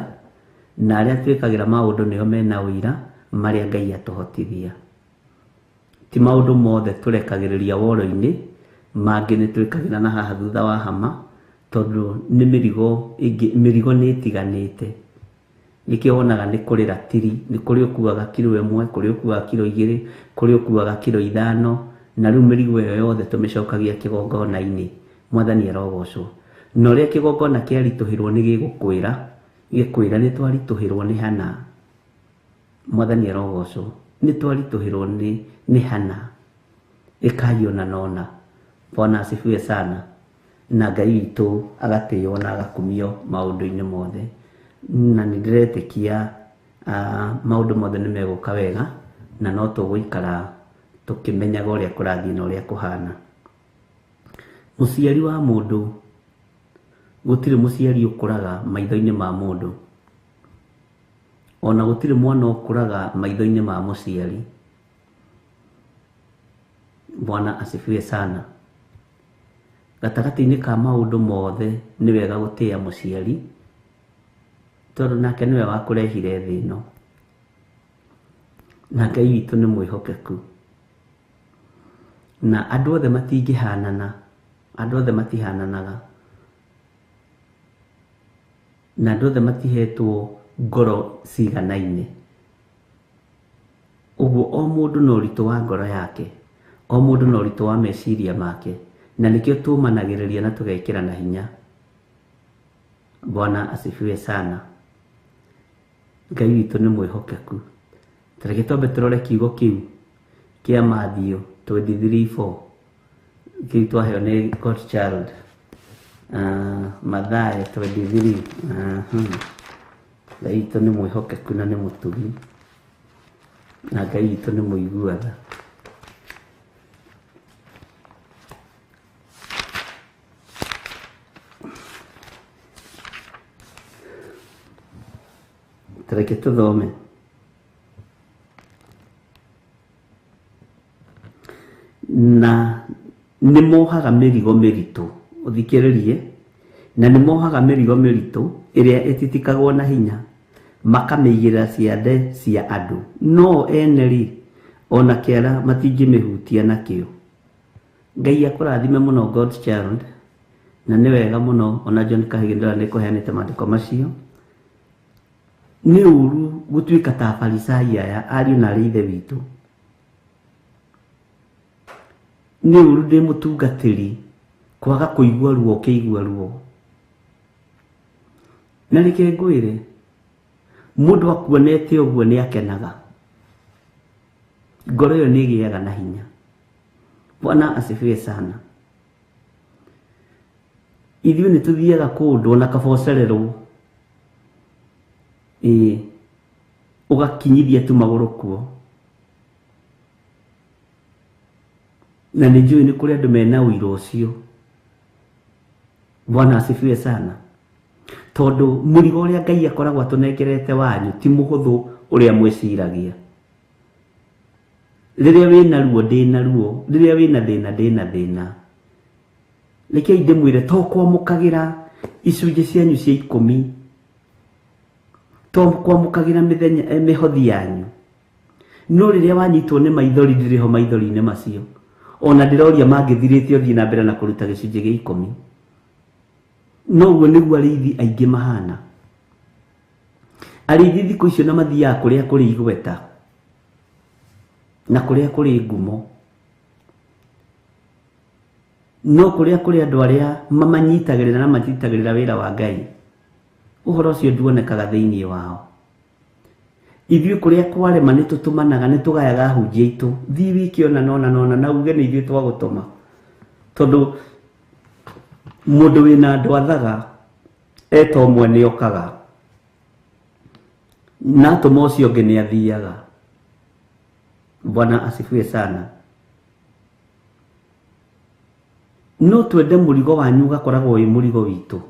na arĩa twĩkagĩra maũndũ nĩo mena ũira marĩa Ngai atũhotithia. Ti maũndũ mothe tũrekagĩrĩria woro-inĩ, mangĩ nĩ twĩkagĩra na haha thutha wa hama, tondũ nĩ mĩrigo ĩngĩ, mĩrigo nĩ ĩtiganĩte. Nĩkĩo wonaga nĩ kũrĩ ratiri, nĩ kũrĩ ũkuaga kiro 1, kũrĩ ũkuaga kiro 2, kũrĩ ũkuaga kiro 5, na rĩu mĩrigo ĩyo yothe tũmĩcokagia kĩgongona-inĩ. Mwathani arogocwo. Na ũrĩa kĩgongona kĩaritũhĩrwo nĩ gĩgũkwĩra, gĩkwĩra nĩ twaritũhĩrwo nĩ hana. Mwathani arogocwo. Nĩ twaritũhĩrwo nĩ hana. Ĩkai ona nona. Bwana asifiwe sana. Na Ngai witũ agatĩĩo na agakumio maũndũ-inĩ mothe. Na nĩ ndĩretĩkia maũndũ mothe nĩ megũka wega, na no tũgũikara tũkĩmenyaga ũrĩa kũrathiĩ na ũrĩa kũhana. Mũciari wa mũndũ, gũtirĩ mũciari ũkũraga maitho-inĩ ma mũndũ, ona gũtirĩ mwana ũkũraga maitho-inĩ ma mũciari. Bwana asifiwe sana. Gatagatĩ-inĩ ka maũndũ mothe nĩ wega gũtĩĩa mũciari, tondũ nake nĩwe wakũrehire thĩ ĩno. Na Ngai witũ nĩ mwĩhokeku. Na andũ othe matingĩhanana, andũ othe matihananaga. Na andũ othe matihetwo ngoro ciganaine. Ũguo o mũndũ na ũritũ wa ngoro yake, o mũndũ na ũritũ wa meciria make, na nĩkĩo tũmanagĩrĩria na tũgekĩrana hinya. Bwana asifiwe sana. Ngai witũ nĩ mwĩhokeku. Ta reke twambe tũrore kiugo kĩu kĩa Matthew 23:4 kĩu twaheo nĩ God Child. Mathayo 23. Ngai witũ nĩ mwĩhokeku na nĩ mũtugi, na Ngai witũ nĩ mũigua tha. Ta reke tũthome. Na nĩ mohaga mĩrigo mĩritũ, ũthikĩrĩrie, na nĩ mohaga mĩrigo mĩritũ ĩrĩa ĩtitikagwo na hinya, makamĩigĩrĩra ciande cia andũ, no ene-rĩ, o na kĩara matingĩmĩhutia nakĩo. Ngai akũrathime mũno God's Child, na nĩ wega mũno ona John Kahigi ndĩrona nĩ kũheanĩte maandĩko macio. Nĩ ũru gũtuĩka ta Afarisai aya, ariũ na arĩ ithe witũ. Nĩ ũru ndĩ mũtungatĩri kwaga kũigua ruo ũkĩigua ruo. Na reke ngwĩre, mũndũ akuonete ũguo nĩ akenaga. Ngoro ĩyo nĩ ĩgĩaga na hinya. Bwana asifiwe sana. Ithuĩ nĩ tũthiaga kũndũ ona kaba ũcererwo. Ĩĩ, ũgakinyithia tu magũrũ kuo. Na nĩ njũĩ nĩ kũrĩ andũ mena ũira ũcio. Bwana asifiwe sana. Tondũ mũrigo ũrĩa Ngai akoragwo atũnengerete wanyu ti mũhũthũ ũrĩa mwĩciragia. Rĩrĩa wĩna ruo ndĩna ruo, rĩrĩa wĩna thĩna ndĩna thĩna. Rekei ndĩmwĩre, to kwamũkagĩra icunjĩ cianyu cia ikũmi, to kwamũkagĩra mĩthenya, mĩhothi yanyu, no rĩrĩa wanyitwo nĩ maithori ndĩrĩ ho maithori-inĩ macio. Ona ndĩroria mangĩthirĩte ũthiĩ na mbere na kũruta gĩcunjĩ gĩa ikũmi. No ũguo nĩguo arĩithi aingĩ mahana. Arĩithi thikũ icio na mathiaga kũrĩa kũrĩ igweta na kũrĩa kũrĩ ngumo, no kũrĩa kũrĩ andũ arĩa mamanyitagĩrĩra na manyitagĩrĩra wĩra wa Ngai, ũhoro ũcio nduonekaga thĩinĩ wao. Ithuĩ kũrĩa kwarema nĩ tũtũmanaga, nĩ tũgayaga ahunjia aitũ, thiĩ wike ona nona nona na uge nĩ ithuĩ twagũtũma, tondũ mũndũ wĩna andũ athaga eta ũmwe nĩ okaga, na atũma ũcio ũngĩ nĩ athiaga. Bwana asifiwe sana. No twende mũrigo wanyu ũgakoragwo wĩ mũrigo witũ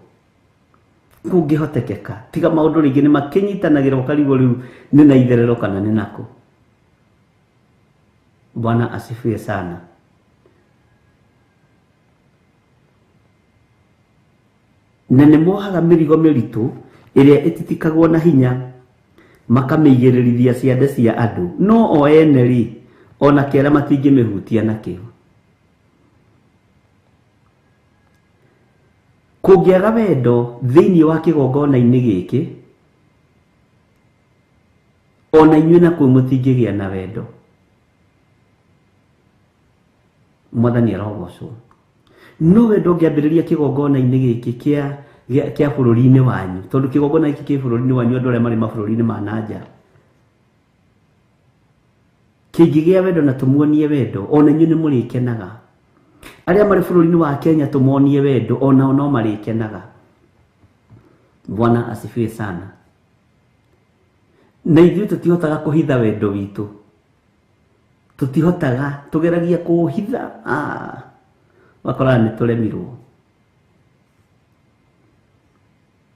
kũngĩhotekeka, tiga maũndũ rĩngĩ nĩ makĩnyitanagĩra ũkarigwo rĩu nĩ na itherero kana nĩ nakũ. Bwana asifiwe sana. Na nĩ mohaga mĩrigo mĩritũ ĩrĩa ĩtitikagwo na hinya, makamĩigĩrĩrithia ciande cia andũ, no o ene rĩ, ona kĩara matingĩmĩhutia nakĩo. Kũngĩaga wendo thĩinĩ wa kĩgongona-inĩ gĩkĩ, ona inyuĩ nakuo mũtingĩgĩa na wendo. Mwathani arogocwo. No wendo ũngĩambĩrĩria kĩgongona-inĩ gĩkĩ kĩa bũrũri-inĩ wanyu, tondũ kĩgongona gĩkĩ kĩ bũrũri-inĩ wanyu, andũ arĩa marĩ mabũrũri-inĩ ma na nja, kĩngĩgĩa wendo na tũmuonie wendo, ona inyuĩ nĩ mũrĩkenaga. Arĩa marĩ bũrũri-inĩ wa Kenya tũmonie wendo, onao no marĩkenaga. Bwana asifiwe sana. Na ithuĩ tũtihotaga kũhitha wendo witũ, tũtihotaga, tũgeragia kũũhitha, wakoraga nĩ tũremirwo.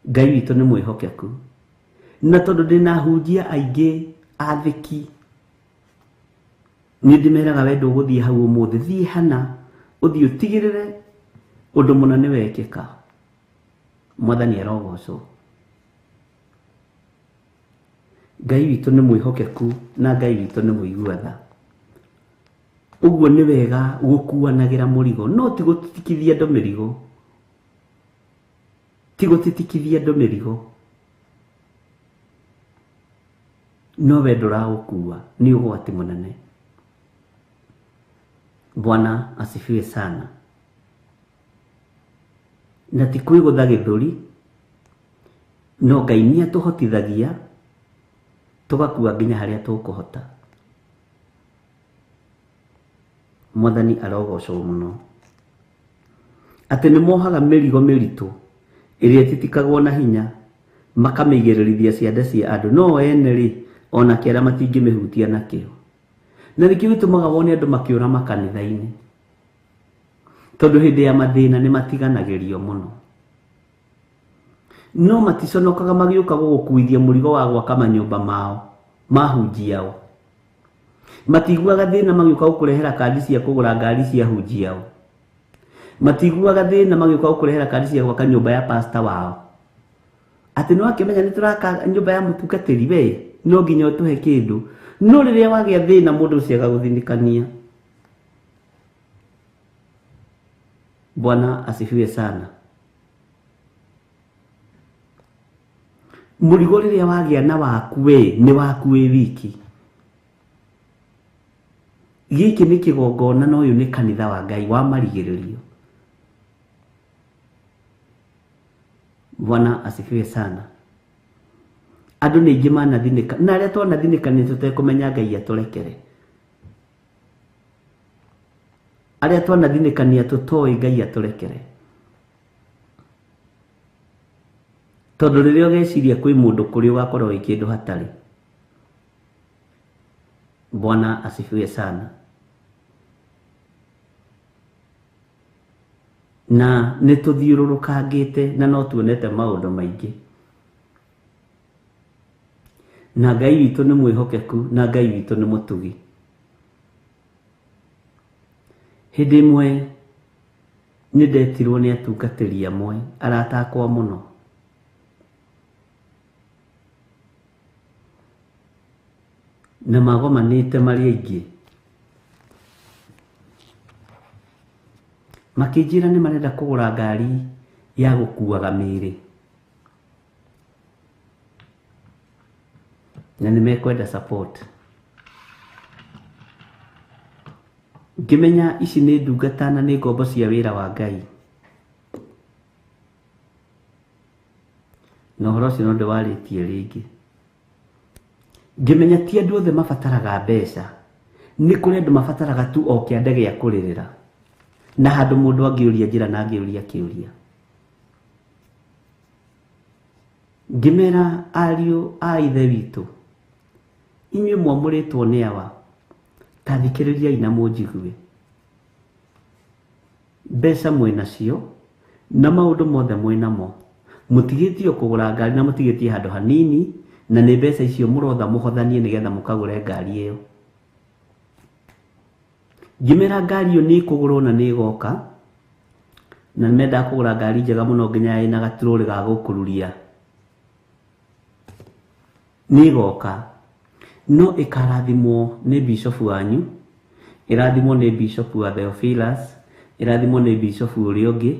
Ngai witũ nĩ mwĩhokeku, na tondũ ndĩna ahunjia aingĩ athĩki, niĩ ndĩmeraga wendo ũgũthiĩ hau ũmũthĩ, thiĩ hana, ũthiĩ ũtigĩrĩre Ũndũ mũna nĩ wekĩka. Mwathani arogocwo. Ngai witũ nĩ mwĩhokeku na Ngai witũ nĩ mũigua tha. Ũguo nĩ wega gũkuanagĩra mũrigo, no ti gũtitikithia andũ mĩrigo. Ti gũtitikithia andũ mĩrigo. No we ndũraũkua, nĩ ũgwati mũnene. Bwana asifiwe sana. Na ti kwĩgũtha gĩthũri, no Ngai nĩ atũhotithagia tũgakua nginya harĩa tũkũhota. Mwathani arogocwo mũno. Atĩ nĩ mohaga mĩrigo mĩritũ ĩrĩa ĩtitikagwo na hinya, makamĩigĩrĩrithia ciande cia andũ, no o ene-rĩ, o na kĩara matingĩmĩhutia nakĩo. Na nĩkĩo gĩtũmaga wone andũ makĩũra makanitha-inĩ, tondũ hĩndĩ ya mathĩna nĩ matiganagĩrio mũno. No maticonokaga magĩũka gũgũkuithia mũrigo wa gwaka manyũmba mao ma hunjiao. Matiguaga thĩna magĩũka gũkũrehera kandi cia kũgũra ngari cia hunjiao. Matiguaga thĩna magĩũka gũkũrehera kandi cia gwaka nyũmba ya pasta wao. Atĩ nĩ wakĩmenya nĩ tũraka nyũmba ya mũtungatĩri we, no nginya ũtũhe kĩndũ. No rĩrĩa wagĩa thĩna mũndũ ũcio agagũthinĩkania. Bwana asifiwe sana. Mũrigo rĩrĩa wagĩa na waku we, nĩ waku wĩ wiki. Gĩkĩ nĩ kĩgongona na ũyũ nĩ kanitha wa Ngai wa marigĩrĩrio. Bwana asifiwe sana. Andũ nĩ aingĩ manathinĩka, na arĩa twanathinĩka nĩ tũtekũmenya Ngai atũrekere. Arĩa twanathinĩkania tũtoĩ Ngai atũrekere. Tondũ rĩrĩa ũgeciria kwĩ mũndũ kũrĩ ũgakorwo wĩ kĩndũ hatarĩ. Bwana asifiwe sana. Na nĩ tũthiũrũrũkangĩte na no tuonete maũndũ maingĩ. Na Ngai witũ nĩ mwĩhokeku na Ngai witũ nĩ mũtugi. Hĩndĩ ĩmwe nĩ ndetirwo nĩ atungatĩri amwe arata akwa mũno. Na magomanĩte marĩ aingĩ. Makĩnjĩra nĩ marenda kũgũra ngari ya gũkuaga mĩĩrĩ. Na nĩ mekwenda support. Ngĩmenya ici nĩ ndungata na nĩ ngombo cia wĩra wa Ngai. Na ũhoro ũcio no ndĩwarĩtie rĩngĩ. Ngĩmenya ti andũ othe mabataraga mbeca. Nĩ kũrĩ andũ mabataraga tu o kĩande gĩa kũrĩrĩra. Na handũ mũndũ angĩũria njĩra na angĩũria kĩũria. Ngĩmera ariũ a ithe witũ, inyuĩ mwamũrĩtwo nĩ awa, ta thikĩrĩriai na mũnjigue. Mbeca mwĩ nacio, na maũndũ mothe mwĩ namo, mũtigĩtie o kũgũra ngari na mũtigĩtie handũ hanini, na nĩ mbeca icio mũrotha mũhothanie nĩgetha mũkagũre ngari ĩyo. Ngĩmera ngari ĩyo nĩ ĩkũgũrwo na nĩ ĩgoka, na nĩ mendaga kũgũra ngari njega mũno nginya ĩna gaturũrĩ ga gũkururia. Nĩ ĩgoka, no ĩkarathimwo nĩ bishofu wanyu, ĩrathimwo nĩ bishofu wa Theophilus, ĩrathimwo nĩ bishofu ũrĩa ũngĩ,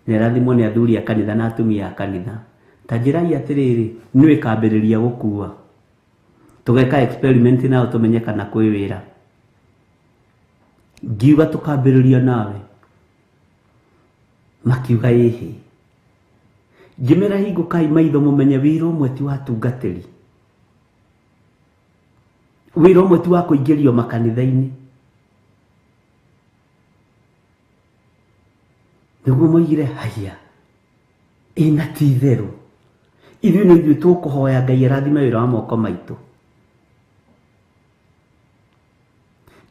na ĩrathimwo nĩ athuri a kanitha na atumia a kanitha. Ta njĩrai atĩrĩrĩ, nũ ĩkambĩrĩria gũkua? Tũgeka experiment nayo tũmenye kana kwĩ wĩra. Ngiuga tũkambĩrĩria nawe. Makiuga ĩhĩ. Ngĩmera hingũkai maitho mũmenye wĩra ũmwe ti wa atungatĩri. Wĩra ũmwe ti wa kũingĩrio makanitha-inĩ. Nĩguo moigire haiya, ĩ na ti itherũ. Ithuĩ nĩ ithuĩ tũkũhoya Ngai arathime wĩra wa moko maitũ.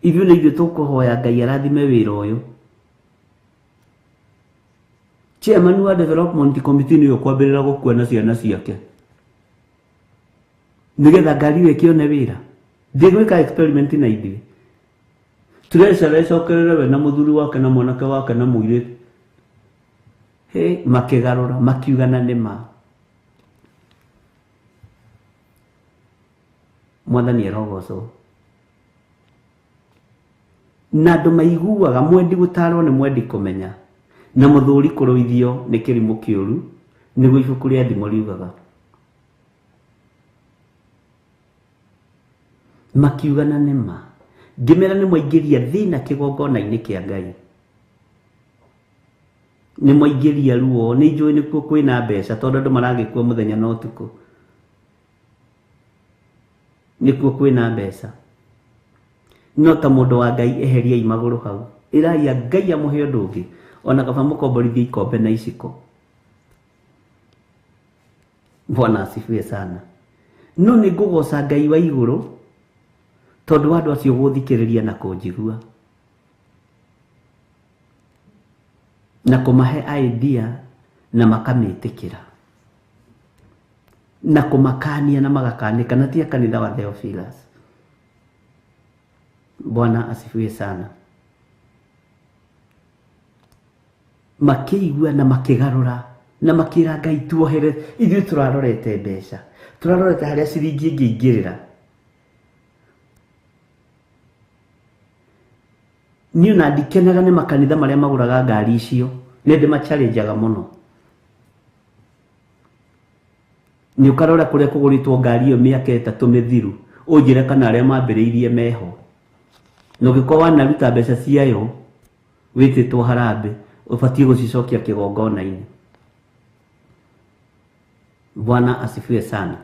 Ithuĩ nĩ ithuĩ tũkũhoya Ngai arathime wĩra ũyũ. Chairman wa development committee nĩwe ũkwambĩrĩra gũkua na ciana ciake nĩgetha ngari ĩyo ĩkĩone wĩra. Ndĩgwĩka experiment na ithuĩ. Treasurer ĩcokerere we na mũthuri wake na mwanake wake na mũirĩtu. He makĩgarũra makiugana nĩ ma. Mwathani arogocwo. Na andũ maiguaga mwendi gũtarwo nĩ mwendi kũmenya, na mũthuri kũrũithio nĩ kĩrimũ kĩũru, nĩguo ibuku rĩa Thimo riugaga. Makiugana nĩ ma. Ngĩmera nĩ mwaingĩria thĩna kĩgongona-inĩ kĩa Ngai. Nĩ mwaingĩria ruo, nĩ njũĩ nĩkuo kwĩna mbeca tondũ andũ maragĩkua mũthenya na ũtukũ. Nĩkuo kwĩna mbeca. No ta mũndũ wa Ngai eheriai magũrũ hau. Ĩrai Ngai amũhe ũndũ ũngĩ, ona kaba mũkomborithie ikombe na iciko. Bwana asifiwe sana. No nĩ ngũgoca Ngai wa igũrũ tondũ wa andũ acio gũthikĩrĩria na kũnjigua na kũmahe idea na makamĩtĩkĩra na kũmakania na magakanĩka, na ti a kanitha wa Theophilus. Bwana asifiwe sana. Makĩigua na makĩgarũra na makĩra Ngai tuohere, ithuĩ tũrarorete mbeca, tũrarorete harĩa ciringi ĩngĩingĩrĩra. Niĩ ona ndikenaga nĩ makanitha marĩa magũraga ngari icio, nĩ ndĩmachallenjaga mũno. Nĩ ũkarora kũrĩa kũgũrĩtwo ngari ĩyo mĩaka 3 mĩthiru, ũnjĩre kana arĩa mambĩrĩirie meho. Na ũngĩkorwo wanaruta mbeca ciayo wĩtĩtwo harambee, ũbatiĩ gũcicokia kĩgongona-inĩ. Bwana asifiwe sana.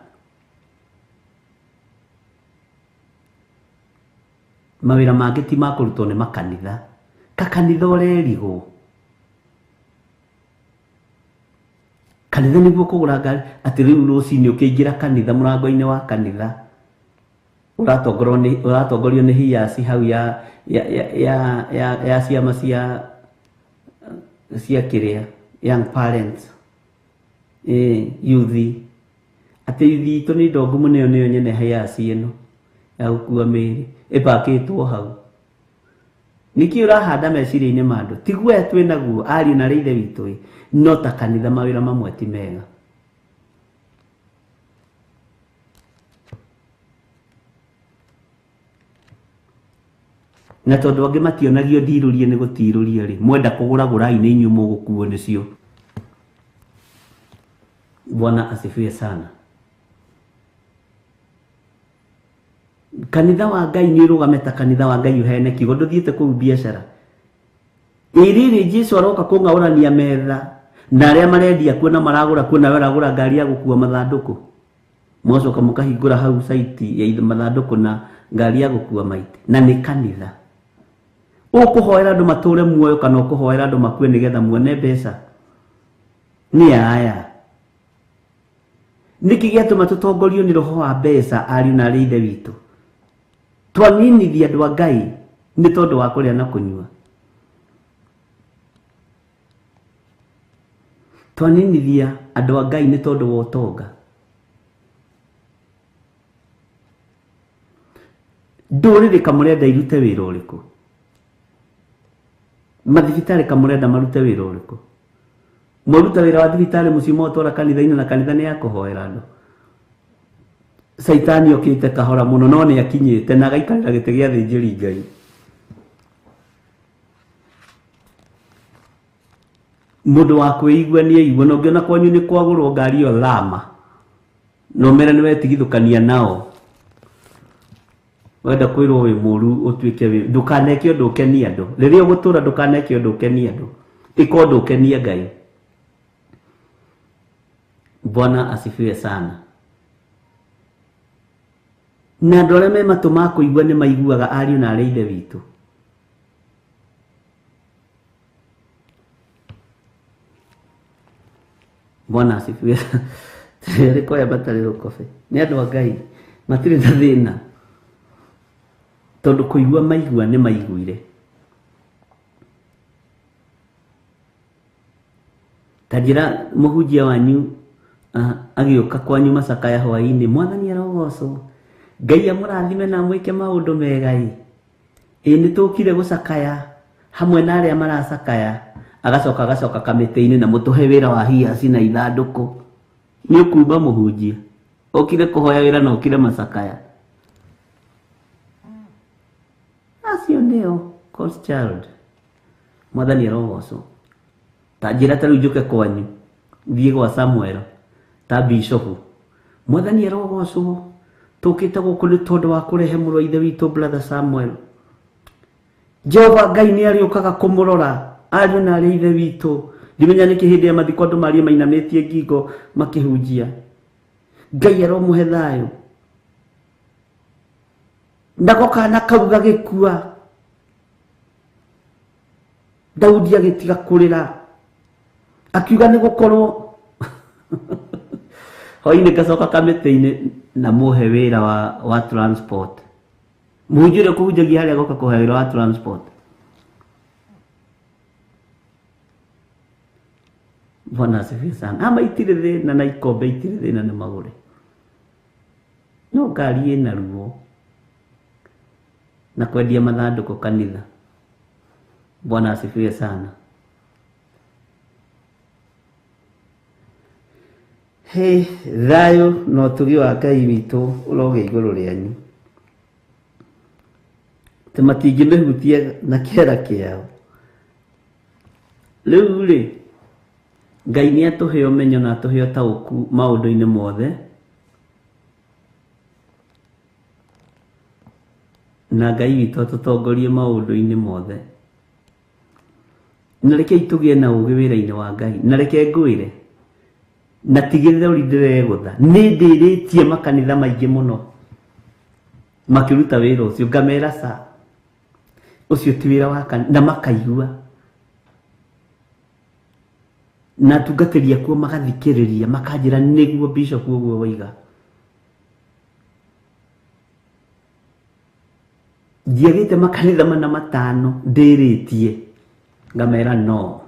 Mawĩra mangĩ ti ma kũrutwo nĩ makanitha. Kakanitha ũrerigwo. Kanitha nĩguo kũgũra ngari, atĩ rĩu rũcinĩ ũkĩingĩra kanitha, mũrango-inĩ wa kanitha ũratongorio nĩ hiaci hau ya ya ya ya ya ciama cia kĩrĩa, young parents, youth. Atĩ youth itũ nĩ ndongu mũno, ĩyo nĩyo nyene hiaci ĩno ya gũkua mĩĩrĩ ĩpakĩtwo hau. Nĩkĩ ũrahanda meciria-inĩ ma andũ? Ti guoya twĩ naguo ariũ na arĩ ithe witũ ĩ, no ta kanitha mawĩra mamwe ti mega. Na tondũ angĩ mationagio ndirũrie nĩ gũtirũria rĩ, mwenda kũgũra gũrai nĩ inyuĩ mũgũkuo nĩcio. Bwana asifiwe sana. Kanitha wa Ngai nĩ ũrũgame ta kanitha wa Ngai ũheane kiugo, ndũthiĩte kũu biacara. Ĩrĩrĩ Jesu aroka kũng'aũrania metha na arĩa marendia kuo na maragũra kuo, nawe ũragũra ngari ya gũkua mathandũkũ, mũgacoka mũkahingũra hau site ya mathandũkũ na ngari ya gũkua maiti, na nĩ kanitha. Ũkũhoera andũ matũre muoyo kana ũkũhoera andũ makue nĩgetha muone mbeca? Nĩ aya. Nĩkĩ gĩatũma tũtongorio nĩ roho wa mbeca ariũ na arĩ ithe witũ? Twaninithia andũ a Ngai nĩ tondũ wa kũrĩa na kũnyua. Twaninithia andũ a Ngai nĩ tondũ wa ũtonga. Ndũrĩrĩ kamũrenda irute wĩra ũrĩkũ? Mathibitarĩ kamũrenda marute wĩra ũrĩkũ? Mwaruta wĩra wa thibitarĩ mũciĩ mwatwara kanitha-inĩ, na kanitha nĩ ya kũhoera andũ. Caitani okĩte kahora mũno, no nĩ akinyĩte na agaikarĩra gĩtĩ gĩa thĩnjĩri Ngai. Mũndũ wa kwĩigua nĩ aigua, na ũngĩona kwanyu nĩ kwagũrwo ngari ĩyo thama, na ũmere nĩ wetigithũkania nao. Wenda kwĩrwo wĩ mũru ũtuĩke wĩ, ndũkaneke ũndũ ũkenie andũ. Rĩrĩa ũgũtũra ndũkaneke ũndũ ũkenie andũ, ĩka ũndũ ũkenie Ngai. Bwana asifiwe sana. Na andũ arĩa me matũ ma kũigua nĩ maiguaga ariũ na arĩ ithe witũ. Bwana asifiwe. Rĩko aya matarĩ rũkobe nĩ andũ a Ngai, matirĩ na thĩna tondũ kũigua maigua nĩ maiguire. Ta njĩra mũhunjia wanyu agĩũka kwanyu macakaya hwaĩ-inĩ, Mwathani arogocwo, Ngai amũrathime na amwĩke maũndũ mega ĩ. Ĩ nĩ tũkire gũcakaya hamwe na arĩa maracakaya, Agacoka agacoka kamĩtĩ-inĩ na mũtũhe wĩra wa hiaci na ithandũkũ. Nĩ ũkumba mũhunjia. Ũkire kũhoya wĩra na ũkire macakaya. Acio nĩo God's child. Mwathani arogocwo. Ta njĩra ta rĩu njũke kwanyu thiĩ gwa Samuel ta bishopu. Mwathani arogocwo. Tũkĩte gũkũ nĩ tondũ wa kũrehe mũrũ wa ithe witũ brother Samuel. Jehova Ngai nĩ arĩũkaga kũmũrora ariũ na arĩ ithe witũ. Ndimenya nĩkĩ hĩndĩ ya mathiko andũ marie mainamĩtie ngingo makĩhunjia. Ngai aromũhe thayũ. Nako kana kau gagĩkua. Daudi agĩtiga kũrĩra. Akiuga nĩ gũkorwo hwainĩ ngacoka kamĩtĩ-inĩ na mũhe wĩra wa transport. Mũhunjia ũrĩa ũkũhunjagia harĩa agoka kũhe wĩra wa transport. Bwana asifiwe sana. Ama itirĩ thĩna na ikombe itirĩ thĩna nĩ magũre. No ngari ĩna ruo. Na kwendia mathandũkũ kanitha. Bwana asifiwe sana. He thayũ na ũtugi wa Ngai witũ ũrogĩa igũrũ rĩanyu. Atĩ matingĩmĩhutia na kĩara kĩao. Rĩu rĩ, Ngai nĩ atũhe ũmenyo na atũhe ũtaũku maũndũ-inĩ mothe. Na Ngai witũ atũtongorie maũndũ-inĩ mothe. Na rekei tũgĩe na ũũgĩ wĩra-inĩ wa Ngai. Na reke ngwĩre, na ti gĩthũri ndĩregũtha. Nĩ ndĩrĩtie makanitha maingĩ mũno makĩruta wĩra ũcio, ngamera ca ũcio ti wĩra wa kanitha, na makaigua. Na atungatĩri akuo magathikĩrĩria, makanjĩra nĩguo bishop ũguo waiga. Ndiagĩte makanitha mana matano ndĩrĩtie, ngamera no.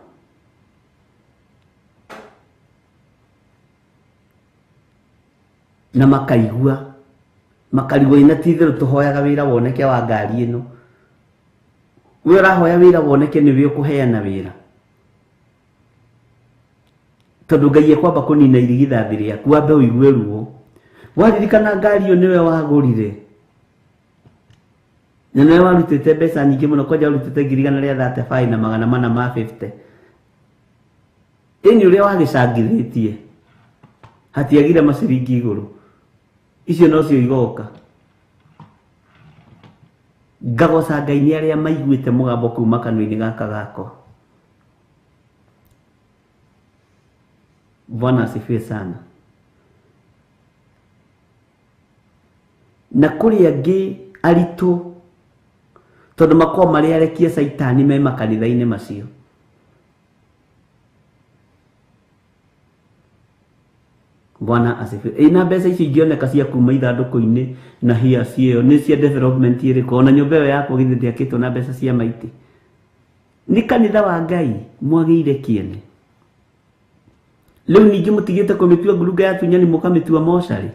Na makaigua, makarigwo ina ti itherũ tũhoyaga wĩra woneke wa ngari ĩno. We ũrahoya wĩra woneke nĩwe ũkũheana wĩra. Tondũ Ngai ekwamba kũnina irigithathi rĩaku wambe ũigue ruo. Waririkana ngari ĩyo nĩwe wagũrire. Na nĩwe warutĩte mbeca nyingĩ mũno, kwanja warutĩte 135 na 450. Ĩni ũrĩa wagĩcangithĩtie hatiagire maciringi igũrũ. Icio nocio igoka. Ngagoca Ngai nĩ arĩa maiguĩte mũgambo kuma kanua-inĩ gaka gakwa. Bwana asifiwe sana. Na kũrĩ angĩ aritũ tondũ makoragwo marĩ arekia caitani me makanitha-inĩ macio. Bwana asifiwe. Ĩna mbeca icio ingĩoneka cia kuma ithandũkũ-inĩ na hiaci ĩyo nĩ cia development ĩrĩkũ? Ona nyũmba ĩyo yakwa githĩ ndĩakĩtwo na mbeca cia maitĩ. Nĩ kanitha wa Ngai mwagĩire kĩene. Rĩu ningĩ mũtigĩte kũmĩtua ngurunga ya atunyani mũkamĩtua mocarĩ.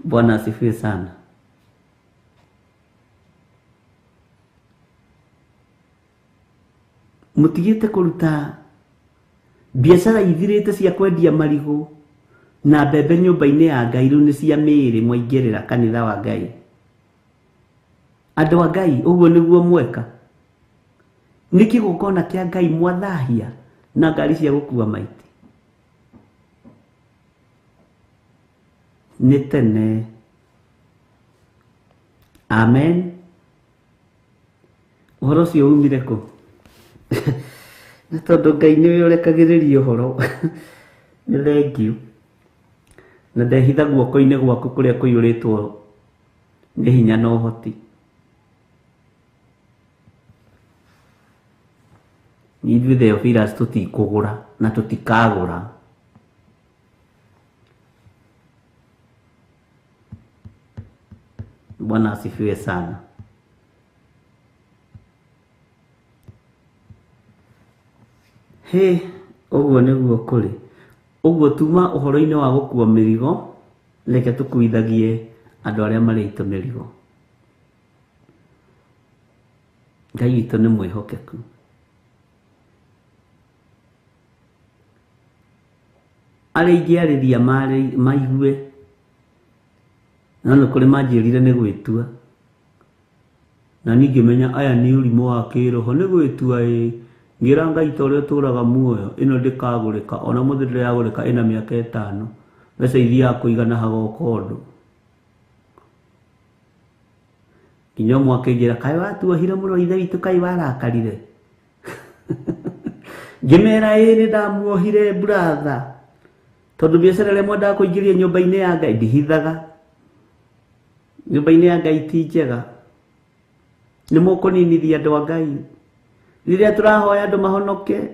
Bwana asifiwe sana. Mũtigĩte kũruta biacara ithirĩte cia kwendia marigũ na mbembe nyũmba-inĩ ya Ngai, rĩu nĩ cia mĩĩrĩ mwaingĩrĩra kanitha wa Ngai. Andũ a Ngai, ũguo nĩguo mweka. Nĩ kĩgongona kĩa Ngai mwathahia na ngari cia gũkua maiti. Nĩ tene. Amen. Ũhoro ũcio umire kũ? Nĩ tondũ Ngai nĩwe ũrekagĩrĩria ũhoro. Nĩ thengiũ. Na ndehitha guoko-inĩ gwaku kũrĩa kũiyũrĩtwo nĩ hinya na ũhoti. Ithuĩ Theophilus tũtikũgũra na tũtikagũra. Bwana asifiwe sana. He, ũguo nĩguo kũrĩ. Ũguo tuma ũhoro-inĩ wa gũkua mĩrigo, reke tũkuithagie andũ arĩa marĩ aitũ mĩrigo. Ngai witũ nĩ mwĩhokeku. Arĩa ingĩarĩria maigue, no nĩ kũrĩ manjĩrire nĩ gwĩtua, na niĩ ngĩmenya aya nĩ ũrimũ wa kĩroho nĩ gwĩtua. Ĩ ngĩra Ngai ta ũrĩa ũtũraga muoyo, ĩno ndĩkagũrĩka, ona mũthĩ ndĩragũrĩka, ĩna mĩaka 5, mbeca ithiaga kũigana hagoka ũndũ. Nginya ũmwe akĩnjĩra, kaĩ watuohire mũno ithe witũ, kaĩ warakarire. Ngĩmera ĩĩ nĩ ndamuohire brother, tondũ biacara ĩrĩa mwendaga kũingĩria nyũmba-inĩ ya Ngai ndihithaga. Nyũmba-inĩ ya Ngai ti njega, nĩ mũkũninithia andũ a Ngai. Rĩrĩa tũrahoya andũ mahonoke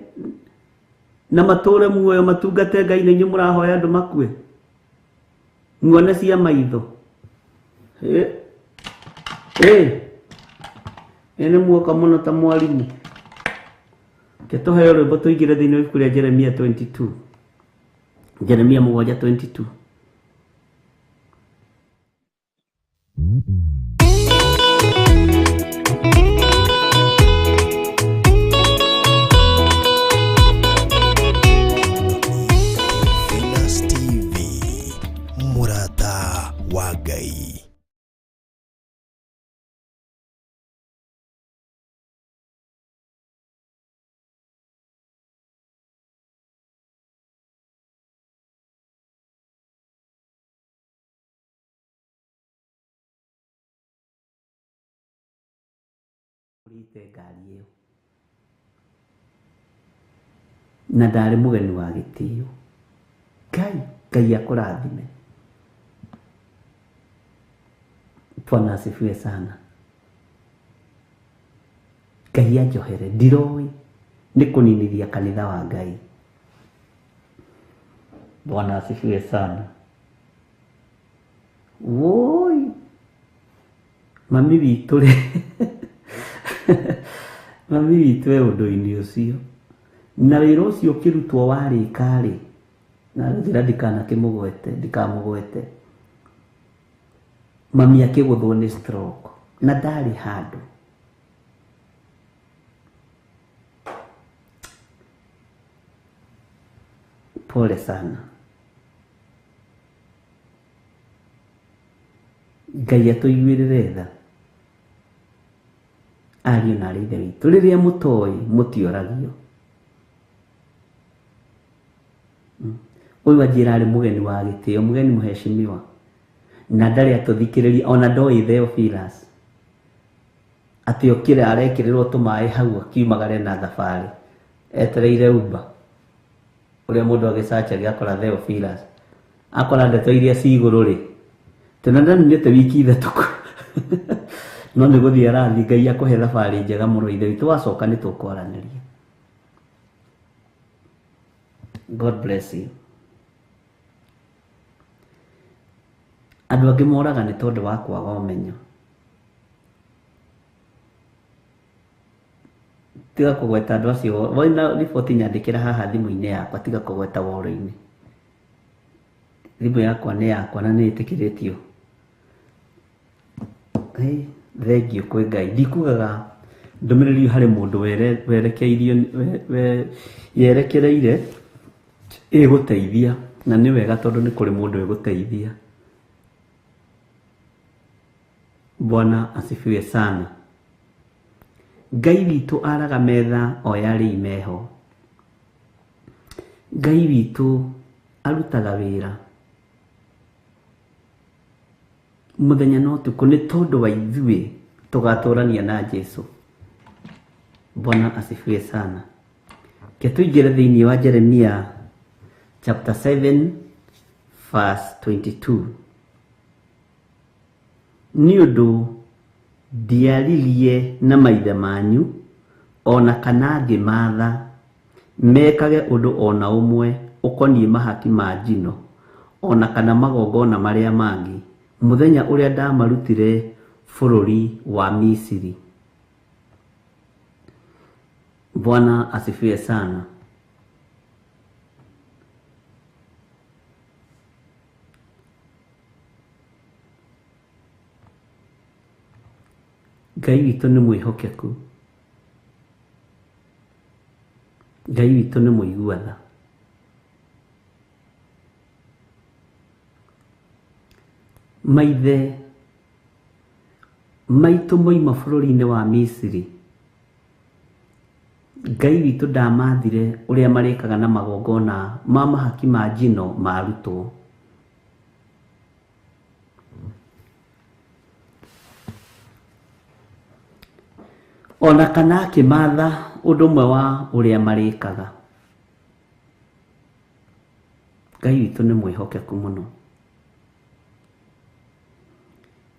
na matũre muoyo matungate Ngai, na inyuĩ mũrahoya andũ makue, muone cia maitho. Ĩ nĩ muoka mũno ta mwarimũ. Ke tũheo rwĩmbo tũingĩre thĩinĩ wa ibuku rĩa Jeremia 22, Jeremia 7:22. Theophilus TV, mũrata wa Ngai. Ũrĩte ngari ĩyo na ndarĩ mũgeni wa gĩtĩo. Ngai, Ngai akũrathime. Bwana asifiwe sana. Ngai anjohere, ndiroĩ nĩ kũninithia kanitha wa Ngai. Bwana asifiwe sana. Woi, mami witũ rĩ, mami witũ e ũndũ-inĩ ũcio, na wĩra ũcio ũkĩrutwo warĩka rĩ, na njĩra ndikanakĩmũgwete, ndikamũgwete, mami akĩgũthwo nĩ stroke na ndarĩ handũ. Pole sana. Ngai atũiguĩrĩre tha, ariũ na arĩ ithe witũ. Rĩrĩa mũtoĩ mũtioragio. Ũyũ anjĩra arĩ mũgeni wa gĩtĩo, mũgeni mũheshimiwa, na ndarĩ atũthikĩrĩria, ona ndoĩ Theophilus atĩ okire arekĩrĩrwo tũmaĩ hau akiumagare na thabarĩ etereire Uber, ũrĩa mũndũ agĩcachagia akora Theophilus, akora ndeto iria ci igũrũ rĩ, tena ndaninĩte wiki 3, no nĩ gũthiĩ arathiĩ. Ngai akũhe thabarĩ njega mũno ithe witũ, wacoka nĩ tũkwaranĩria. God bless you. Andũ angĩ moraga nĩ tondũ wa kwaga ũmenyo. Tiga kũgweta andũ acio, wona riboti nyandĩkĩra haha thimũ-inĩ yakwa, tiga kũgweta woro-inĩ. Thimũ yakwa nĩ yakwa na nĩ ĩtĩkĩrĩtio. Thengiũ kwĩ Ngai. Ndikugaga ndũmĩrĩri harĩ mũndũ werekeirio, yerekereire ĩgũteithia, na nĩ wega tondũ nĩ kũrĩ mũndũ ĩgũteithia. Bwana asifiwe sana. Ngai witũ araga metha o yarĩ imeho. Ngai witũ arutaga wĩra mũthenya na ũtukũ nĩ tondũ wa ithuĩ tũgatũrania na Jesu. Bwana asifiwe sana. Ke tũingĩre thĩinĩ wa Jeremia chapter 7 verse 22. Nĩ ũndũ ndiaririe na maithe manyu ona kana ngĩmaatha mekage ũndũ ona ũmwe ũkoniĩ mahaki ma njino ona kana magongona marĩa mangĩ mũthenya ũrĩa ndamarutire bũrũri wa Misiri. Bwana asifiwe sana. Ngai witũ nĩ mwĩhokeku. Ngai witũ nĩ mũigua tha. Maithe maitũ moima bũrũri-inĩ wa Misiri, Ngai witũ ndamathire ũrĩa marĩkaga na magongona ma mahaki ma njino marutwo. Ona kana akĩmatha ũndũ ũmwe wa ũrĩa marĩkaga. Ngai witũ nĩ mwĩhokeku mũno.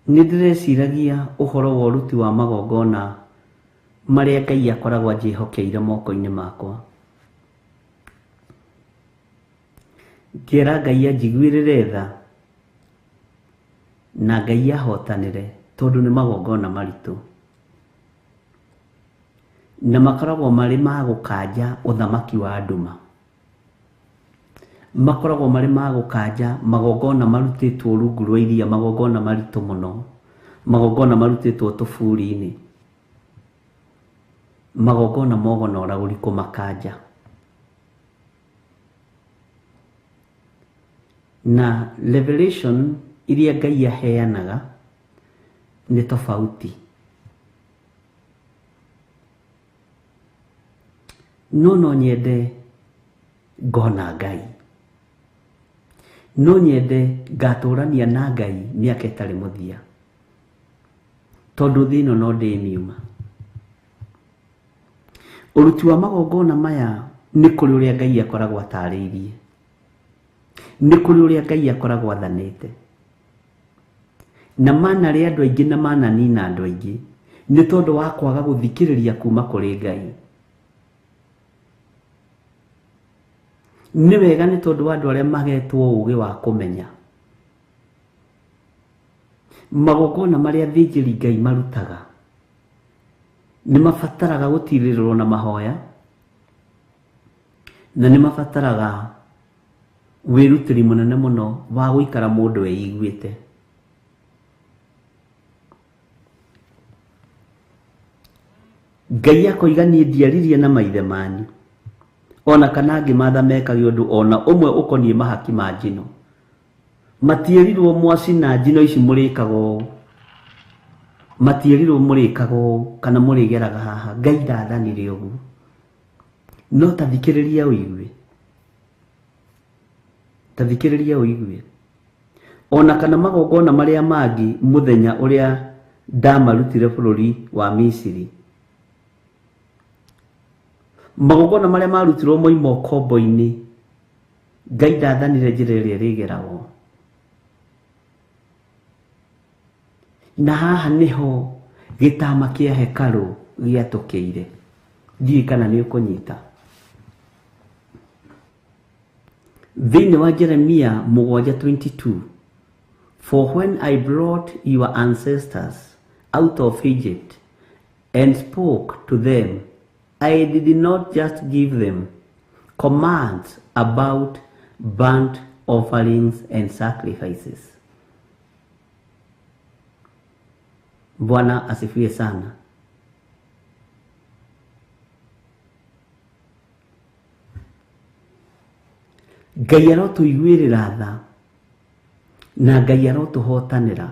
Nĩ ndĩreciragia ũhoro wa ũruti wa magongona marĩa Ngai akoragwo anjĩhokeire moko-inĩ makwa. Ngera Ngai anjiguĩrĩre tha na Ngai ahotanĩre, tondũ nĩ magongona maritũ na makoragwo marĩ ma gũkanja ũthamaki wa nduma, makoragwo marĩ ma gũkanja magongona marutĩtwo rungu rwa iria, magongona maritũ mũno, magongona marutĩtwo tũburi-inĩ, magongona mogona ũragũri kũmakanja. Na revelation iria Ngai aheanaga nĩ tofauti. No no nyende ngona Ngai, no nyende ngatũrania na Ngai mĩaka ĩtarĩ mũthia, tondũ thĩ ĩno no ndĩmiuma. Ũruti wa magongona maya nĩ kũrĩ ũrĩa Ngai akoragwo atarĩirie, nĩ kũrĩ ũrĩa Ngai akoragwo athanĩte, na manarĩa andũ aingĩ na mananina andũ aingĩ nĩ tondũ wa kwaga gũthikĩrĩria kuma kũrĩ Ngai. Nĩ wega nĩ tondũ wa andũ arĩa magetwo ũũgĩ wa kũmenya magongona marĩa athĩnjĩri Ngai marutaga nĩ mabataraga gũtirĩrĩrwo na mahoya, na nĩ mabataraga wĩrutĩri mũnene mũno wa gũikara mũndũ eiguĩte. Ngai akoiga niĩ ndiaririe na maithe manyu ona kana ngĩmatha mekage ũndũ ona ũmwe ũkoniĩ mahaki ma njino. Matiĩrirwo mwacina njino ici mũrĩkaga ũũ, matiĩrirwo mũrĩkaga ũũ kana mũrĩgeraga haha. Ngai ndathanire ũguo. No ta thikĩrĩria ũigue, ta thikĩrĩria ũigue. Ona kana magongona marĩa mangĩ mũthenya ũrĩa ndamarutire bũrũri wa Misiri, magongona marĩa marutirwo moima ũkombo-inĩ, Ngai ndathanire njĩra ĩrĩa ĩrĩgeragwo. Na haha nĩho gĩtama kĩa hekarũ gĩatũkĩire. Ndiũĩ kana nĩ ũkũnyita. Thĩinĩ wa Jeremia 7:22, for when I brought your ancestors out of Egypt and spoke to them, I did not just give them commands about burnt offerings and sacrifices. Bwana asifiwe sana. Ngai arotũiguĩrĩra tha na Ngai arotũhotanĩra.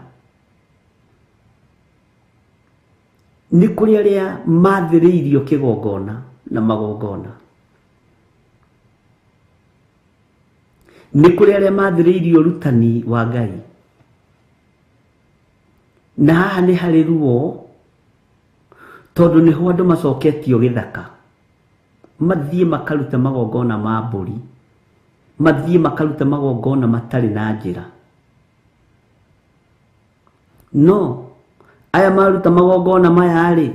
Nĩ kũrĩ arĩa mathĩrĩirio kĩgongona na magongona, nĩ kũrĩ arĩa mathĩrĩirio ũrutani wa Ngai, na haha nĩ harĩ ruo tondũ nĩho andũ macoketio gĩthaka, mathiĩ makaruta magongona ma mbũri, mathiĩ makaruta magongona matarĩ na njĩra. No aya maruta magongona maya rĩ,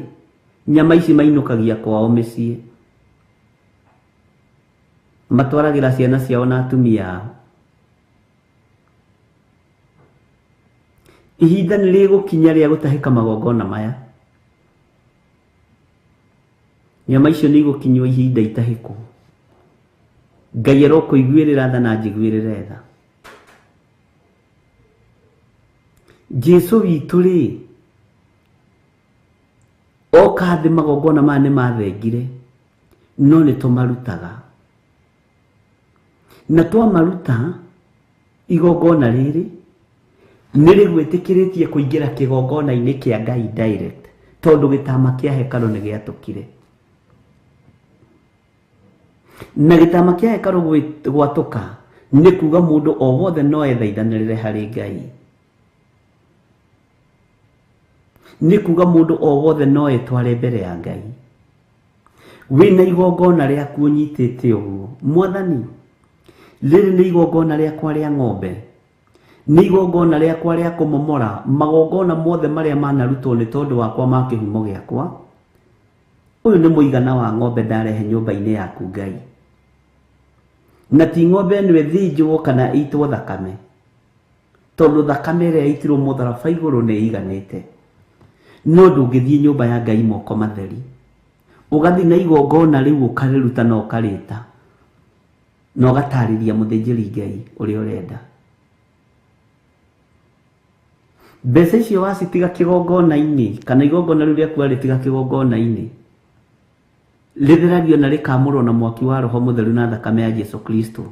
nyama ici mainũkagia kwao mĩciĩ, matwaragĩra ciana ciao na atumia ao. Ihinda nĩ rĩgũkinya rĩa gũtahĩka magongona maya. Nyama icio nĩ igũkinywo ihinda itahĩkwo. Ngai arokũiguĩrĩra tha na anjiguĩrĩre tha. Jesu witũ rĩ, oka thĩ magongona maya nĩ mathengire, No nĩ tũmarutaga, na twamaruta igongona rĩrĩ nĩ rĩgwĩtĩkĩrĩtie kũingĩra kĩgongona-inĩ kĩa Ngai direct, tondũ gĩtama kĩa hekarũ nĩ gĩatũkire. Na gĩtama kĩa hekarũ gwatũka nĩ kuga mũndũ o wothe no ethaithanĩrĩre harĩ Ngai, nĩ kuga mũndũ o wothe no etware mbere ya Ngai. Wĩna igongona rĩaku ũnyitĩte ũguo, Mwathani, rĩrĩ nĩ igongona rĩakwa rĩa ng'ombe, nĩ igongona rĩakwa rĩa kũmomora magongona mothe marĩa manarutwo nĩ tondũ wakwa ma kĩhumo gĩakwa. Ũyũ nĩ mũigana wa ng'ombe ndarehe nyũmba-inĩ yaku Ngai, na ti ng'ombe ĩno ĩthĩnjwo kana ĩitwo thakame, tondũ thakame ĩrĩa ĩitirwo mũtharaba igũrũ nĩ ĩiganĩte. No ndũngĩthiĩ nyũmba ya Ngai moko matheri, ũgathiĩ na igongona rĩu ũkarĩruta na ũkarĩta na ũgatarĩria mũthĩnjĩri Ngai ũrĩa ũrenda. Mbeca icio wacitiga kĩgongona-inĩ, kana igongona rĩu rĩaku warĩtiga kĩgongona-inĩ, rĩtheragio na rĩkamũrwo na mwaki wa Roho Mũtheru na thakame ya Jesu Kristo,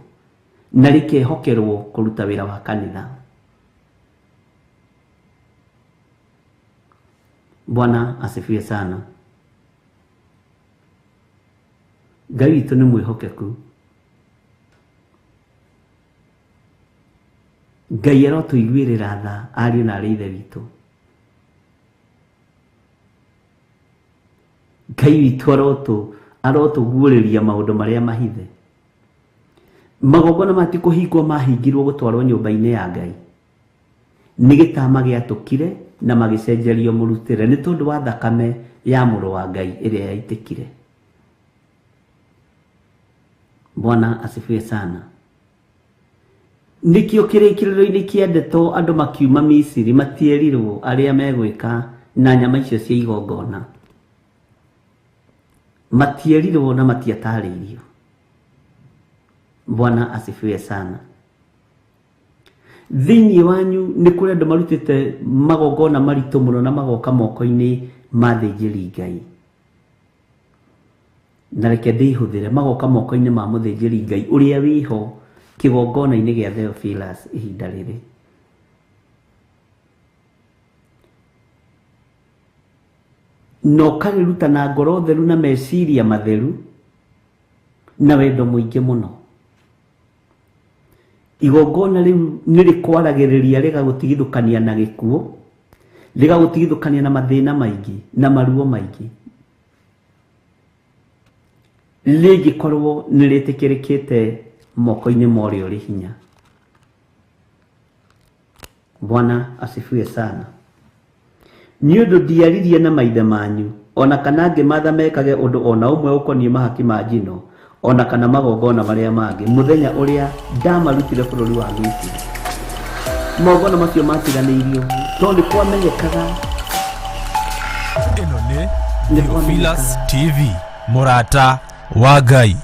na rĩkehokerwo kũruta wĩra wa kanitha. Bwana asifiwe sana. Ngai witũ nĩ mwĩhokeku. Ngai arotũiguĩrĩra tha ariũ na arĩ ithe witũ. Ngai witũ arotũguũrĩria maũndũ marĩa mahithe. Magongona maya ti kũhingwo mahingirwo gũtwarwo nyũmba-inĩ ya Ngai, nĩ gĩtama gĩatũkire na magĩcenjerio mũrutĩre nĩ tondũ wa thakame ya mũrũ wa Ngai ĩrĩa yaitĩkire. Bwana asifiwe sana. Nĩkĩo kĩrĩkĩrĩro-inĩ kĩa ndeto andũ makiuma Misiri matierirwo arĩa megwĩka na nyama icio cia igongona, matierirwo na matiatarĩirio. Bwana asifiwe sana. Thĩinĩ wanyu nĩ kũrĩ andũ marutĩte magongona maritũ mũno na magoka moko-inĩ ma thĩnjĩri Ngai, na reke ndĩihũthĩre, magoka moko-inĩ ma mũthĩnjĩri Ngai ũrĩa wĩho kĩgongona-inĩ gĩa Theophilus ihinda rĩrĩ. Na ũkarĩruta na ngoro theru na meciria matheru na wendo mũingĩ mũno. Igongona rĩu nĩ rĩkwaragĩrĩria, rĩgagũtigithũkania na gĩkuũ, rĩgagũtigithũkania na mathĩna maingĩ na maruo maingĩ, rĩngĩkorwo nĩ rĩtĩkĩrĩkĩte moko-inĩ ma ũrĩa ũrĩ hinya. Bwana asifiwe sana. Nĩ ũndũ ndiaririe na maithe manyu, ona kana ngĩmatha mekage ũndũ ona ũmwe ũkoniĩ mahaki ma njino, ona kana magongona marĩa mangĩ, mũthenya ũrĩa ndamarutire bũrũri wa Misiri. Magongona macio matiganĩirio tondũ nĩ kwamenyekaga. Ĩno nĩ Theophilus TV, mũrata wa Ngai.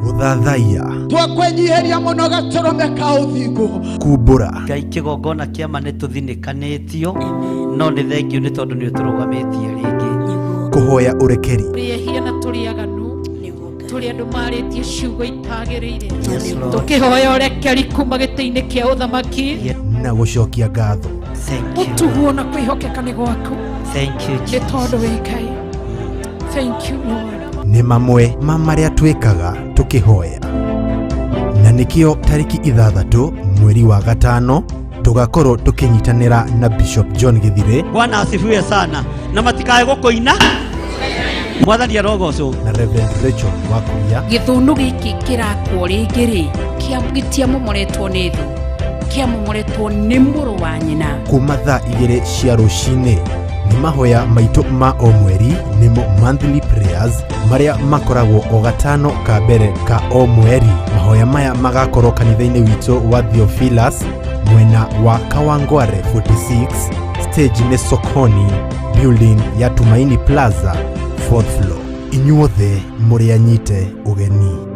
Gũthathaiya, Twakwenyiheria mũno gatũrũme ka ũthingu, kumbũra, Ngai kĩgongona kĩama nĩ tũthinĩkanĩtio, no nĩ thengio nĩ tondũ nĩ ũtũrũgamĩtie rĩngĩ. Kũhoya ũrekeri, Tũrĩ ehia na tũrĩ aganu, tũrĩ andũ marĩtie ciugo itagĩrĩire, Yes, Lord. tũkĩhoya ũrekeri kuma gĩtĩ-inĩ kĩa ũthamaki, na gũcokia ngatho. Thank you. ũtuguo na kwĩhokeka nĩ gwaku, Thank you, nĩ Jesus. tondũ wĩ Ngai. Thank you, Lord. Nĩ mamwe ma marĩa twĩkaga tũkĩhoya, na nĩkĩo tarĩki 6 mweri wa 5 tũgakorwo tũkĩnyitanĩra na Bishop John Githire. Bwana asifiwe sana. Na matikae gũkũina, Mwathani arogocwo. Na Reverend Rachel Wakuria. Gĩthũnũ gĩkĩ kĩrakwo rĩngĩ rĩ, gĩtiamomoretwo nĩ thũ, kĩamomoretwo nĩ mũrũ wa nyina. Kuma thaa 2 cia rũcinĩ nĩ mahoya maitũ ma o mweri, nĩmo monthly prayers, marĩa makoragwo o gatano ka mbere ka o mweri. Mahoya maya magakorwo kanitha-inĩ witũ wa Theophilus, mwena wa Kawangware 46, stage nĩ Sokoni, building ya Tumaini Plaza, 4th floor. Inyuothe mũrĩ anyite ũgeni.